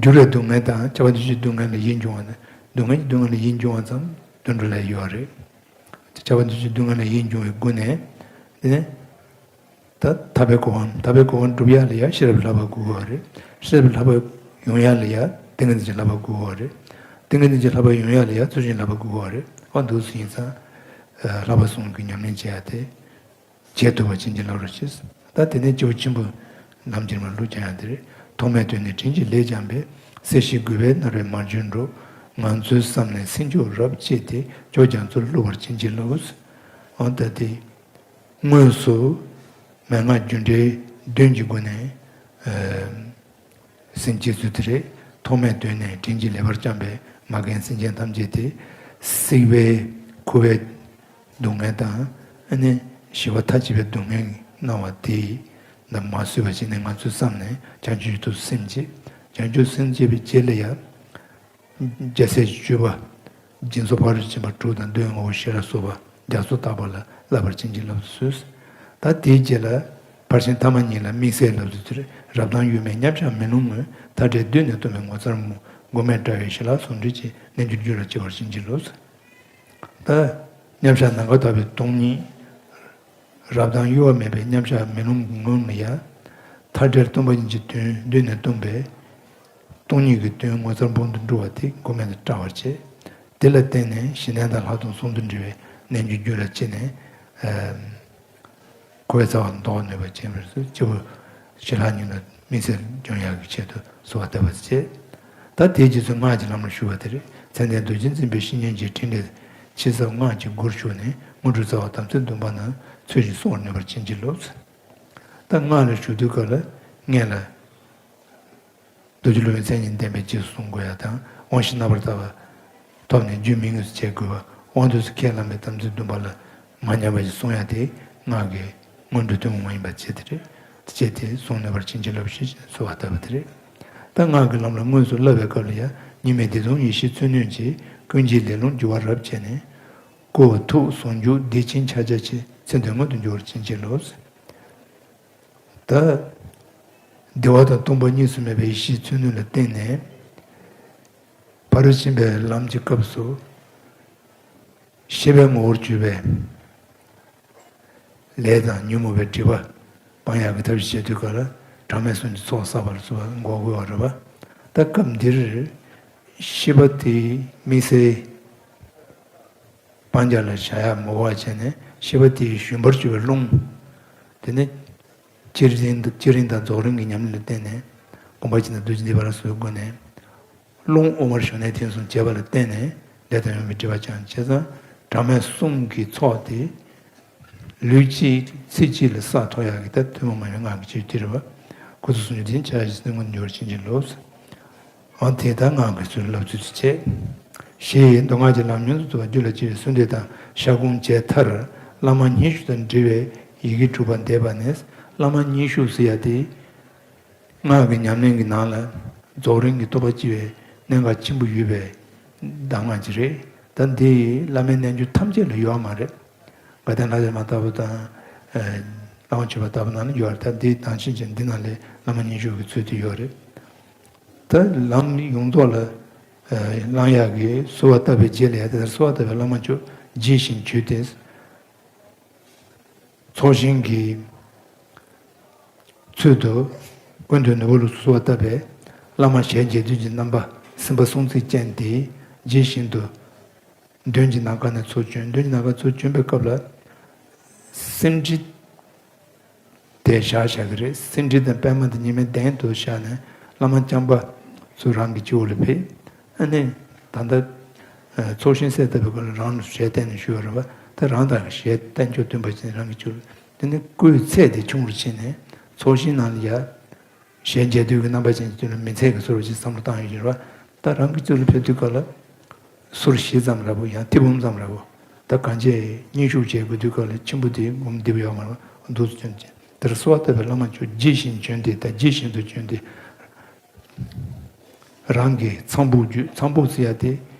འགྱུར་བའི་སྡུག་བསྔལ་དང་། ཁྱབ་པ་འདུ་བྱེད་སྡུག་བསྔལ་ལ་ཡིད་འབྱུང་བ་ནི། སྡུག་བསྔལ་གྱི་སྡུག་བསྔལ་ལ་ཡིད་འབྱུང་བ་ཙམ་དུད་འགྲོ་ལ་ཡོད་རེད། ཁྱབ་པ་འདུ་བྱེད་སྡུག་བསྔལ་ལ་ཡིད་འབྱུང་བའི་སྒོ་ནས། དེ་ནས་ད་ཐར་པའི་གོ་འཕང་། ཐར་པའི་གོ་འཕང་སྒྲུབ་ཡ་ལ་ཡ་ཤེས་རབ་ཀྱི་བསླབ་པ་དགོས་ཀྱི་ཡོད་རེད། ཤེས་རབ་ཀྱི་བསླབ་པ་ཡོང་ཡ་ལ་ཡ་ཏིང་ངེ་འཛིན་གྱི་བསླབ་པ་དགོས་ཀྱི་ཡོད་རེད། ཏིང་ངེ་འཛིན་གྱི་བསླབ་པ་ཡོང་ཡ་ལ་ཡ་ཚུལ་བཞིན་བསླབ་པ་དགོས་ཀྱི་ཡོད་རེད། འོ་འདུག་སེ་ཡིན་ཙང་། ལྷག་པ་གསུམ་གྱི་ཉམས་ལེན་བྱེད་ཡ་དེ། བྱེད་ཐུབ་པ་བྱིན་གྱིས་བརླབ་རོགས་ཞེས། ད་དེ་ནས་སྐྱེས་བུ་ཆེན་པོ་ལམ་གྱི་རིམ་པར་བློ་སྦྱང་ཡ་དེ་རེད། ཐོག་མའི་དོན་ནི་དྲིན་གྱིས་ལེགས་སྦྱངས་པས། སྲིད་ཞིའི་རྒུད་པས་མནར་བའི་མར་གྱུར་འགྲོ། ངང་ཚུལ་བསམ་ནས་སེམས་མཆོག་རབ་བསྐྱེད་དེ། མཆོག་ཀྱང་ཚུར་བསླུ་བར་བྱིན་གྱིས་རློབས། འོ་ད་དེ་དངོས་སུ་མན་ངག་རྒྱུ་འབྲས་བདུན་གྱི་སྒོ་ནས། ཨ། སེམས་བསྐྱེད་ཚུལ་དེ་རེད། ཐོག་མའི་དོན་ནི་དྲིན་གྱིས་ལེགས་པར་བསྐྱངས་པས། མ་རྒན་སེམས་ཅན་ཐམས་ཅད་དེ། བསྲེགས་པའི་ཁུ་བའི་སྡུག་བསྔལ་དང་། ཨ་ནི་ཞི་བ་མཐའ་བཅད་པའི་སྡུག་བསྔལ་གནང་བ་དེ་ད་མ་བཟོད་པ་བྱས་ནས་ངང་ཚུལ་བསམ་ནས་བྱང་ཆུབ་ཀྱི་ཐུགས་སུ་སེམས་བསྐྱེད། བྱང་ཆུབ་སེམས་བསྐྱེད་པའི་རྗེས་ལ་ཡང་། རྒྱལ་སྲས་ཀྱི་སྤྱོད་པ། སྦྱིན་སོགས་ཕ་རོལ་ཏུ་ཕྱིན་པ་དྲུག་དང་། འདོད་ཡོན་དངོས་པོ་བཞི་ལ་སོགས་པ་རྒྱ་མཚོ་ལྟ་བུ་ལ་བསླབ་པར་བྱིན་གྱིས་བརླབ་ཏུ་གསོལ། ད་དེའི་རྗེས་ལ་ཕར་ཕྱིན་ཐ་མ་གཉིས་ལ་དམིགས་བསལ་བསླབ་ཏུ་གསོལ། རབ་དང་ཡུལ་མེད་མཉམ་གཞག་མེ་ལོང་ངོས། མཐའ་བྲལ་གདོད་ནས་སྟོང་པའི་ངོ་མཚར་རྨོངས། མགོན་མེད་དགྲ་ཡི་ཞི་ལྷག་ཟུང་འབྲེལ་གྱི། རྣལ་འབྱོར་རྒྱུད་ལ་སྐྱེ་བར་བྱིན་གྱིས་རློབས། ད་མཉམ་གཞག་ནམ་མཁའ་ལྟ་བུའི་སྟོང་ཉིད། རབ་དང་གཡོ་བ་མེད་པའི་མཉམ་གཞག་མེ་ལོང་གི་ངོས་ལ་ཡ། མཐའ་བྲལ་སྟོང་པ་ཉིད་ཀྱི་དོན་གདོད་ནས་སྟོང་པའི་སྟོང་ཉིད་ཀྱི་དོན་ངོ་མཚར་རྨོངས་དུ་འགྲོ་བ་དེ་མགོན་མེད་དུ་བཀྲ་བར་བྱེད། དེ་ལ་བརྟེན་ནས་ཞི་གནས་དང་ལྷག་མཐོང་ཟུང་དུ་འབྲེལ་བའི་རྣལ་འབྱོར་རྒྱུད་ལ་སྐྱེས་ནས། ཨ། འཁོར་བའི་རྩ་བ་ལས་ལྡོག་ནུས་པ་ཅན་ཕྱིར་སྐྱེས་བུ་ཞི་ལྷག་ཉིད་ལ་དམིགས་བསལ་སྦྱོང་ཡག་གི་ཆེད་དུ་གསོལ་བ་བཏབ་པར་བྱེད། ད་དེའི་རྗེས་སུ་སྔགས་ཀྱི་ལམ་ལ་ཞུགས་པ་དེ་རེད། མཚན་ལྡན་རྡོ་རྗེ་འཛིན་པའི་བཤེས་གཉེན་གྱི་ཕྲིན་ལས་ཆེས་ཟབ་སྔགས་ཀྱི་སྒོར་ཞུགས་ནས། དངོས་གྲུབ་རྩ་བ་དམ་ཚིག་བདུན་པ་རྣམས་ཚུལ་བཞིན་བསྲུང་བར་ནུས་པར་བྱིན་གྱིས་རློབས། ད་སྔགས་ལ་ཞུགས་དུས་སྐབས་ལ་སྔོན་ལ། རྡོ་རྗེ་སློབ་དཔོན་མཚན་ཉིད་ལྡན་པས་རྗེས་སུ་བཟུང་དགོས་ཡ་དང་། དབང་བཞི་རྣམ་པར་དག་པ་ཐོབ་ནས་རྒྱུད་སྨིན་དངོས་སུ་བྱེད་དགོས་པ། དབང་དུས་སུ་ཁས་བླངས་པའི་དམ་ཚིག་བདུན་པ་ལ་མ་ཉམས་པ་ཞིག་བསྲུང་ཡ་དེ་སྔགས་ཀྱི་སྔོན་འགྲོ་ཐུན་མོང་མ་ཡིན་པ་བྱེད་དེ་རེད། དེ་བྱས་ཏེ་བསྲུང་ནུས་པར་བྱིན་གྱིས་རློབས་ཞེས་གསོལ་བ་བཏབ་པ་དེ་རེད། ད་སྔགས་ཀྱི་ལམ་ལ་དངོས་སུ་བསླབ་པའི་སྐབས་ལ་ཡང་། གཉིས་མེད་བདེ་སྟོང་ཡེ་ཤེས་མཚོན་ནུས་ཀྱི། ཀུན་གྱི་ལས་རླུང་རྒྱུ་བ་རབ་བྱས་ནས། སྐུ་ཐུགས་ཟུང་འཇུག་བདེ་ཆེན་ཕྱག་རྒྱ་ཆེ། མཚན་དོན་མངོན་དུ་འགྱུར་བར་བྱིན་གྱིས་རློབས། ད་བདེ་བ་དང་སྟོང་པ་གཉིས་སུ་མེད་པའི་ཡེ་ཤེས་མཚོན་ནུས་ལ་བརྟེན་ནས། ཕ་རོལ་ཕྱིན་པའི་ལམ་གྱི་སྐབས་སུ། ཤེས་པའི་ངོ་བོར་གྱུར་པའི་ལས་དང་ཉོན་མོངས་པའི་སྒྲིབ་པ་སྤང་ཡག་གི་ཐབས་ཤེས་བྱེད་དུས་སྐབས་ལ། གྲངས་མེད་གསུམ་གྱི་ཚོགས་བསགས་པ་ལ་སོགས་པ་འགོག་དགོས་པ་རེད་པ། ད་སྐབས་འདིར་ཤེས་པ་དེ་དམིགས་བསལ་སྤང་བྱ་ལ་བྱ་ཡག་མ་དགོས་པ་བྱས་ནས། ཤེས་པ་དེའི་ཞུན་པར་གྱུར་པའི་རླུང་། དེ་ནི་སྤྱིར་བཏང་སྤྱིར་བཏང་དང་རྫོགས་རིམ་གྱི་ཉམས་ལེན་ལ་བརྟེན་ནས། སྒོམ་པ་ཅན་དང་རྡོ་རྗེ་འདི་པ་ལ་སོགས་སྒོ་ནས། རླུང་དབུ་མར་ཞོན་ནས་ཐོན་གསུམ་བྱེད་པ་ལ་བརྟེན་ནས་ལས་དང་ཡོན་པའི་སྒྲིབ་པ་སྦྱངས་བྱས་ཙང་། བྲམ་ཟེ་གསུམ་གྱི་ཚོགས་དེ། ལུས་གཅིག་ཚེ་གཅིག་ལ་ས་ཐོབ་ཡག་གི་ད་ཐུན་མོང་མ་ཡིན་པའི་སྔགས་ཀྱི་ཆོས་དེ་རེད་པ། ཁོ་ཚོ་སུམ་ཅུ་དེ་ཕྱག་བཞི་སྟེང་ངོ་འབྱོར་ཕྱིན་ཅི་ལོག་འོ་དེ་ལྟར་སྔགས་ཀྱི་ཚུལ་ལ་བློ་ཚོད་དུ་བྱས། ཞེས་མདོ་སྔགས་ཀྱི་ལམ་ཡོངས་སུ་རྫོགས་པ་རྒྱུད་ལ་སྐྱེ་བའི་གསོལ་འདེབས་དང་ཞབས་སྐུང་བྱས་མཐར། བླ་མ་ཉི་ཤུ་དང་འབྲེལ་བའི་ཡི་གེ་དྲུག་པ་བཟླས་པ་ནི། བླ་མ་ཉི་ཤུ་ཟེར་ཡ་དེ། སྔགས་ཀྱི་ཉམས་ལེན་གྱི་ནང་ལ་རྫོགས་རིམ་གྱི་རྟོགས་པ་སྐྱེ་བའི་གནད་འགག་ཆེན་པོ་ཡོད་པའི་གདམས་ངག་ཅིག་རེད། ད་འདི་ཡི་བླ་མའི་རྣལ་འབྱོར་ཐམས་ཅད་ལ་ཡོད་མ་རེད། དགའ་ལྡན་ལྷ་བྱེ་མ་ལྟ་བུ་དང་། ཨ། བླ་མ་མཆོད་པ་ལྟ་བུ་ནང་ལ་ཡོད་རེད། ད་འདི་དང་ཕྱིན་ཅི་འདི་ནང་ལས་བླ་མ་ཉི་ཤུ་གི་ཚུལ་དེ་ཡོད་རེད། ད་ལམ་ཡོངས་རྫོགས་ལ་བླང་ཡག་གི་གསོལ་བ་བཏབ་པའི་རྗེས་ལ་ཡང་དེ་ལྟར་གསོལ་བ་བཏབ་པའི་བླ་མ་མཆོག་རྗེས་བཞིན་བརྗོད་དེ། ཚོགས་ཞིང་གི་ཚུལ་དུ་ཀུན་ཏུ་ནོར་བུ་ལ་གསོལ་བ་བཏབ་པས། བླ་མ་ཞལ་མཇལ་དུས་ཀྱི་རྣམ་པ་སེམས་དཔའ་སྲུང་བརྩི་ཅན་དེ་རྗེས་བཞིན་དུ་མདུན་གྱི་ནམ་མཁའ་ནས་ཚུར་བྱོན། མདུན་གྱི་ནམ་མཁའ་ཚུར་བྱོན་པའི་སྐབས་ལ་སེང་ཁྲི་དེ་བཞག་བཞག་གི་རེད། སེང་ཁྲི་དང་པདྨ་དེ་གཉིས་མེད་གདན་དུ་བཞག་ནས་བླ་མ་རྐྱང་པ་ཚུར་རང་གི་སྤྱི་བོ་ལ་ཕེབས། ཨ་ནི་ད་ལྟ་ཚོགས་ཞིང་གསལ་བཏབ་པའི་སྐབས་ལ་རང་ལ་ཞལ་བསྟན་ནས་ཞུས་པ་རེད་པ། ད་རང་དང་ཞལ་བསྟན་ཕྱོགས་མཐུན་པ་ཅན་རང་གི་སྤྱི་བོ་ལ། དེ་ནི་སྐུའི་ཚད་དེ་ཆུང་རུ་ཕྱིན་ནས་ཚོགས་ཞིང་ནང་ལ་ཡ། ཞལ་མཇལ་དུས་ཀྱི་རྣམ་པ་ཅན་གྱི་དུས་ལ་མི་ཚད་ཀྱི་ཟུར་བ་ཅིག་བསམ་བློ་བཏང་ཡོད་ཀྱི་རེད་པ། ད་རང་གི་ཚུལ་ལ་ཕེབས་དུས་སྐབས་ལ་ཟུར་བཞི་ཙམ་ར་བོ་ཡང་ཐེར་འབུམ་ཙམ་ར་བོ། ད་གང་བྱས་སྙན་ཞུ་བྱེད་དགོས་དུས་སྐབས་ལ་ཆེན་པོ་དེ་འབུམ་བསྡུས་པ་ཡོད་མ་རེད་པ། འདུག་སེ་བྱོན་ཅིང་དེར་གསོལ་བ་བཏབ་པའི་བླ་མ་མཆོག་རྗེས་བཞིན་བྱོན་ཏེ། ད་རྗེས་བཞིན་དུ་བྱོན་ཏེ། རང་གི་ཚངས་བུག་བརྒྱུད། ཚངས་བུག་ཟེར་ཡ་དེ་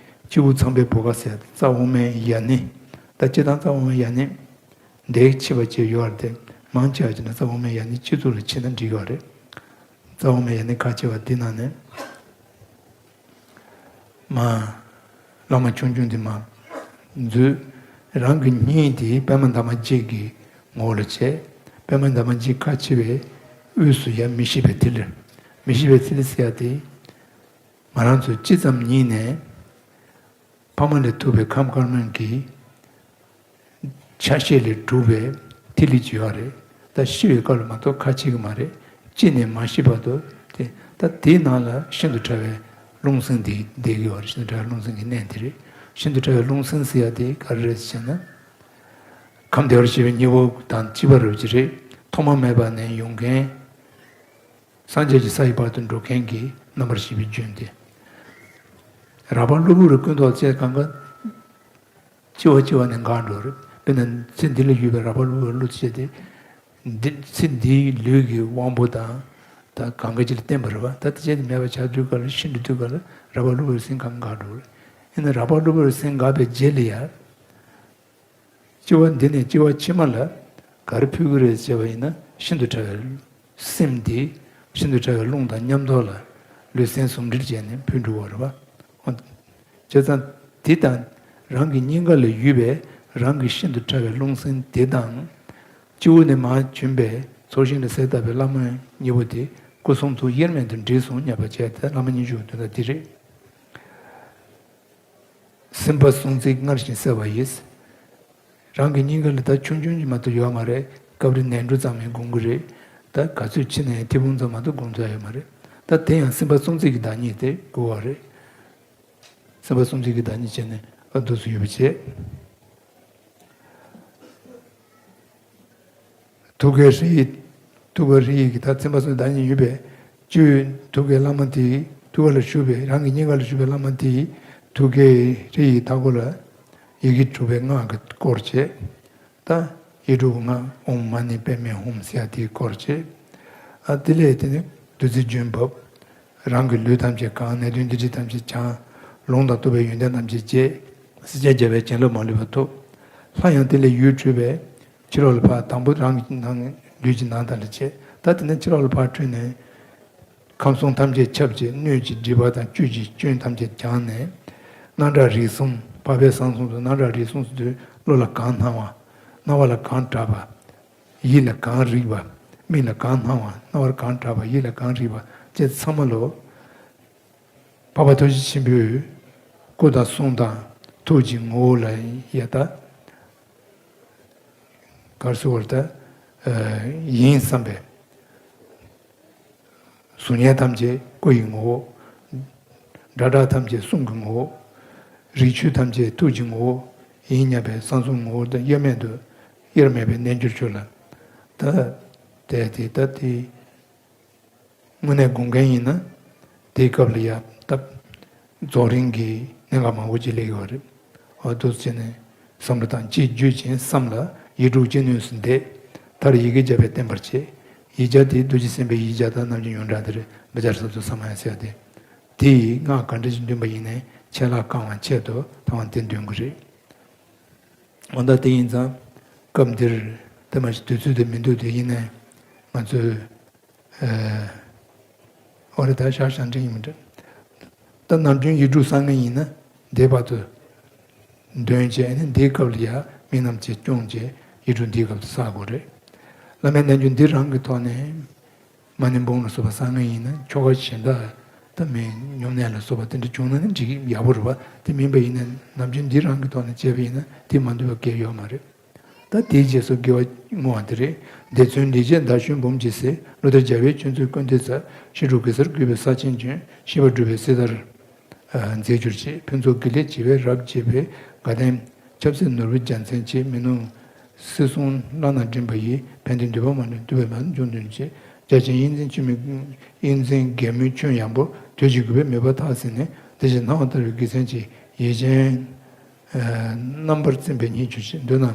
སྤྱི་བོ་ཚངས་པའི་བུ་ག་ཟེར་ཡ་དེ་རྩ་འོག་མའི་ཡ་ནི། ད་སྤྱིར་བཏང་རྩ་འོག་མའི་ཡ་ནི། འདེགས་ཆེ་བ་ཅིག་ཡོད་རེད་དེ། མང་ཆེ་བ་ཅིག་ནི་རྩ་འོག་མའི་ཡ་ནི་སྤྱི་གཙུག་ལ་ཕྱེ་ན་འགྲིག་གི་རེད། རྩ་འོག་མའི་ཡ་ནི་ཁ་ཕྱེ་བ་འདི་ནང་ནས་མར་བླ་མ་ཆུང་ཆུང་འདི་མར་འཛུལ། རང་གི་སྙིང་དེ་པདྨ་འདབ་མ་གཅིག་གི་ངོ་བོ་ལ་བྱས། པདྨ་འདབ་མ་གཅིག་ཁ་ཕྱེ་བའི་དབུས་སུ་ཡ་མི་ཤིགས་པའི་ཐིག་ལེ། མི་ཤིགས་པའི་ཐིག་ལེ་ཟེར་ཡ་དེ་ང་རང་ཚོས་ཅི་ཙམ་ཉིད་ནས། ཕ་མ་ལས་ཐོབ་པའི་ཁམས་དཀར་དམར་གྱི་ཆ་ཤས་ལས་གྲུབ་པའི་ཐིག་ལེ་ཅིག་ཡོད་རེད། ད་ཤི་བའི་སྐབས་ལ་མ་གཏོགས་ཁ་ཕྱེ་གི་མ་རེད། ཤི་ནས་མ་ཤི་བར་དུ་དེ། ད་དེའི་ནང་ལ་ཤིན་ཏུ་ཕྲ་བའི་རླུང་སེམས་དེ་བསྡད་ཀྱི་ཡོད་རེད། ཤིན་ཏུ་ཕྲ་བའི་རླུང་སེམས་ཀྱི་གནས་དེ་རེད། ཤིན་ཏུ་ཕྲ་བའི་རླུང་སེམས་ཟེར་ཡ་དེ་ག་རེ་རེད་ཟེར་ན། ཁམས་བདེ་བར་གཤེགས་པའི་སྙིང་པོ་དང་གཅིག་པ་རེད་པ་ཅིག་རེད། ཐོག་མ་མེད་པ་ནས་ཡོང་མཁན། སངས་རྒྱས་ཀྱི་ས་ཡི་བར་དུ་འགྲོ་མཁན་གྱི་རྣམ་པར་ཤེས་པའི་རྒྱུན་ཏེ། རགས་པ་གློ་བུར་ཀུན་རྟོག་ཅེས་གང་ག་ལྕི་བ་ལྕི་བ་ནས་འགག་འགྲོ་རེད། དཔེར་ན་ཚེ་འདི་ལ་ཡོད་པའི་རགས་པ་གློ་བུར་གློ་ཅེས་དེ། འདི་ཚེ་འདིའི་ལུས་ཀྱི་དབང་པོ་དང་། ད་གང་ག་ཅིག་ལ་བརྟེན་པ་རེད་པ། ད་དེ་ཅན་དེ་མེད་པ་ཆགས་དུས་སྐབས་ལ་ཤི་འགྲོ་དུས་སྐབས་ལ་རགས་པ་གློ་བུར་སེམས་གང་འགག་འགྲོ་རེད། ཡིན་ན་རགས་པ་གློ་བུར་སེམས་འགག་པའི་རྗེས་ལ་ཡང་། སྐྱེ་བ་འདི་ནས་སྐྱེ་བ་ཕྱི་མ་ལ་ག་རེ་ཕུལ་གྱི་རེད་ཅེས་པ་ཡིན་ན། ཤིན་ཏུ་ཕྲ་བའི་སེམས་འདི་ཤིན་ཏུ་ཕྲ་བའི་རླུང་དང་མཉམ་དུ་ལ་ལུས་སེམས་ཟུང་འབྲེལ་བྱས་ནས་ཕུལ་འགྲོ་བ་རེད་པ། འོ། བྱས་ཙང་དེ་དང་རང་གི་སྙིང་ག་ལ་ཡོད་པའི་རང་གི་ཤིན་ཏུ་ཕྲ་བའི་རླུང་སེམས་དེ་དང་། སྤྱི་བོ་ནས་མར་བྱོན་པའི་ཚོགས་ཞིང་ལ་གསལ་བཏབ་པའི་བླ་མ་གཉིས་པོ་དེ་སྐུ་གསུང་ཐུགས་དབྱེར་མེད་དུ་འདྲེས་སོང་སྙམ་པ་བྱས་ཏེ་བླ་མ་ཉི་ཤུ་གི་དོན་དག་འདི་རེད། སེམས་དཔའ་སྲུང་བརྩི་སྔར་བཞིན་གསལ་བ་ཡིས། རང་གི་སྙིང་ག་ལ་ད་ཆུང་ཆུང་ཅིག་མ་གཏོགས་ཡོད་མ་རེད། སྐབས་རེ་ནས་འབྲུ་ཙམ་ཡང་སྒོམ་གྱི་རེད། ད་ག་ཚོད་ཕྱིན་ན་ཡང་ཐེར་འབུམ་ཙམ་མ་གཏོགས་སྒོམ་ཐུབ་ཡ་ཡོད་མ་རེད། ད་དེ་ཡང་སེམས་དཔའ་སྲུང་བརྩི་གི་བདག་ཉིད་དེ་དགོས་པ་རེད། སེམས་དཔའ་སྲུང་བརྩི་གི་བདག་ཉིད་བྱས་ནས་ཨ་འདུག་སེ་ཡོད་པ་བྱས། ཐུགས་ཀའི་ཧྲཱི་ཡིག་ཐུགས་ཀའི་ཧྲཱི་ཡིག་གི་ད་སེམས་དཔའ་སྲུང་བདག་ཉིད་ཡོད་པས། སྤྱི་བོའི་ཐུགས་ཀའི་བླ་མ་དེའི་ཐུགས་ཀ་ལ་བཞུགས་པའི་རང་གི་སྙིང་ག་ལ་བཞུགས་པའི་བླ་མ་དེའི་ཐུགས་ཀའི་ཧྲཱི་ཡིག་མཐའ་སྐོར་ལ་ཡི་གེ་དྲུག་པའི་སྔགས་ཀྱིས་བསྐོར་བྱས། ད་ཡིག་དྲུག་གི་སྔགས་ཨོཾ་མ་ཎི་པདྨེ་ཧཱུྃ་ཟེར་ཡ་དེས་བསྐོར་བྱས། ཨ་དེ་ལས་དེ་ནི་བདུད་རྩི་རྒྱུན་བབས། རང་གི་ལུས་ཐམས་ཅད་གང་། ནད་གདོན་སྡིག་སྒྲིབ་ཐམས་ཅད་བྱང་། ལོང་དང་རྟུལ་བའི་ཡོན་ཏན་ཐམས་ཅད་བརྗེད། སྲིད་པ་རྒྱལ་བའི་བྱིན་རླབས་མ་ལུས་པ་ཐོབ། སླར་ཡང་དེ་ལས་ཡུལ་འཕྲོས་པས་ཕྱི་ལོགས་ལ་ཕར། དང་པོ་རང་གི་ནང་ལུས་ཀྱི་ནང་དག་ལ་བྱེད། ད་དེ་ནས་ཕྱི་ལོགས་ལ་ཕར་འཕྲོས་ནས། ཁམས་གསུམ་ཐམས་ཅད་ཁྱབ་བྱེད། སྣོད་ཀྱི་སྒྲིབ་པ་དང་བཅུད་ཀྱི་སྐྱོན་ཐམས་ཅད་བྱང་ནས། སྣ་ཁྲག་རིགས་གསུམ་འཕགས་པའི་གསང་གསུམ་དུ་སྣ་ཁྲག་རིགས་གསུམ་ཟེར་དུས་བློ་ལ་གང་སྣང་བ། རྣ་བ་ལ་གང་གྲགས་པ། ཡིད་ལ་གང་རིག་པ། མིག་ལ་གང་སྣང་བ། རྣ་བར་གང་གྲགས་པ། ཡིད་ལ་གང་རིག་པ་བཅས་ཚང་མ་ལོ། འཕགས་པ་མཐར་ཕྱིན་ཆེན་པོའི་སྐུ་དང་གསུང་དང་ཐུགས་ཀྱི་ངོ་བོ་ལ་ཡ་ད་གར་སོ་བར་ད་ཡིན་བསམ་པས། གཟུགས་བརྙན་ཐམས་ཅད་སྐུ་ཡི་ངོ་བོ། སྒྲ་གྲགས་ཐམས་ཅད་གསུང་གི་ངོ་བོ། རིགས་ཆོས་ཐམས་ཅད་ཐུགས་ཀྱི་ངོ་བོ། ཡིན་སྙམ་པའི་བསམ་གཟུགས་ངོ་བོ་དང་དབྱེར་མེད་དུ་དབྱེར་མེད་པའི་རྣལ་འབྱོར་ཆོས་ལ། ད་དེ་དེ་ད་དེ་དངོས་གནས་སྒོམ་མཁན་ཡིན་ན། དེའི་སྐབས་ལ་ཡང་སྟབས་རྫོགས་རིམ་གྱི་གནད་འགག་མང་པོ་ཅིག་སླེབས་ཡོད་རེད། འོ་འདུག་སེ་བྱས་ནས་བསམ་བློ་དང་ཅིག་བརྒྱུད་ཅིང་བསམ་ལ་ཡིག་དྲུག་ཅི་ནུས་སུ་བཟླས། མཐར་ཡི་གེ་བརྒྱ་པས་བརྟན་པར་བྱས། ཡིག་བརྒྱ་དེ་རྡོ་རྗེ་སེམས་དཔའི་ཡིག་བརྒྱ་དང་རྣམ་བསྒྱིངས་ཡོངས་གྲགས་དེ་རེད། བཛྲ་སཏྭ་ས་མ་ཡ་ཟེར་ཡ་དེ། དེ་ཡིས་སྔགས་ག་འདྲ་ཞིག་འདོན་པ་ཡིན་ནའི་ཆད་ལྷག་བསྐང་བ་ཆེད་དུ་དང་བ་དེ་འདོན་དགོས་རེད། འོ་ད་དེ་ཡིན་ཙང་སྐབས་འདིར་དེ་མ་གཞི་དུས་ཚོད་དེ་མི་འདུག་དེ་ཡིན་ནའི་ང་ཚོས། ཨོ་རེད། ད་ཤག་ཤག་འདྲི་ཡིན་མི་འདྲ། ད་ནམ་རྒྱུན་ཡིག་དྲུག་བསག་མཁན་ཡིན་ན་འདི་བར་དུ་འདོན་བྱས་ནས་འདིའི་སྐབས་ལ་ཡ་དམིགས་རྣམ་བཅས་སྐྱོང་བྱས་ཡིག་དྲུག་འདིའི་སྐབས་སུ་བསག་དགོས་རེད། བླ་མའི་རྣལ་འབྱོར་འདི་རང་གི་ཐོག་ནས་མ་ཎི་འབུམ་ལ་སོགས་པ་བསག་མཁན་ཡིན་ན་ཆོ་ག་གཞན་དག་ད་མི་སྨྱུང་གནས་ལ་སོགས་པ་དེ་འདྲ་བྱུང་ན་ནི་འགྲིག་ཡག་པོ་རེད་པ། དེ་མིན་པ་ཡིན་ན་ནམ་རྒྱུན་འདི་རང་གི་ཐོག་ནས་བྱས་པ་ཡིན་ན་དེ་མ་འདུས་པ་གང་ཡང་ཡོད་མ་རེད། ད་དེའི་རྗེས་སུ་དགེ་བ་བསྔོ་བ་འདི་རེད། འདིས་མཚོན་ལེགས་བྱས་ཟླ་གཞོན་འབུམ་གྱིས་བསྲེགས། བློ་གཏེར་རྒྱལ་བའི་ཆོས་མཛོད་ཀུན་འདུས་རྩ། ཕྱི་དྲོ་གེ་སར་བརྒྱུད་པའི་ས་ཆེན་བྱོན། ཤེས་པ་སྒྲུབ་པའི་སྲི་ཐར་མཛད་གྱུར་ཅིག། ཕུན་ཚོགས་དགེ་ལེགས་བྱེ་བས་རབ་རྒྱས་པའི། དགའ་ལྡན་ཆབ་སྲིད་ནོར་བུའི་རྒྱལ་མཚན་ཆེ། མི་ནུབ་སྲིད་གསུམ་བླ་ན་མགྲིན་པ་ཡི། ཕན་བདེའི་འདོད་པ་མ་ལུས་འདུས་པའི་མན་འབྱུང་དོན་ཆེ། རྒྱ་ཆེན་དབྱིག་འཛིན་ཆོས་མི་དབྱིག་འཛིན་རྒྱལ་མོའི་ཆོས་ཡངས་པོ། དུས་ཀྱི་རྒུད་པས་མོས་པ་མཐའ་གཟིགས་ནས། བདེ་གཤེགས་སྣང་བ་ལྟ་བུའི་དགེ་མཚན་ཆེ། ཡིད་ཅན་རྣམ་པར་རྩེན་པའི་ཉིད་གྱུར་ཅིག། འདོད་ན་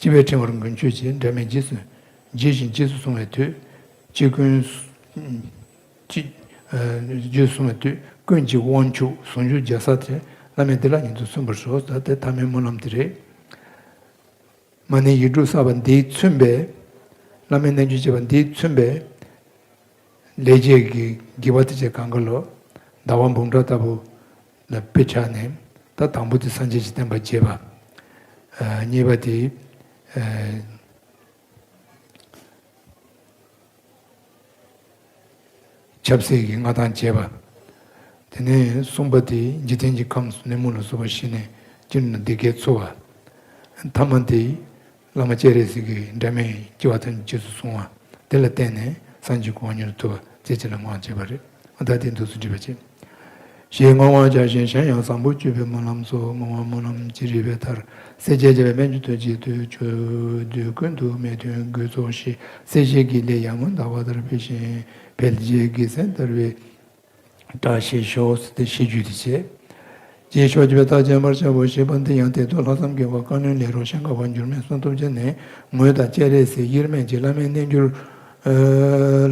ལྕི་བས་ཕྲེང་བར་འགུལ་ཆོག་ཅིག། འབྲལ་མེད་རྗེས་སུ་འཇིགས་ཤིང་རྗེས་སུ་བཟུང་བའི་དུས། ཅི་ཀུན་ཅི་རྗེས་སུ་བཟུང་བའི་དུས། ཀུན་གྱི་དབང་ཕྱུག་ཟུང་འཇུག་རྒྱལ་སྲས་དེ། བླ་མས་འདི་ལ་ཉིད་དུ་སུན་པར་ཤོག། ད་དེ་ཐ་མའི་སྨོན་ལམ་དེ་རེད། མ་ཎི་ཡིག་དྲུག་བསགས་པ་འདིས་མཚོན་པའི་བླ་མའི་རྣལ་འབྱོར་བྱེད་པ་འདིས་མཚོན་པའི་ལེགས་བྱས་ཀྱི་དགེ་བ་དེ་ཚོ་གང་ག་ལོ་ཟླ་བ་འབུམ་ཕྲག་ལྟ་བུ་ལ་དཔེ་ཆ་ནས། ད་དང་པོ་དེ་སངས་རྒྱས་ཀྱི་བསྟན་པ་རྒྱས་པ། ཨ་གཉིས་པ་དེ་ཨ་ཆབ་སྲིད་ཀྱི་མངའ་ཐང་རྒྱས་པ། དེ་ནས་གསུམ་པ་དེ་འཇིག་རྟེན་གྱི་ཁམས་སུ་ནད་མུག་ལ་སོགས་པ་ཞི་ནས་སྤྱིར་ན་བདེ་དགེ་འཚོ་བ། ཐ་མ་དེ་བླ་མ་སྤྱན་རས་གཟིགས་ཀྱི་འབྲལ་མེད་སྐྱེ་བ་ཐམས་ཅད་རྗེས་སུ་བཟུང་བ། དེ་ལ་བརྟེན་ནས་སངས་རྒྱས་ཀྱི་གོ་འཕང་མྱུར་དུ་ཐོབ་པ་རྗེ་བྱིན་རླབས་མངའ་བྱེད་པ་རེད། ད་དེ་འདུག་སེ་འགྲིག་པ་བྱེད། ཞེས་བསྔོ་བ་བྱ་ཞིང་གཞན་ཡང་བཟང་པོ་སྤྱོད་པའི་སྨོན་ལམ་སོགས་བསྔོ་བ་སྨོན་ལམ་ཅི་རིགས་པའི་མཐར། སྲས་བཅས་རྒྱལ་བའི་སྨན་གྱི་བསྟོད་ཅིག་ཏུ། ཆོས་འདུལ་ཀུན་ཏུ་མི་མཐུན་དགོས་ཚོགས་ཞི། སྲས་བཅས་ཀྱི་ལས་ཡར་ངོའི་ཟླ་བ་ལྟར། འཕེལ་ཞིང་འཕེལ་རྒྱས་དགེ་མཚན་དར་བའི་བཀྲ་ཤིས་ཤོག། དེ་ཤིས་བརྗོད་དེ་བྱས། རྗེས་ཕྱོགས་ཀྱི་བར་མཐའ་ཅན་པར་བྱ་བའོ། ཞེས་པ་འདི་ཡང་དེ་དུས་ལྷག་བསམ་དགེ་བ་བཀའ་བློན་ལས་རོགས་ཤང་ཀ་པ་འགྱུར་མེད་བསོད་སྟོབས་ཅན་ནས་ངོས་དང་སྤྱན་རས་གཟིགས་དབྱེར་མེད་ཀྱི་བླ་མའི་རྣལ་འབྱོར་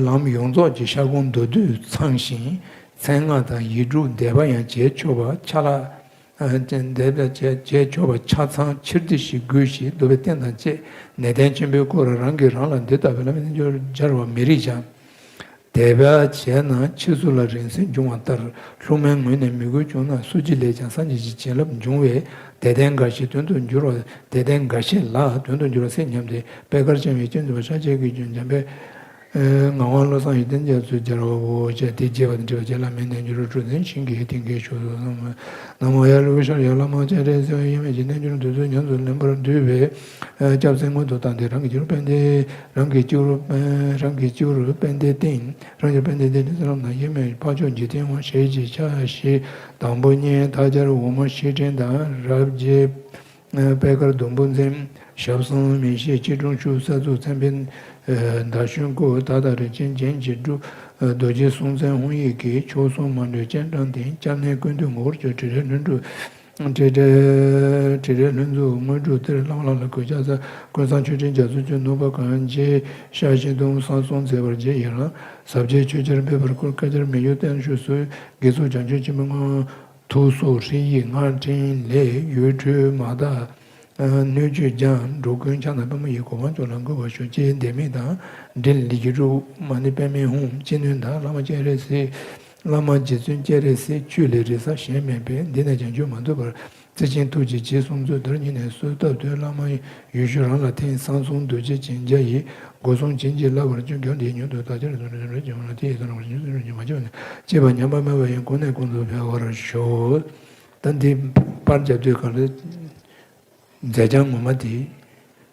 ལམ་ཡོངས་རྫོགས་ཀྱི་ཤར་ཁུང་མདོར་བསྡུས་ཚང་ཞིང་། མཚན་སྔགས་དང་ཡིག་དྲུག་བཟླས་པ་ཡང་བྱས་ཆོག་པ་ཆ་ལག་འདས་པ་བྱས་བྱས་ཆོག་པ་ཆ་ཚང་ཕྱིར་བསྡུ་ཞིག་དགོས་ཞེས་འདོད་པའི་རྟེན་དང་བཅས་ནད་ལྡན་ཆེན་པོའི་སྐོར་རང་གིས་རང་ལ་འདི་ལྟ་བུའི་བླ་མའི་རྣལ་འབྱོར་སྦྱར་བ་མི་རིགས་ཀྱང་། དད་པ་བྱས་ན་ཕྱིས་སུ་ལ་རིང་བསྲེལ་འབྱུང་བ་ལྟར་སློབ་མའི་ངོས་ནས་མོས་གུས་བྱུང་ན་སུ་གཅིག་ལས་ཀྱང་སངས་རྒྱས་ཀྱི་བྱིན་རླབས་འབྱུང་བས་དད་ལྡན་འགའ་ཞིག་དོན་དུ་འགྱུར་བ་དད་ལྡན་འགའ་ཤས་ལ་དོན་དུ་འགྱུར་བ་སྲིད་སྙམ་སྟེ་པད་དཀར་འཆང་བའི་སྤྱན་འཛིན་པ་ཤཱཀྱ་གིས་ཀྱང་འཇམ་དཔལ། ངག་དབང་བློ་བཟང་ཡོན་ཏན་རྒྱ་མཚོས་སྦྱར་བའོ། ཅེས་དེ་རྒྱས་པ་དང་འབྲེལ་བ་བཅས་བླ་མའི་རྣལ་འབྱོར་གྲུབ་ཚུལ་བྱིན་གྱིས་བརླབ་པའི་ཞལ་ལུང་གསན་ཞུ། ན་མོ་ཡ་ལུ་ཤར་ཡ་བླ་མ་སྤྱན་རས་གཟིགས་དབྱེར་མེད་ཀྱི་རྣལ་འབྱོར་འདོད་ཚུལ་ཉམས་སུ་ལེན་པར་འདུས་པའི་སྐྱབས་སེམས་སྔོན་དུ་བཏང་སྟེ་རང་གི་སྤྱི་བོར་དཔལ་ལྡན་རང་གི་སྤྱི་བོར་རང་གི་སྤྱི་བོར་དཔལ་ལྡན་སྟེང་རང་གི་དཔལ་ལྡན་སྟེང་ནས་བསོད་ནམས་དང་དབྱེར་མེད་འཕགས་མཆོག་འཇིག་རྟེན་དབང་ཞེས་བྱའི་ཕྱག་བཞི་དང་པོ་བསྙེན་ཐལ་སྦྱར་འོག་མ་བཞི་བྲན་དང་རབ་རྒྱས། པད་དཀར་ཟླུམ་པོ་འཛིན། ཞབས་གསུམ་མི་ཤིགས་སྐྱིལ་ཀྲུང་ཕྱུག་གསལ་བཙུགས་མཚན་དཔེ་ཟླ་གཞོན་སྐུ། ད་ལྟ་རིན་ཆེན་རྒྱན་གྱིས་བསྒྲུབས། རྡོ་རྗེ་སྲོང་བཙན་དབང་ཡིག་གི་ཆོས་སྲུང་མ་འདྲེས་སྤྱན་དྲངས་ཏེ་སྐྱབས་གནས་ཀུན་འདུས་ངོ་བོར་གྱུར། དྲི་རལ་ལྷུན་གྲུབ། དྲི་རལ་དྲི་རལ་ལྷུན་གྲུབ་དངོས་གྲུབ་གཏེར། བླ་མ་ལ་ལ་གུས་ཕྱག་འཚལ། ཀུན་བཟང་མཆོད་སྤྲིན་རྒྱ་མཚོ་སྤྱོད། ནུས་པ་གང་ཡོད་ཞབས་ཕྱི་བརྡུང་། བསང་གསུམ་མཛད་པར་བགྱི་ཡི་རང་། ཟབ་རྒྱས་ཆོས་ཆར་འབེབས་པར་བསྐུལ། བསྐལ་བརྒྱར་མི་འགྱུར་བརྟན་བཞུགས་སུ། དགེ་ཚོགས་བྱང་ཆུབ་ཆེན་པོའི་དངོས། ཐུགས་གསོ་ཧྲཱིཿཡིག་སྔགས་ཕྲེང་ལས་ཡུལ་འཁྲུལ་མ་དག་སྣོད་བཅུད་སྦྱངས། འགྲོ་ཀུན་ཕྱག་ན་པདྨོ་ཡི། གོ་འཕང་མཆོག་ལ་འགོད་པར་ཤོག། ཅེས་ལྡེ་མིག་དང་འབྲེལ་ཡིག་དྲུག་མ་ཎི་པདྨའི་ཧཱུྃ་ཅི་ནུས་དང་བླ་མ་སྤྱན་རས་གཟིགས། བླ་མ་རྗེ་བཙུན་སྤྱན་རས་གཟིགས་བཅུད་ལས་རེ་ས་གཞན་མེད་པས་འདི་ནས་བྱང་ཆུབ་མ་ཐོབ་པར་རྩེ་ཆེན་ཐུགས་རྗེས་རྗེས་གསུངས་མཛོད། དེར་ཉིད་ནས་གསོལ་བཏབ་སྟེ་བླ་མ་ཡི་ཡུལ་ཤུལ་རང་ལ་ཐིམ། བསང་གསུམ་རྡོ་རྗེ་འཆང་རྒྱ་ཡིས་སྒོ་སྲུང་བྱིན་གྱིས་བརླབ་པར་བྱོན། རྒྱུ་འདིའི་མྱུར་དུ་བདག་ཅག་ལ་གསོལ་འདེབས་ཞུ། དེ་ཡི་བསོད་ནམས་ཀྱི་ཞིང་དུ་མ་ཆགས་པ་ནས་ཅེས་པ་ཉམས་པ་མེད་པ་ཡི་སྒོ་ནས་ཀུན་ཏུ་འཕེལ་བར་ཤོག། ད་འདི་པར་རྒྱབ་དུས་གང་ལ་མཛད་བྱང་ངོ་མ་དེ་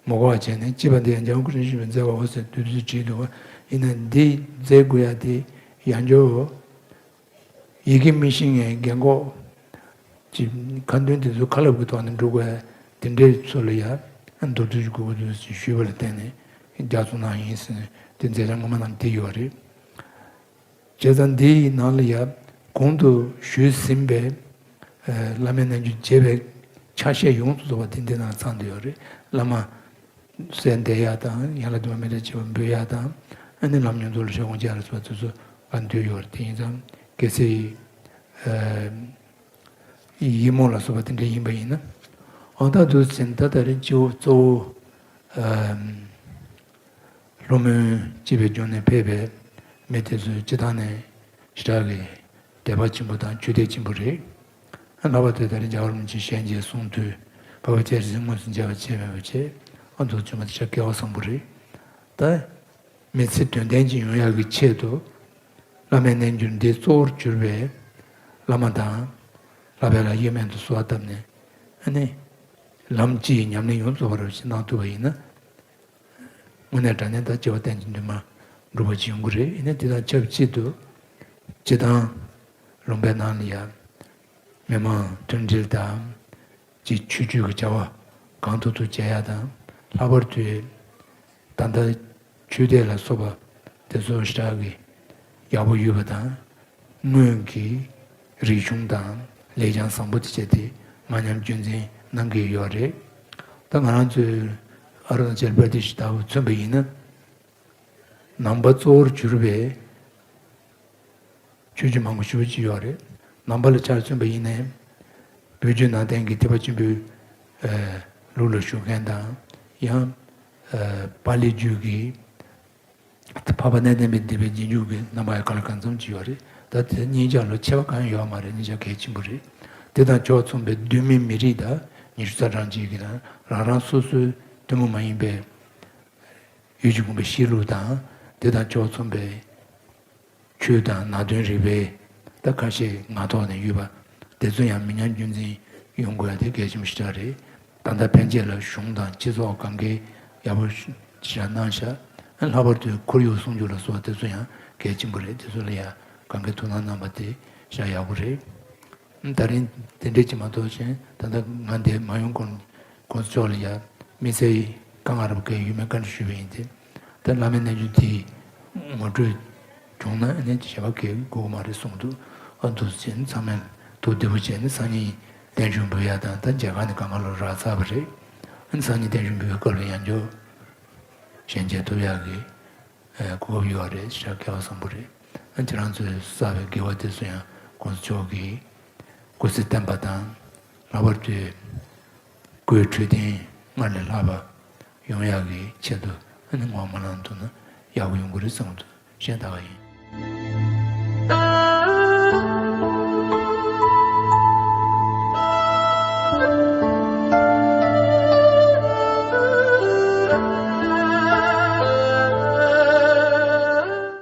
མ་གོ་བ་བྱས་ནས་ཅེས་པ་འདི་ཡང་འཇམ་དབྱངས་སྐུ་ཕྲེང་བཞི་པས་མཛད་པའོ་ཟེར་དུས་དུས་བྲིས་འདུག་བ། ཡིན་ན་འདི་མཛད་དགོས་ཡ་དེ་ཡང་འཇོག་ཡི་གེ་མི་ཤེས་མཁན་རྒན་གོག་ཅིག་ཁ་འདོན་དེ་ཚོ་ཁ་ལབ་ཀྱི་ཐོག་ནས་འགྲོ་དགོས། དེ་འདྲའི་ཚོ་ལ་ཡ་མདོར་བསྡུས་ཤིག་དགོས་ཀྱི་འདུག་ཞེས་ཞུས་པ་ལ་བརྟེན་ནས་རྒྱ་མཚོ་ནང་ཡིན་ཟེར་ནས་དེ་མཛད་བྱ་ངོ་མ་ནང་དེ་ཡོད་རེད། བྱས་ཙང་འདི་ཡི་ནང་ལ་ཡ་གོང་དུ་ཞུས་ཟིན་པའི་ཨ་བླ་མའི་རྣལ་འབྱོར་རྒྱས་པའི་ཆ་ཤས་ཡོངས་སུ་རྫོགས་པ་དེ་འདི་ནང་ཚང་བསྡད་ཡོད་རེད། བླ་མ་གསལ་འདེབས་ཡག་དང་། ཡང་ལ་དུ་མ་མི་འདྲ་བྱེད་པ་འབུལ་ཡག་དང་། ཨ་ནི་ལམ་མྱོང་ཚོ་ལ་ཞབས་དགོངས་བཅར་ལ་སོགས་པ་དེ་ཚོ་ག་འདུས་ཡོད་རེད། དེ་ཡིན་ཙང་གལ་སྲིད་ཨ་ཡིག་རྨོངས་ལ་སོགས་པ་དེ་འདྲ་ཡིན་པ་ཡིན་ན། འོ་ད་འདུག་ཟིན། ད་ད་རིང་སྤྱི་བོ་གཙོ་བོ་ཨ་ལྷོ་མོན་སྤྱི་པའི་ལྗོངས་ནས་ཕེབས་པའི་མི་དེ་ཚོའི་སྤྱི་བཏང་ནས་ཞེ་དྲག་གི་དད་པ་ཆེན་པོ་དང་ཆོས་དད་ཆེན་པོ་རེད། ལྷག་པར་དུ་ད་རེས་རྒྱལ་བ་རིན་པོ་ཆེའི་ཞལ་མཇལ་གསུང་ཐོས། འཕགས་པ་སྤྱན་རས་གཟིགས་དངོས་སུ་མཇལ་བ་བྱས་མེད་པ་བྱས། ཨ་མདོ་བྱུང་བ་དེ་ཤ་སྐལ་བ་བཟང་པོ་རེད། ད་མི་ཚེ་དོན་ལྡན་ཅིག་ཡོང་ཡག་གི་ཆེད་དུ་བླ་མའི་རྣལ་འབྱོར་འདི་གཙོ་བོར་གྱུར་པའི་བླ་མ་དང་ལྷག་པའི་ལ་གཡེམ་མེད་དུ་གསོལ་བ་བཏབ་ནས། ཨ་ནི་ལམ་སྤྱི་ཡི་ཉམས་ལེན་ཡོངས་རྫོགས་པ་རུ་ཞིག་གནང་ཐུབ་པ་ཡིན་ན། དངོས་གནས་དྲང་གནས་ད་སྐྱེ་བ་གཏན་གྱི་འདུན་མ་འགྲུབ་པ་ཅིག་ཡོང་གི་རེད། ཡིན་ན་དེ་དང་ཆབས་ཅིག་ཏུ་སྤྱི་བཏང་ལུང་པའི་ནང་ལ་ཡང་མི་མང་མཐུན་སྒྲིལ་དང་། ཅིག་ཆོས་བརྒྱུད་ཀྱི་བྱ་བ་གང་ཐུབ་ཐུབ་བྱེད་ཡ་དང་། ལྷག་པར་དུ་ད་ལྟ་ཆོས་དད་ལ་སོགས་པ་དེ་ཚོ་ཞེ་དྲག་གི་ཡག་པོ་ཡོད་པ་དང་། སྔོན་གྱི་རིག་གཞུང་དང་ལེགས་བྱང་བཟང་པོ་དེ་བྱས་ཏེ་མ་ཉམས་རྒྱུན་འཛིན་གནང་གི་ཡོད་རེད། ད་ང་རང་ཚོའི་ཨ་རུ་ན་ཅལ་པར་དེ་ཞིག་ལྟ་བུ་མཚོན་པ་ཡིན་ན། ནང་པ་གཙོ་བོར་གྱུར་པའི་ཆོས་བརྒྱུད་མང་པོ་ཞེ་པོ་ཅིག་ཡོད་རེད། ནང་པ་ལ་ཆ་མཚོན་པ་ཡིན་ནའི། བོད་བརྒྱུད་ནང་བསྟན་གྱི་ཐེག་པ་ཆེན་པོའི་ཨ་ལུགས་ལ་ཞུགས་མཁན་དང་། ཡང་ཨ་པཱ་ལི་བརྒྱུད་ཀྱི་འཕགས་པ་གནས་བརྟན་པའི་སྡེ་པའི་རྗེས་འཇུག་གི་རྣམ་པ་ཡང་གང་ལ་གང་འཚམ་ཅིག་ཡོད་རེད། ད་དེ་གཉིས་ཆར་ལ་ཁྱད་པར་གང་ཡང་ཡོད་མ་རེད། གཉིས་ཆ་གལ་ཆེན་པོ་རེད། དེ་དང་ཕྱོགས་མཚུངས་པའི་གདོད་མའི་མི་རིགས་དང་ཉི་ཤུ་རྩ་གྲངས་ཅིག་གིས་རང་རང་སོ་སོའི་ཐུན་མོང་མ་ཡིན་པའི་ཡུལ་གྱི་ཁོངས་པའི་གཤིས་ལུགས་དང་། དེ་དང་ཕྱོགས་མཚུངས་པའི་ཆོས་དང་ནང་དོན་རིག་པའི་ད་ཁ་ཤས་ངག་ཐོག་ནས་ཡོད་པ་དེ་ཚོ་ཡང་མི་ཉམས་རྒྱུན་འཛིན་ཡོང་དགོས་ཡ་དེ་གལ་ཆེན་པོ་ཞེ་དྲག་རེད། ད་ལྟ་ཕན་ཆད་ལ་གཞུང་དང་སྤྱི་ཚོགས་གང་གའི་ཡག་པོ་ཞེ་དྲག་གནང་ཤག་ལྷག་པར་དུ་ཁོར་ཡུག་སྲུང་སྐྱོབ་ལ་སོགས་པ་དེ་ཚོ་ཡང་གལ་ཆེན་པོ་རེད། དེ་ཚོ་ལ་ཡང་གང་གའི་ཐུགས་སྣང་གནང་པ་དེ་ཞེ་དྲག་ཡག་པོ་རེད། ད་རིང་དེ་འདྲས་ཅིག་མ་གཏོགས་གཞན། ད་ལྟ་ང་འདིར་མ་ཡོང་གོང་གོང་ས་མཆོག་ལ་ཡ་དམིགས་བསལ་གྱི་བཀའ་མངགས་རེ་བ་གས་ཡོད་མེད་བཀའ་འདྲི་ཞུས་པ་ཡིན་ཏེ། ད་བླ་མའི་རྣལ་འབྱོར་དེ་ངོ་སྤྲོད་བྱུང་ན་ཨ་ནི་ཞེ་པོ་གལ་དགོས་མ་རེད་གསུངས་འདུག་ཨ་འདུག་སེ་ཚང་མས་ཐུགས་བདེ་པོ་བྱས་ནས་སང་ཉིན་བརྟན་བཞུགས་འབུལ་ཡ་དང་། ད་མཇལ་ཁ་ནི་གང་ག་ལོ་རག་ཚར་བ་རེད། ཨ་ནི་སང་ཉིན་བརྟན་བཞུགས་འབུལ་བའི་སྐབས་ལ་ཡང་བསྐྱར་ཞལ་མཇལ་ཐུབ་ཡག་གི་ཨ་གོ་སྐབས་ཡོད་རེད། ཞེ་དྲག་སྐལ་བ་བཟང་པོ་རེད། ཨ་ཁྱེད་རང་ཚོས་བསགས་པའི་དགེ་བ་དེ་ཚོ་ཡང་གོང་ས་མཆོག་གིས་སྐུ་ཚེ་བརྟན་པ་དང་། ལྷག་པར་དུ་སྐུའི་འཕྲོད་བསྟེན་སྔར་ལས་ལྷག་པ་ཡོང་ཡག་གི་ཆེད་དུ་ཨ་ནི་བསྔོ་བ་མ་བླངས་ཐུབ་ན་ཡག་པོ་ཡོང་གི་རེད་བསམ་གྱི་འདུག་བཤད་ད་ག་ཡིན།